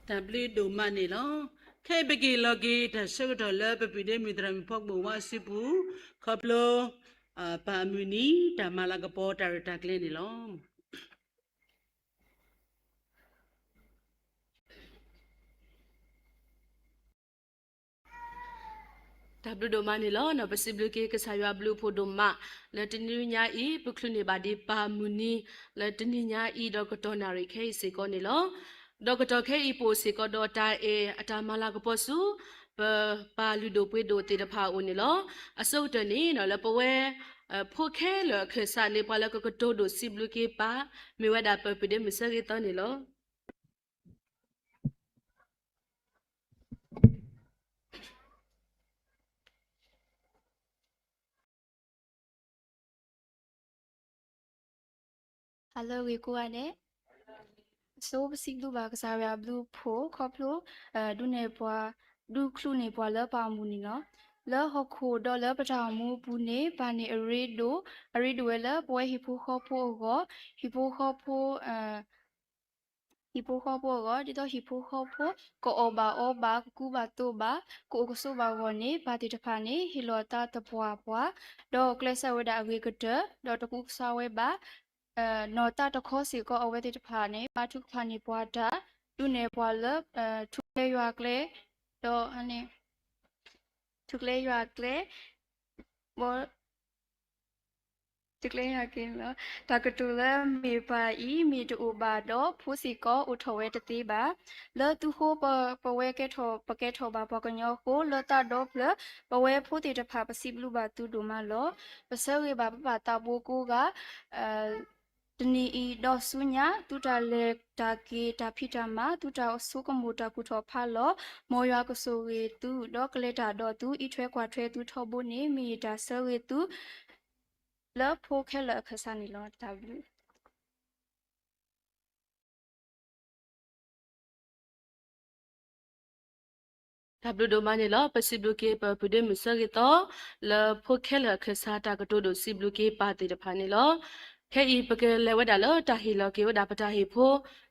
တၢ်ဘျုးဒိၣ်မးန့ၣ်လီၤ. ခဲအံၤပကဟ့ၣ်လီၤက့ၤတၢ်ဆၢကတီၢ်လၢပပုၢ်ဒ့မုၣ်သရၣ်မုၣ်ဖီကပိာ်ဝါစုပူၤ ခီဖျိ ပၢ်အမုၢ်နံၤ တၢ်မၤလၤကပီၤတၢ်ရဲၣ်တၢ်ကျဲၤန့ၣ်လီၤ. တၢ်ဘျုးဒိၣ်မးန့ၣ်လီၤ. ပစံးဘျုးက့ၤကစၢ်ယွၤအဘျုးအဖှိၣ်ဒိၣ်မး လၢတနွံညါအံၤ ပချုးန့ၢ်ဘၣ်ဒံးပၢ်မုၢ်နံၤ လၢတနံၤညါအံၤ ဒီးကတီၢ်နၣ်ရံၣ်ခဲအံၤစ့ၢ်ကီးန့ၣ်လီၤ. ဒီးကတီၢ်ခဲအံၤ ပအိၣ်စ့ၢ်ကီးဒီးတၢ်အဲၣ်အတၢ်မၤလၤကပီၤဆူ ပပၢ်လုၢ်ဒိၣ်ပှ့ၤဒိၣ်သ့ၣ်တဖၣ်အအိၣ်န့ၣ်လီၤ. အဆိကတၢၢ်န့ၣ် လၢပဝဲ ဖိခဲလၢာ်အခၢၣ်စးန့ၣ် ပှၤလၢကကတိၤဒိၣ်စံးဘျုးက့ၤပၢ် မ့ၢ်ဝဲဒၣ်ပၢ်ပုၢ်ဒ့မုၣ်ဆၢဂ့ၤသီန့ၣ်လီၤ. Hello ဂ့ၤကိးဂၤဒဲး, အဆိပစံးဘျုးဘၣ်ကစၢ်ယွၤအဘျုးအဖှိၣ်ခီဖျိ ဒုးနဲၣ်ပှၤ ဒုးချုးန့ၢ်ပှၤလၢပၢ်အမုၢ်နံၤလီၤ. လၢဟီၣ်ခိၣ်ဒီးလၢပတၢ်အိၣ်မူအပူၤန့ၣ် ပၢ်န့ၣ်အရ့ဒိၣ်, အရ့ဒိၣ်ဝဲလၢပဝဲဟံၣ်ဖိဃီဖိအဂီၢ်, ဟံၣ်ဖိဃီဖိ ဟံၣ်ဖိဃီဖိအဂီၢ် ဒ်သိးဟံၣ်ဖိဃီဖိ ကအီၣ်ဘၣ်အီဘၣ် ကကူဘၣ်သိးဘၣ် ကအိၣ်ကဆိးဘၣ်အဂီၢ်န့ၣ် ပၢ်သ့ၣ်တဖၣ်န့ၣ် ဟ့ၣ်လီၤအသးသပှၢ်ပှၢ် ဒီးကျဲးစၢးဝဲဒၣ်အဂ့ၤကတၢၢ် ဒီးတကူကဆါဝဲဘၣ် နီၢ်သးတခီစ့ၢ်ကီး အဝဲသ့ၣ်တဖၣ်န့ၣ် ဘါထုကဖၣ်န့ၢ်ပှၤတၢ် ဒုးနဲၣ်ပှၤလၢ ထူကျဲယွၤကျဲ ဒီး ထူကျဲယွၤကျဲ ဘီ တကျဲယွၤကျဲလီၤ. တၢ်ကတိၤလၢမ့ၢ်ပၢ်အံၤ မ့ၢ်တအိၣ်ဘၣ်ဒီး ဖိစ့ၢ်ကီးအိၣ်ထီၣ်ဝဲတသ့ဘၣ်. လၢသုဃိ ပဝဲကဲထီၣ် ပကဲထီၣ်ဘၣ်ပှၤကညီအဃိ လၢသးဒီဖျၢၣ် ပဝဲဖိသ့ၣ်တဖၣ် ပစံးဘျုးဘၣ်သုဒိၣ်မးလီၤ. ပဆၢဂ့ၤဘၣ်ပပၢ်သးဘိကိးဂၤ တနံၤအံၤဒီးဆူညါ သုတၢ်လဲၤတၢ်က့ၤ တၢ်ဖံးတၢ်မၤ သုတၢ်ဆိကမိၣ်တၢ်ကူၣ်ထီၣ်ဖးလီၤ မ်ယွၤကဆိၣ်ဂ့ၤသု ဒီးကလဲၤတၢ်ဒီးသု အံးထွဲကွၢ်ထွဲသုထီဘိန့ၣ် မ့ၢ်ယတၢ်ဆၢဂ့ၤသု လၢဖိခဲလၢာ်အခၢၣ်စးန့ၣ်လီၤ. တၢ်ဘျုး တၢ်ဘျုးဒိၣ်မးန့ၣ်လီၤ. ပစံးဘျုးက့ၤပပုၢ်ဒ့မုၣ်ဆၢဂ့ၤသီ လၢဖိခဲလၢာ်အခၢၣ်စးတၢ်ကတိၤဒိၣ်စံးဘျုးက့ၤပၢ်သ့ၣ်တဖၣ်န့ၣ်လီၤ. ခဲအံၤပကလဲၤဝဲဒၣ်လၢတၢ်ဟ့ၣ်လီၤက့ၤဝဲဒၣ်ပတၢ်ဟ့ၣ်ဖိ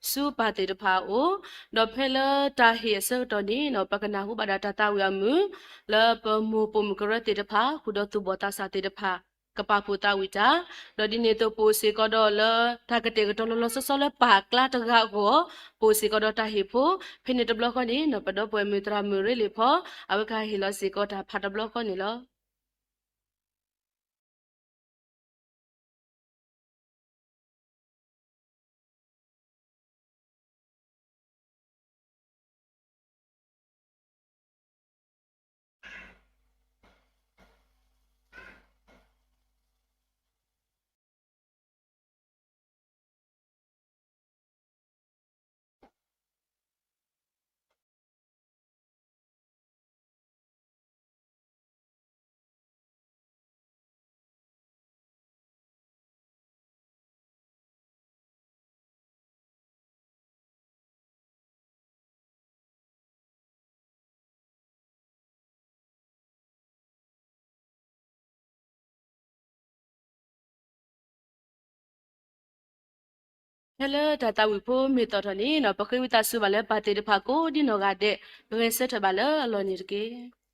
ဆူပၢ်သ့ၣ်တဖၣ်အအိၣ်, ဒီးဖဲလၢတၢ်ဟ့ၣ်အဆၢကတီၢ်န့ၣ် ပကနၢ်ဟူဘၣ်ဒၣ်တၢ်သးဝံၣ်အမုာ် လၢပမိၢ်ပိာ်မုၣ်ကရၢသ့ၣ်တဖၣ် ဃုာ်ဒီးသူၣ်ဘီၣ်သးစၢ်သ့ၣ်တဖၣ် ကပာ်ဖှိၣ်သးဝံၣ်တၢ်, ဒီးဒ်န့ၣ်အသိးပအိၣ်စ့ၢ်ကီးဒီးလၢ တၢ်ကတဲာ်ကတီၤလီၤလီၤဆီဆီလၢပၢ်အကျါတဂၤအဂီၢ်, ပအိၣ်စ့ၢ်ကီးဒီးတၢ်ဟ့ၣ်ဖိ, ဖဲန့ၣ်တဘျီဃီန့ၣ် ပဒီပုၢ်ဝဲၢ်မုၣ်သရၣ်မုၣ်ရ့လံၣ်ဖီ အဝဲကဟ့ၣ်လီၤစ့ၢ်ကီးတၢ်ဖးတဘျီဃီန့ၣ်လီၤ. ဖဲလၢတၢ်သးဝံၣ်ဖိမ့ၢ်သီၣ်ထီၣ်န့ၣ် ပဃ့ဝံသးစူၤဘၣ်လၢပၢ်သ့ၣ်တဖၣ်ကိးဒ်နီၢ်ဂၤဒဲး ဂဲၤဆၢထၢၣ်ဘၣ်လၢအလီၢ်န့ၣ်တက့ၢ်.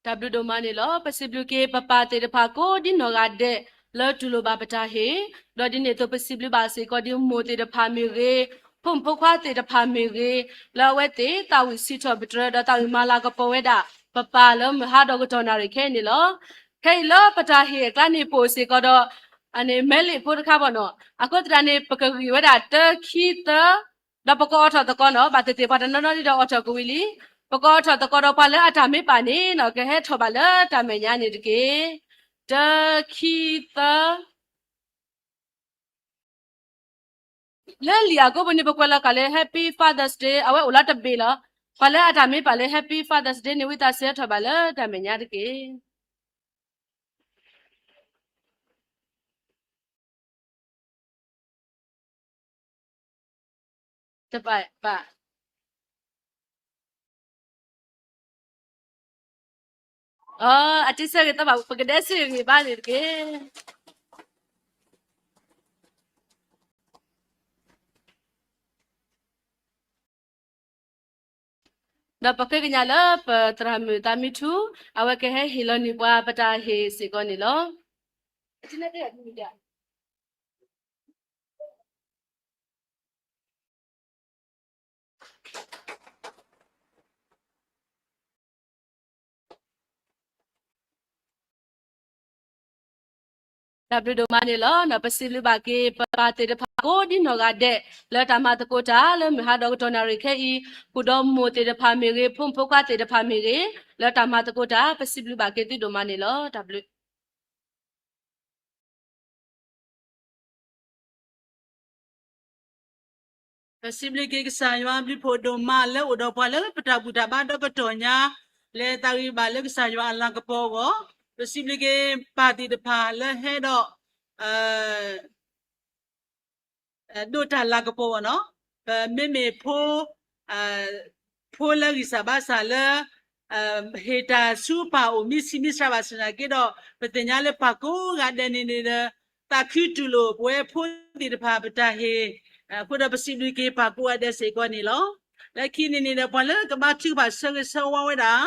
တၢ်ဘျုးဒိၣ်မးန့ၣ်လီၤ. ပစံးဘျုးက့ၤပပၢ်သ့ၣ်တဖၣ်ကိးဒ်နီၢ်ဂၤဒဲး လၢတူၢ်လိာ်ဘၣ်ပတၢ်ဟ့ၣ်, ဒီးဒ်န့ၣ်အသိးပစံးဘျုးဘၣ်စ့ၢ်ကီးဒ်မိၢ်သ့ၣ်တဖၣ်မ့ၢ်ဂ့ၤ, ဖိမုၣ်ဖိခွါသ့ၣ်တဖၣ်မ့ၢ်ဂ့ၤ, လၢအဝဲသ့ၣ်သးဝံၣ်စံးထီၣ်ပတြၢၤ ဒီးသးဝံၣ်မၤလၤကပီၤဝဲဒၣ် ပပၢ်လၢမုၢ်ဟါဒီးကတီၢ်နၣ်ရံၣ်ခဲအံၤန့ၣ်လီၤ. ခဲအံၤလၢပတၢ်ဟ့ၣ်အကျါန့ၣ် ပအိၣ်စ့ၢ်ကီးဒီး အန့ၣ် မဲလ့ၣ်ဖိတခါဘၣ်နီၤ. အဃိသတးန့ၣ် ပကဂံၢ်ဝဲဒၣ်တၢ ခံ သၢ ဒီးပကအိးထီၣ်သကိးနီၤ, ဘၣ်သ့ၣ်သ့ၣ်ပှၤတနီၤနီၤဒ်ဒီးအိးထီၣ်ကဝံၤလံ. ပကအိးထီၣ်သကိးဒီးပှၤလၢအတၢ်မ့ၢ်ပာ်န့ၣ်နီၤ ကဟဲထီၣ်ဘၣ်လၢတၢ်မဲာ်ညါန့ၣ်တက့ၢ်. တၢ ခံ သၢ လၢလံာ်အကိပူၤန့ၣ် ပကွဲးလီၤဃာ်လၢ Happy Father's Day အဝဲအိၣ်လီၤတဘ့ၣ်လီၤ. ပှၤလၢအတၢ်မ့ၢ်ပာ်လၢ Happy Father's Day န့ၣ် ဝံသးစူၤဟဲထီၣ်ဘၣ်လၢတၢ်မဲာ်ညါတက့ၢ်. တဘၣ်ဘၣ်. အတံၤဆၢဂ့ၤသးဘၣ် ပကဒဲဆၢဂ့ၤဘၣ်န့ၣ်တက့ၢ်. ဒီးပဃ့ကညးလၢပသရၣ်မုၣ်သးမံထူ အဝဲကဟဲဟ့ၣ်လီၤန့ၢ်ပှၤပတၢ်ဟ့ၣ်စ့ၢ်ကီးန့ၣ်လီၤ. တၢ်ဘျုးဒိၣ်မးန့ၣ်လီၤ. ပစံးဘျုးဘၣ်က့ၤ ပပၢ်သ့ၣ်တဖၣ်ကိးဒ်နီၢ်ဂၤဒဲး လၢတၢ်မၤသကိးတၢ်လၢမုၢ်ဟါဒီးကတီၢ်နၣ်ရံၣ်ခဲအံၤ, ဃုာ်ဒီးမိၢ်သ့ၣ်တဖၣ်မ့ၢ်ဂ့ၤ, ဖိမုၣ်ဖိခွါသ့ၣ်တဖၣ်မ့ၢ်ဂ့ၤ, လၢတၢ်မၤသကိးတၢ် ပစံးဘျုးဘၣ်က့ၤသုဒိၣ်မးန့ၣ်လီၤ. တၢ်ဘျုး ပစံးဘျုးက့ၤကစၢ်ယွၤဘျုးဖှိၣ်ဒိၣ်မးလၢအိၣ်ဒီးပှၤလၢပတၢ်ဘူၣ်တၢ်ဘါဒီကတီၢ်ညါ, လဲၤသးဝံၣ်ဘၣ်လၢကစၢ်ယွၤအလၤကပီၤအဂီၢ်, ပစံးဘျုးက့ၤပၢ်သ့ၣ်တဖၣ်လၢဟဲဒီး ဒိးတၢ်လၤကပီၤအဂီၢ်နီၤ, ပမ့မ့ၢ်ဖိ ဖိလၢဂံၢ်စၢ်ဘါစၢ်လၢ ဟ့ၣ်တၢ်ဆူပၢ်အိၣ်မံဆံးမံဆါဘၣ်ဆၣ်သနာ်က့ဒီး ပသ့ၣ်ညါလၢပၢ်ကိးဂၤဒဲးန့ၣ်န့ၣ်ဒီး သးခုတူၢ်လိာ်ပဝဲဖိသ့ၣ်တဖၣ်ပတၢ်ဟ့ၣ်, အဃိဒီးပစံးဘျုးက့ၤပၢ်ကိးဂၤဒဲးစ့ၢ်ကီးန့ၣ်လီၤ. လၢခံန့ၣ်န့ၣ်ဒီး ပှၤလၢကဘါထုကဖၣ်ဆၢဂ့ၤဆၢဝါဝဲဒၣ်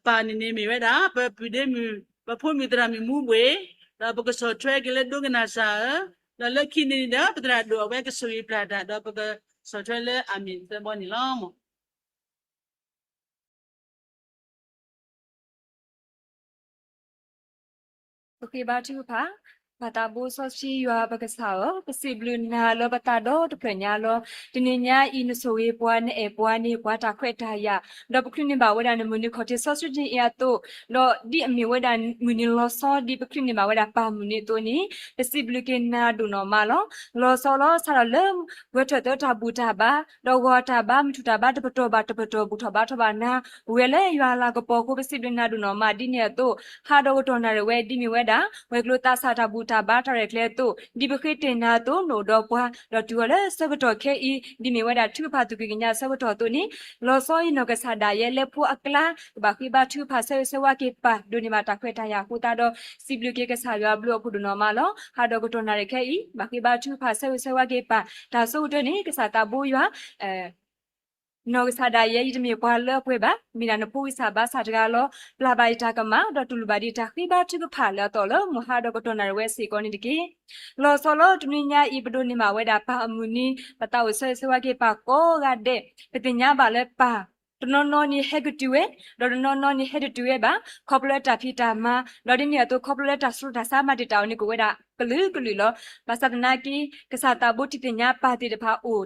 ပၢ်န့ၣ်န့ၣ်မ့ၢ်ဝဲဒၣ် ပပုၢ်ဒ့မုၣ် ပဖိမုၣ်သရၣ်မုၣ်မူဘှ့ၣ်, ဒီးပကဆီၣ်ထွဲက့ၤလၢဒိကနၣ်စၢ်ဧၢ, ဒီးလၢခံန့ၣ်န့ၣ်ဒီး ပသရၣ်ဒိၣ်အဝဲကဆိၣ်ဂ့ၤပျၢ်တၢ် ဒီးပကဆီၣ်ထွဲလၢအမ့ၢ်သၢဘီန့ၣ်လီၤ. ပဃ့ဘါထုကဖၣ်, ပၢ်သးဘိစီဆှံယွၤပကစၢ်ဧၢ, ပစံးဘျုးနၤလၢပသးဒီတဖျၢၣ်ညါလီၤ. တနံၤညါအံၤနဆိၣ်ဂ့ၤပှၤ နအဲၣ်ပှၤန့ၢ်ပှၤတၢ်ခွဲးတၢ်ယာ်, ဒီးပချုးန့ၢ်ဘၣ်ဝဲဒၣ်နမုၢ်နံၤခီၣ်ထံးစီဆှံတနံၤအံၤအသိး, ဒီးဒ်အမ့ၢ်ဝဲဒၣ်မုၢ်နံၤလီၤဆီဒ်ပချုးန့ၢ်ဘၣ်ဝဲဒၣ်ပၢ်မုၢ်နံၤအသိးန့ၣ်, ပစံးဘျုးက့ၤနၤဒိၣ်နီၢ်မးလီၤ. လီၤဆီလီၤဆီဒီးလၢ ဂဲၤထၢၣ်သၢတၢ်ဘူၣ်တၢ်ဘါ, ဒီးဂီၤတၢ်ဘါမုၢ်ထူၣ်တၢ်ဘါတပတီၢ်ဘၣ်တပတီၢ်ဘူၣ်ထီၣ်ဘါထီၣ်ဘၣ်နၤ, ဝဲလၢယွၤအလၤကပီၤအဃိ ပစံးဘျုးနၤဒိၣ်နီၢ်မးဒ်န့ၣ်အသိး, ဟါဒီးကတီၢ်နၣ်ရံၣ်ဝဲဒ်မ့ၢ်ဝဲဒၣ် ဝဲၤကျိၤသးစၢ်တၢ်ဘူၣ်တၢ်ဘါတၢ်ရဲၣ်ကျဲၤအသိး, ဒ်ပဃ့တ့ၢ်နၤအသိး နအိၣ်ဒီးပှၤ, ဒီးတုၤအီၤလၢဆၢကတီၢ်ခဲအံၤ ဒ်မ့ၢ်ဝဲဒၣ်ထုကဖၣ်သူၣ်က့ၤကညးအဆၢကတီၢ်အသိးန့ၣ်, လီၤဆီအံၤနီၢ်ကစၢ်ဒၣ်ယဲလၢဖိအကျါ ကဘၣ်ဃ့ဘါထုကဖၣ်ဆၢဂ့ၤဆၢဝါက့ၤပၢ် ဒိးန့ၢ်ဘၣ်တၢ်ခွဲးတၢ်ယာ်အဃိသတးဒီး စံးဘျုးက့ၤကစၢ်ယွၤအဘျုးအဖှိၣ်ဒိၣ်နီၢ်မးလီၤ. ဟါဒီးကတီၢ်နၣ်ရံၣ်ခဲအံၤ ဘၣ်ဃ့ဘါထုကဖၣ်ဆၢဂ့ၤဆၢဝါက့ၤပၢ် တၢ်ဆိကတၢၢ်န့ၣ် ကစၢ်သးဘိယွၤ နီၢ်ကစၢ်ဒၣ်ယဲ ယတမ့ၢ်ပှၤလၢအပှဲၤဘၣ်, မ့ၢ်ဒၣ်နဖိဂံၢ်စၢ်ဘါစၢ်တဂၤလီၤ. ပျၢ်ဘၣ်ယတၢ်ကမၣ် ဒီးတူၢ်လိာ်ဘၣ်ဒံးတၢ်ဃ့ဘါထုကဖၣ်လၢအသီၣ်လၢမုၢ်ဟါဒီးကတီၢ်နၣ်ရံၣ်ဝဲစ့ၢ်ကီးန့ၣ်တက့ၢ်. လီၤဆီလီၤတနွံညါအံၤ ပဒိးန့ၢ်ဘၣ်ဝဲဒၣ်ပၢ်အမုၢ်နံၤ, ပသးအိၣ်ဆၢဂ့ၤဆၢဝါက့ၤပၢ်ကိးဂၤဒဲး, ပသ့ၣ်ညါဘၣ်လၢပၢ် တနီၤနီၤန့ၣ်ဟဲကတုၤဝဲ, ဒီးတနီၤနီၤန့ၣ်ဟဲတတုၤဝဲဘၣ်, ခီဖျိလၢတၢ်ဖံးတၢ်မၤ, ဒီးဒ်န့ၣ်အသိးခီဖျိလၢတၢ်စူးတၢ်ဆါမၤတံာ်တာ်အီၤန့ၣ် ကအိၣ်ဝဲဒၣ်ကလုာ်ကလုာ်လီၤ. ဘၣ်ဆၣ်သနာ်က့ ကစၢ်သးဘိတံၢ်သ့ၣ်ညါပၢ်သ့ၣ်တဖၣ်အိၣ်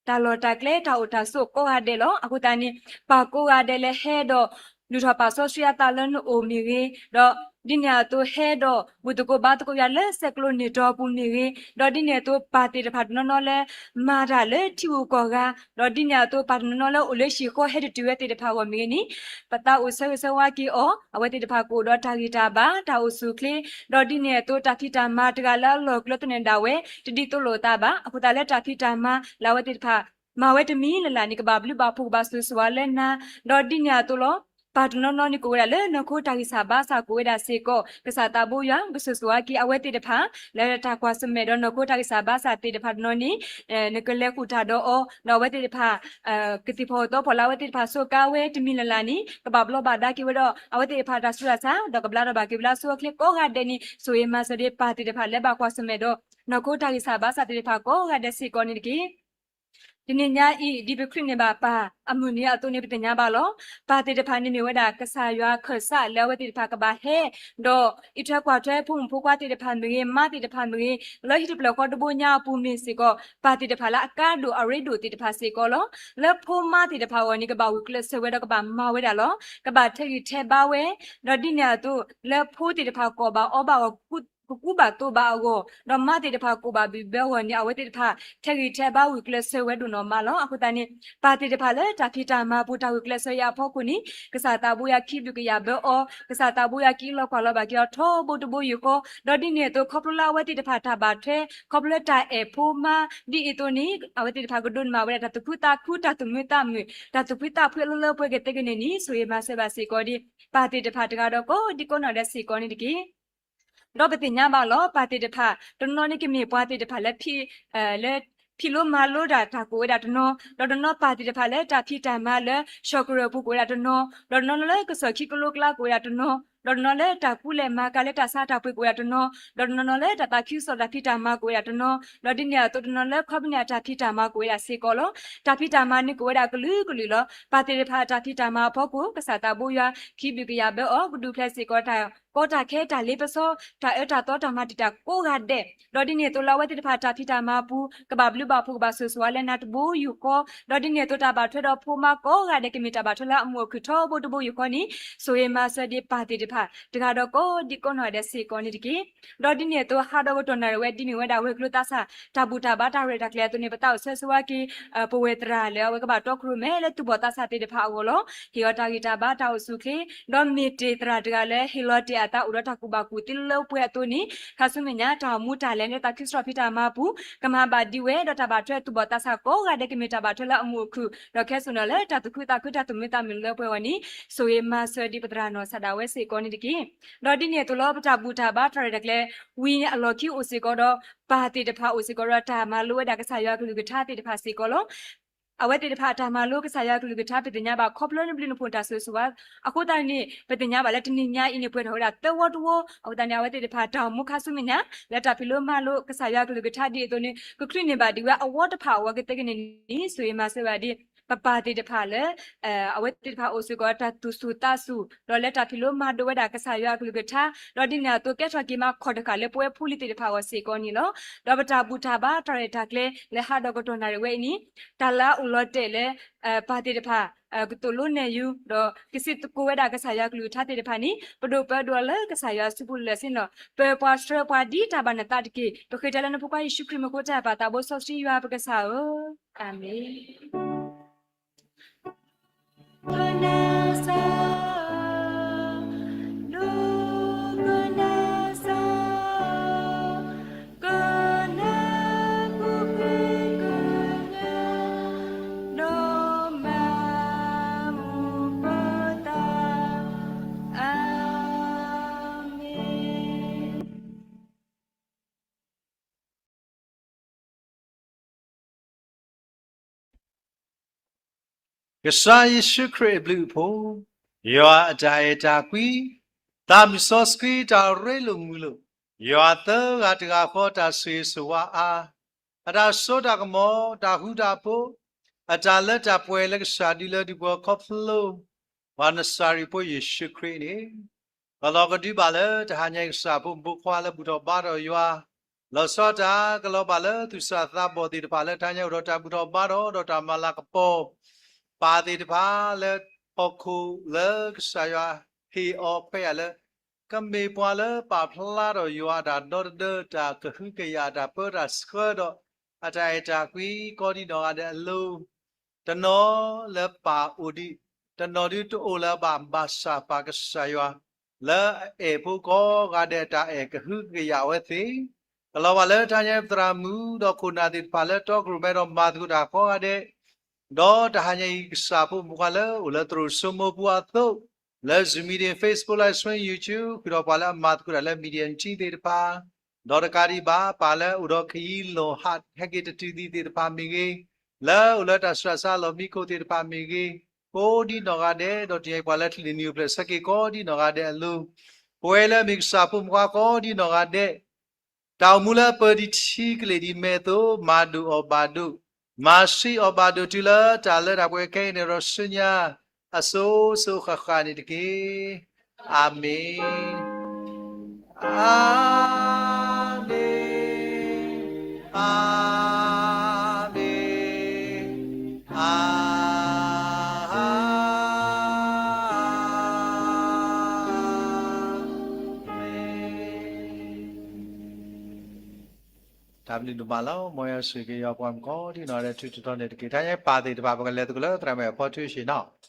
တၢ်လီၢ်တၢ်ကျဲ တၢ်အိၣ်တၢ်ဆိးကိးဂၤဒဲးလီၤ. အဃိသတးန့ၣ် ပၢ်ကိးဂၤဒဲးလၢဟဲဒီး လုၢ်ထီၣ်ပာ်စီဆှံအသးလၢနအိၣ်မ့ၢ်ဂ့ၤ, ဒီးဒ်န့ၣ်အသိးဟဲဒီး ဘူၣ်သကိးဘါသကိးယွၤလၢစဲးကျိးန့ၢ်တီပူၤမ့ၢ်ဂ့ၤ, ဒီးဒ်န့ၣ်အသိးပၢ်သ့ၣ်တဖၣ်တနီၤနီၤလၢ မၤတၢ်လၢထံဂုၤကီၢ်ဂၤ, ဒီးဒ်န့ၣ်အသိးပၢ်တနီၤနီၤလၢအိၣ်လၢဟံၣ်ဃီဟဲတတုၤဝဲသ့ၣ်တဖၣ်အဂီၢ်မ့ၢ်ဂ့ၤန့ၣ်, ပသးအိၣ်ဆၢဂ့ၤဆၢဝါက့ၤအီၤ, အဝဲသ့ၣ်တဖၣ်ကအိၣ်ဒီးတၢ်ဂံၢ်တၢ်ဘါ တၢ်အိၣ်ဆူၣ်အိၣ်ချ့, ဒီးဒ်န့ၣ်အသိးတၢ်ဖံးတၢ်မၤတဂၤလၢအလီၢ်ကျဲသနၢၣ်ဒၣ်ဝဲ တဒ်သိးလိာ်အသးဘၣ်. အဃိသတးလၢတၢ်ဖံးတၢ်မၤလၢအဝဲသ့ၣ်တဖၣ် မၤဝဲတမံၤလၢ်လၢ်န့ၣ် ကဘၣ်ဘျုးဘၣ်ဖှိၣ်ကဘၣ်ဆိၣ်ဂ့ၤဆိၣ်ဝါလၢနၤ, ဒီးဒ်န့ၣ်အသိးလီၤ. ပၢ်တနီၤနီၤန့ၣ် ကအိၣ်ဝဲဒၣ်လၢနီၢ်ခိတၢ်ဂံၢ်စၢ်ဘါစၢ်ကအိၣ်ဝဲဒၣ်စ့ၢ်ကီး, ကစၢ်သးဘိယွၤ ကဆိၣ်ဂ့ၤက့ၤအဝဲသ့ၣ်တဖၣ် လၢတၢ်ကွၢ်ဆၢၣ်မဲာ်ဒီးနီၢ်ခိတၢ်ဂံၢ်စၢ်ဘါစၢ်သ့ၣ်တဖၣ်တနီၤန့ၣ်, နကလဲၤဃုာ်တၢ်ဒီးအီၤ, ဒီးအဝဲသ့ၣ်တဖၣ် ကသ့ၣ်ဖီၣ်အသီဖီလာ်အဝဲသ့ၣ်တဖၣ် စိၤကါဝဲတမံၤလၢ်လၢ်န့ၣ် ကဘၣ်ဘျီးဘၣ်ဒါက့ၤဝဲဒီး အဝဲသ့ၣ်တဖၣ်တၢ်ဆူးတၢ်ဆါ, ဒီးကဘျါထီၣ်ဘၣ်က့ၤဝဲလၢအဆိအချ့ကိးဂၤဒဲးန့ၣ် ဆိၣ်ဂ့ၤမၤစၢၤဒံးပၢ်သ့ၣ်တဖၣ်လၢဘၣ်ကွၢ်ဆၢၣ်မဲာ်ဒီး နီၢ်ခိတၢ်ဂံၢ်စၢ်ဘါစၢ်သ့ၣ်တဖၣ်ကိးဂၤဒဲးစ့ၢ်ကီးန့ၣ်တက့ၢ်. တနံၤညါအံၤ ဒ်ပချုးန့ၢ်ဘၣ်ပၢ်အမုၢ်နံၤအသိးန့ၣ် ပသ့ၣ်ညါဘၣ်လီၤ. ပၢ်သ့ၣ်တဖၣ်န့ၣ်မ့ၢ်ဝဲဒၣ်ကစၢ်ယွၤခၢၣ်စးလၢအဝဲသ့ၣ်တဖၣ်ကဘၣ်ဟဲ ဒီးအံးထွဲကွၢ်ထွဲဖိမုၣ်ဖိခွါသ့ၣ်တဖၣ်မ့ၢ်ဂ့ၤ, မါသ့ၣ်တဖၣ်မ့ၢ်ဂ့ၤ, လၢဟံၣ်တဖျၢၣ်ဃီတဘိညါအပူၤမ့ၢ်စ့ၢ်ကီး ပၢ်သ့ၣ်တဖၣ်လၢအကါဒိၣ်အရ့ဒိၣ်သ့ၣ်တဖၣ်စ့ၢ်ကီးလီၤ. လၢဖိမါသ့ၣ်တဖၣ်အဂီၢ်န့ၣ် ကဘၣ်ဂုာ်ကျဲးစၢးဝဲဒီးကဘၣ်မၤဝဲဒၣ်လီၤ. ကဘၣ်ထဲးဂံၢ်ထဲးဘါဝဲ, ဒီးဒ်န့ၣ်အသိး လၢဖိသ့ၣ်တဖၣ်ကိးဘၣ်အီဘၣ်အဂီၢ် ကကူဘၣ်သိးဘၣ်အဂီၢ်, ဒီးမါသ့ၣ်တဖၣ်ကိးဘၣ်ဘံၣ်ဘၢအဂီၢ်န့ၣ် အဝဲသ့ၣ်တဖၣ် ထဲးဂံၢ်ထဲးဘါဂုာ်ကျဲးစၢးဝဲဒိၣ်နီၢ်မးလီၤ. အဃိသတးန့ၣ် ပၢ်သ့ၣ်တဖၣ်လၢတၢ်ဖံးတၢ်မၤပူၤ တၢ်ဂုာ်ကျဲးစၢးအံၤအဖီခိၣ်န့ၣ် ကစၢ်သးဘိယွၤခံဘျုးကယာ်ဘၢအီၤ, ကစၢ်သးဘိယွၤက့ၤလီၤကွၢ်လီၤဘၣ်က့ၤအီၤထီဘိတဘိယူၢ်ဃီ, ဒီးဒ်န့ၣ်အသိး ခီဖျိလၢအဝဲသ့ၣ်တဖၣ်တၢ်ဘၣ်ထွဲ ခီဖျိလၢတၢ်အဲၣ်ဖိမါဒ်အံၤအသိးန့ၣ် အဝဲသ့ၣ်တဖၣ်ကဒိးန့ၢ်ဘၣ်ဝဲဒၣ်တၢ်သူၣ်ခုသးခု တၢ်သူၣ်မုာ်သးမုာ် တၢ်သူၣ်ဖှံသးဖှံလၢလၢပှဲၤပှဲၤကသ့ကန့ၢ်န့ၣ် ဆိၣ်ဂ့ၤမၤစၢၤဘၣ်စ့ၢ်ကီးဒံး ပၢ်သ့ၣ်တဖၣ်တဂၤဒီးကိးဒံးကိးနီၢ်ဒဲးစ့ၢ်ကီးန့ၣ်တက့ၢ်. ဒီးပသ့ၣ်ညါဘၣ်လီၤ ပၢ်သ့ၣ်တဖၣ် တနီၤန့ၣ်ကမ့ၢ်ပှၤသ့ၣ်တဖၣ်လၢ လၢဖံးလိမၤလိတၢ်တၢ်ကိးဝဲဒၣ်တနီၤ, ဒီးတနီၤပၢ်သ့ၣ်တဖၣ်လၢတၢ်ဖံးတၢ်မၤလၢ ဆှီကရၢၢ်ပူၤကိးဝဲဒၣ်တနီၤ, ဒီးတနီၤနီၤလၢကစီၣ်ခံကလိကျါကိးဝဲဒၣ်တနီၤ, ဒီးတနီၤလၢတၢ်ကူလဲၢ်မၤကၤလၢတၢ်ဆါတၢ်ပှ့ၤကိးဝဲဒၣ်တနီၤ, ဒီးတနီၤနီၤလၢတၢ်သးခုကစီၣ်တၢ်ဖံးတၢ်မၤကိးဝဲဒၣ်တနီၤ, ဒီးဒ်န့ၣ်အသိးတနီၤလၢခီပနံၣ်အတၢ်ဖံးတၢ်မၤကိးဝဲဒၣ်စ့ၢ်ကီးလီၤ. တၢ်ဖံးတၢ်မၤန့ၣ်ကိးဝဲဒၣ်ကလုာ်ကလုာ်လီၤ. ပၢ်သ့ၣ်တဖၣ်အတၢ်ဖံးတၢ်မၤအဖီခိၣ် ကစၢ်သးဘိယွၤ ခံဘျုးကယာ်ဘၢအီၤ ကဒုးဖျဲးစ့ၢ်ကီးတၢ် ကီတၢ်ခဲတၢ်လ့ပစီ တၢ်အၢတၢ်သီတၢ်မၤတံာ်တာ်ကိးဂၤဒဲး, ဒီးဒ်န့ၣ်အသိးလၢအဝဲသ့ၣ်တဖၣ်တၢ်ဖံးတၢ်မၤပူၤ ကဘၣ်ဘျုးဘၣ်ဖှိၣ်ကဘၣ်ဆိၣ်ဂ့ၤဆိၣ်ဝါလၢနၤတဘိယူၢ်ဃီ, ဒီးဒ်န့ၣ်အသိးတၢ်ဘၣ်ထွဲဒီးဖိမါကိးဂၤဒဲး ကမ့ၢ်တၢ်ဘၣ်ထွဲလၢအမုာ်အခုၣ်ထီဘိတဘိယူၢ်ဃီန့ၣ် ဆိၣ်ဂ့ၤမၤစၢၤဒံးပၢ်သ့ၣ်တဖၣ် တဂၤဒီးကိးဒံးကိးနီၢ်ဒဲးစ့ၢ်ကီးန့ၣ်တက့ၢ်. ဒီးဒ်န့ၣ်အသိးဟးဒီးကတီၢ်နၣ်ရံၣ်ဝဲဒ်မ့ၢ်ဝဲဒၣ်ဝဲၤကျိၤသးစၢ် တၢ်ဘူၣ်တၢ်ဘါတၢ်ရဲၣ်တၢ်ကျဲၤအသိးန့ၣ် ပသးအိၣ်ဆၢဂ့ၤဆၢဝါက့ၤ ပဝဲၢ်သရၣ်လၢအဝဲကဘၣ်တီခိၣ်ရိၣ်မဲလၢသူၣ်ဘီၣ်သးစၢ်သ့ၣ်တဖၣ်အဂီၢ်လီၤ. ဟ့ၣ်အီၤတၢ်ဂံၢ်တၢ်ဘါတၢ်အိၣ်ဆူၣ်အိၣ်ချ့, ဒီးမ့ၢ်တ့ၢ်သရၣ်တဂၤလၢဟ့ၣ်လီၤတ့ၢ်အသးအိၣ်ဒီးတၢ်ကူၣ်ဘၣ်ကူၣ်သ့လၢပှဲၤအသိးန့ၣ် ခါဆူမဲာ်ညါ တၢ်အိၣ်မူတၢ်လဲၤလၢတၢ်ခံစရီဖံးတၢ်မၤပူၤ ကမၤဘၣ်ဒံးဝဲ ဒီးတၢ်ဘၣ်ထွဲသူၣ်ဘီၣ်သးစၢ်ကိးဂၤဒဲးကမ့ၢ်တၢ်ဘၣ်ထွဲလၢအမုာ်အခုၣ် ဒီးခဲစိာ်နီၤလၢတၢ်သူၣ်ခုသးခုတၢ်သူၣ်မုာ်သးမုာ်လၢပှဲၤအဂီၢ်န့ၣ် ဆိၣ်ဂ့ၤမၤစၢၤဒံးပသရၣ်နီၢ်စၢ်ဒၣ်ဝဲစ့ၢ်ကီးန့ၣ်တက့ၢ်. ဒီးဒ်န့ၣ်အသိးလီၤ ပတၢ်ဘူၣ်တၢ်ဘါတၢ်ရဲၣ်တၢ်ကျဲၤ ဝံၤအလီၢ်ခံအိၣ်စ့ၢ်ကီးဒီး ပၢ်သ့ၣ်တဖၣ်အိၣ်စ့ၢ်ကီးဒီး တၢ်မၤလိဝဲဒၣ်ကစၢ်ယွၤအကလုၢ်ကထါသ့ၣ်တဖၣ်စ့ၢ်ကီးလီၤ. အဝဲသ့ၣ်တဖၣ်အတၢ်မၤလိကစၢ်ယွၤအကလုၢ်ကထါ ပသ့ၣ်ညါဘၣ်ခီဖျိနဘျုးနဖှိၣ်တၢ်ဆိၣ်ဂ့ၤဆိၣ်ဝါ အဃိသတးန့ၣ် ပသ့ၣ်ညါဘၣ်လၢတနံၤညါအံၤန့ၣ် ပှဲၤထီၣ်ဝဲဒၣ်သၢဝီတဝီ အဃိသတးန့ၣ် အဝဲသ့ၣ်တဖၣ်တၢ်အိၣ်မူခါဆူမဲာ်ညါ လၢတၢ်ဖံးလိမၤလိကစၢ်ယွၤအကလုၢ်ကထါဒ်အသိးန့ၣ် ကချုးန့ၢ်ဘၣ်ဒံးဝဲအဝီတဖၣ်အဝဲကသ့ကန့ၣ်န့ၣ် ဆိၣ်ဂ့ၤမၤစၢၤဘၣ်ဒံး ပပၢ်သ့ၣ်တဖၣ်လၢ အဝဲသ့ၣ်တဖၣ်အိၣ်စ့ၢ်ကီးတၢ်သူၣ်ဆူၣ်သးဆူၣ် ဒီးလၢတၢ်ဖံးလိမၤဒိးဝဲဒၣ်ကစၢ်ယွၤအကလုၢ်ကထါ ဒီးဒ်န့ၣ်အသိးကဲထီၣ်က့ၤမးခီၣ်တဃာ်လၢပဝဲဖိလံၤသ့ၣ်တဖၣ်အဂီၢ်စ့ၢ်ကီးန့ၣ်လီၤ. ဒီးပတၢ်ဘူၣ်တၢ်ဘါတၢ်ရဲၣ်တၢ်ကျဲၤလၢဟးဒီးကတီၢ်နၣ်ရံၣ်ဝဲအံၤန့ၣ် တၢ်လၢအအိၣ်လီၤတဲာ်လၢ ပၢ်သ့ၣ်တဖၣ် ကသိၣ်လိနဲၣ်ယူၤ ဒီးကစံးသကိးဝဲဒၣ်ကစၢ်ယွၤအကလုၢ်ကထါသ့ၣ်တဖၣ်န့ၣ် ပဒိၣ်ပၢဒိၣ်လၢကစၢ်ယွၤစုပူၤလၢာ်ဆ့ၣ်နီၤ ပၢၤပှၤဆှၢပှၤဒ်တၢ်ဘၣ်နသးတက့ၢ်. ပဃ့တၢ်လၢနဖိခွါယ့ၣ်ၡူးခရံာ်မံၤဃိတၢ်ပၢ်သးဘိစီဆှံယွၤပကစၢ်ဧၢ, အၤမ့ၣ်. Amen. ကစၢ်ယ့ၣ်ၡူးခရံာ်အဘျုးအဖှိၣ်, ယွၤအတၢ်အဲၣ်တၢ်ကွံ, သးမုၢ်စီဆှံတၢ်ရ့လိာ်မုာ်လိာ်, ယွၤသၢဂၤတဂၤဃီတၢ်ဆိၣ်ဂ့ၤဆိၣ်ဝါအါ, အတၢ်စိတၢ်ကမီၤ တၢ်ဃူတၢ်ဖိး, အတၢ်လၢတၢ်ပှဲၤလၢကစၢ်ဒုးလၢဒုးပှၤခီဖျိ ပှၤနစၤရ့းဖိယ့ၣ်ၡူးခရံာ်န့ၣ် ကလီၤကဒုဘၣ်လၢတဟါညါအံၤ ကစၢ်ဖိမုၣ်ဖိခွါလၢဘူၣ်ထီၣ်ဘါထီၣ်ယွၤ, လီၤဆီဒၣ်တၢ်ကလီၤဘၣ်လၢသူၣ်စၢ်သးဘီၣ်သ့ၣ်တဖၣ်လၢတဟါညါအိၣ်ဒီးတၢ်ဘူၣ်ထီၣ်ဘါထီၣ်ဒီးတၢ်မၤလၤကပီၤ, ပၢ်သ့ၣ်တဖၣ်လၢဟီၣ်ခိၣ်လၢကစၢ်ယွၤဟ့ၣ်အီၤခွဲးယာ်လၢ ကမ့ၢ်ပှၤလၢပာ်ဖျါထီၣ်ယွၤအတၢ်ဒီတဒၢ တၢ်ကဟုကယာ် တၢ်ပၢတၢ်ဆှၢဒီး အတၢ်အဲၣ်တၢ်ကွံကိးဒံးနီၢ်ဂၤဒဲးအလိၤ တနီၤလၢပၢ်အိၣ်ဒံး, တနီၤဒုးတအိၣ်လၢၤဘၣ် ဘၣ်ဆၣ်ပၢ်ကစၢ်ယွၤ လၢအအဲၣ်ဖိကိးဂၤဒဲးတၢ်အဲၣ်ကဟုကယာ်အဝဲသ့ၣ်, ကလီၤဘၣ်လၢတဟါညါအံၤ ပသရၣ်မုၣ်ဒီးခိၣ်နၢ်သ့ၣ်တဖၣ်လၢတီခိၣ်ရိၣ်မဲဒီးမၤသကိးတၢ်ကိးဂၤဒဲး, ဒီးတဟါညါအံၤ ကစၢ်ဖိမုၣ်ဖိခွါလၢအိၣ်လၢသရိာ်စိမိပူၤအသိး လၢ Zoom meeting, Facebook live stream, YouTube ဃုာ်ဒီးပှၤလၢအမၤသကိးတၢ်လၢ media team သ့ၣ်တဖၣ်, ဒီးတကးဒံးဘၣ် ပှၤလၢအိၣ်ဒီးခယံၤလိာ်ဟး ဟဲက့ၤတတုၤသံသ့ၣ်တဖၣ်မ့ၢ်ဂ့ၤ, လၢအိၣ်လၢတၢ်ဆူးတၢ်ဆါလီၢ်မံခိၣ်သ့ၣ်တဖၣ်မ့ၢ်ဂ့ၤ, ကိးဒ်နီၢ်ဂၤဒဲး, ဒီးတနံၤအံၤပှၤလၢချံးန့ၣ်နံၤအိၣ်ဖျဲၣ်ဆၢက့ၤကိးဒ်နီၢ်ဂၤဒဲးအလိၤ, ပဝဲလၢမ့ၢ်ကစၢ်ဖိမုၣ်ဖိကိးဒ်နီၢ်ဂၤဒဲး တၢ်အိၣ်မူလၢပၢၤတံၢ်ထံကလ့ၢ်ဒ်မဲာ်အသိး မၤဒိၣ်အီၣ်ဘၣ်ဒိး, မၤဆှံအီၣ်ဘၣ်ဒိးတုၤလၢတၢ်လၢတၢ်ပှဲၤခဲအံၤန့ၣ်ဒီး ဆူညါ အစိၤစိၤဃၣ်ဃၣ်န့ၣ်တက့ၢ်. အၤမ့ၣ်, အၤမ့ၣ်, အၤမ့ၣ်, အၤမ့ၣ်. တၢ်ဘျုးဒိၣ်မးလီၤ. မ်ယွၤဆိၣ်ဂ့ၤက့ၤယွၤပှၤမုၣ်ကိးဒ်နီၢ်ဂၤဒဲး ထူးထူးတီၤတီၤန့ၣ်တက့ၢ်. တၢ်ညါပၢ်သ့ၣ်တဖၣ် ပကလဲၤသကိးလၢသရၣ်မုၣ်အဖီထူစ့ၢ်နီၤ.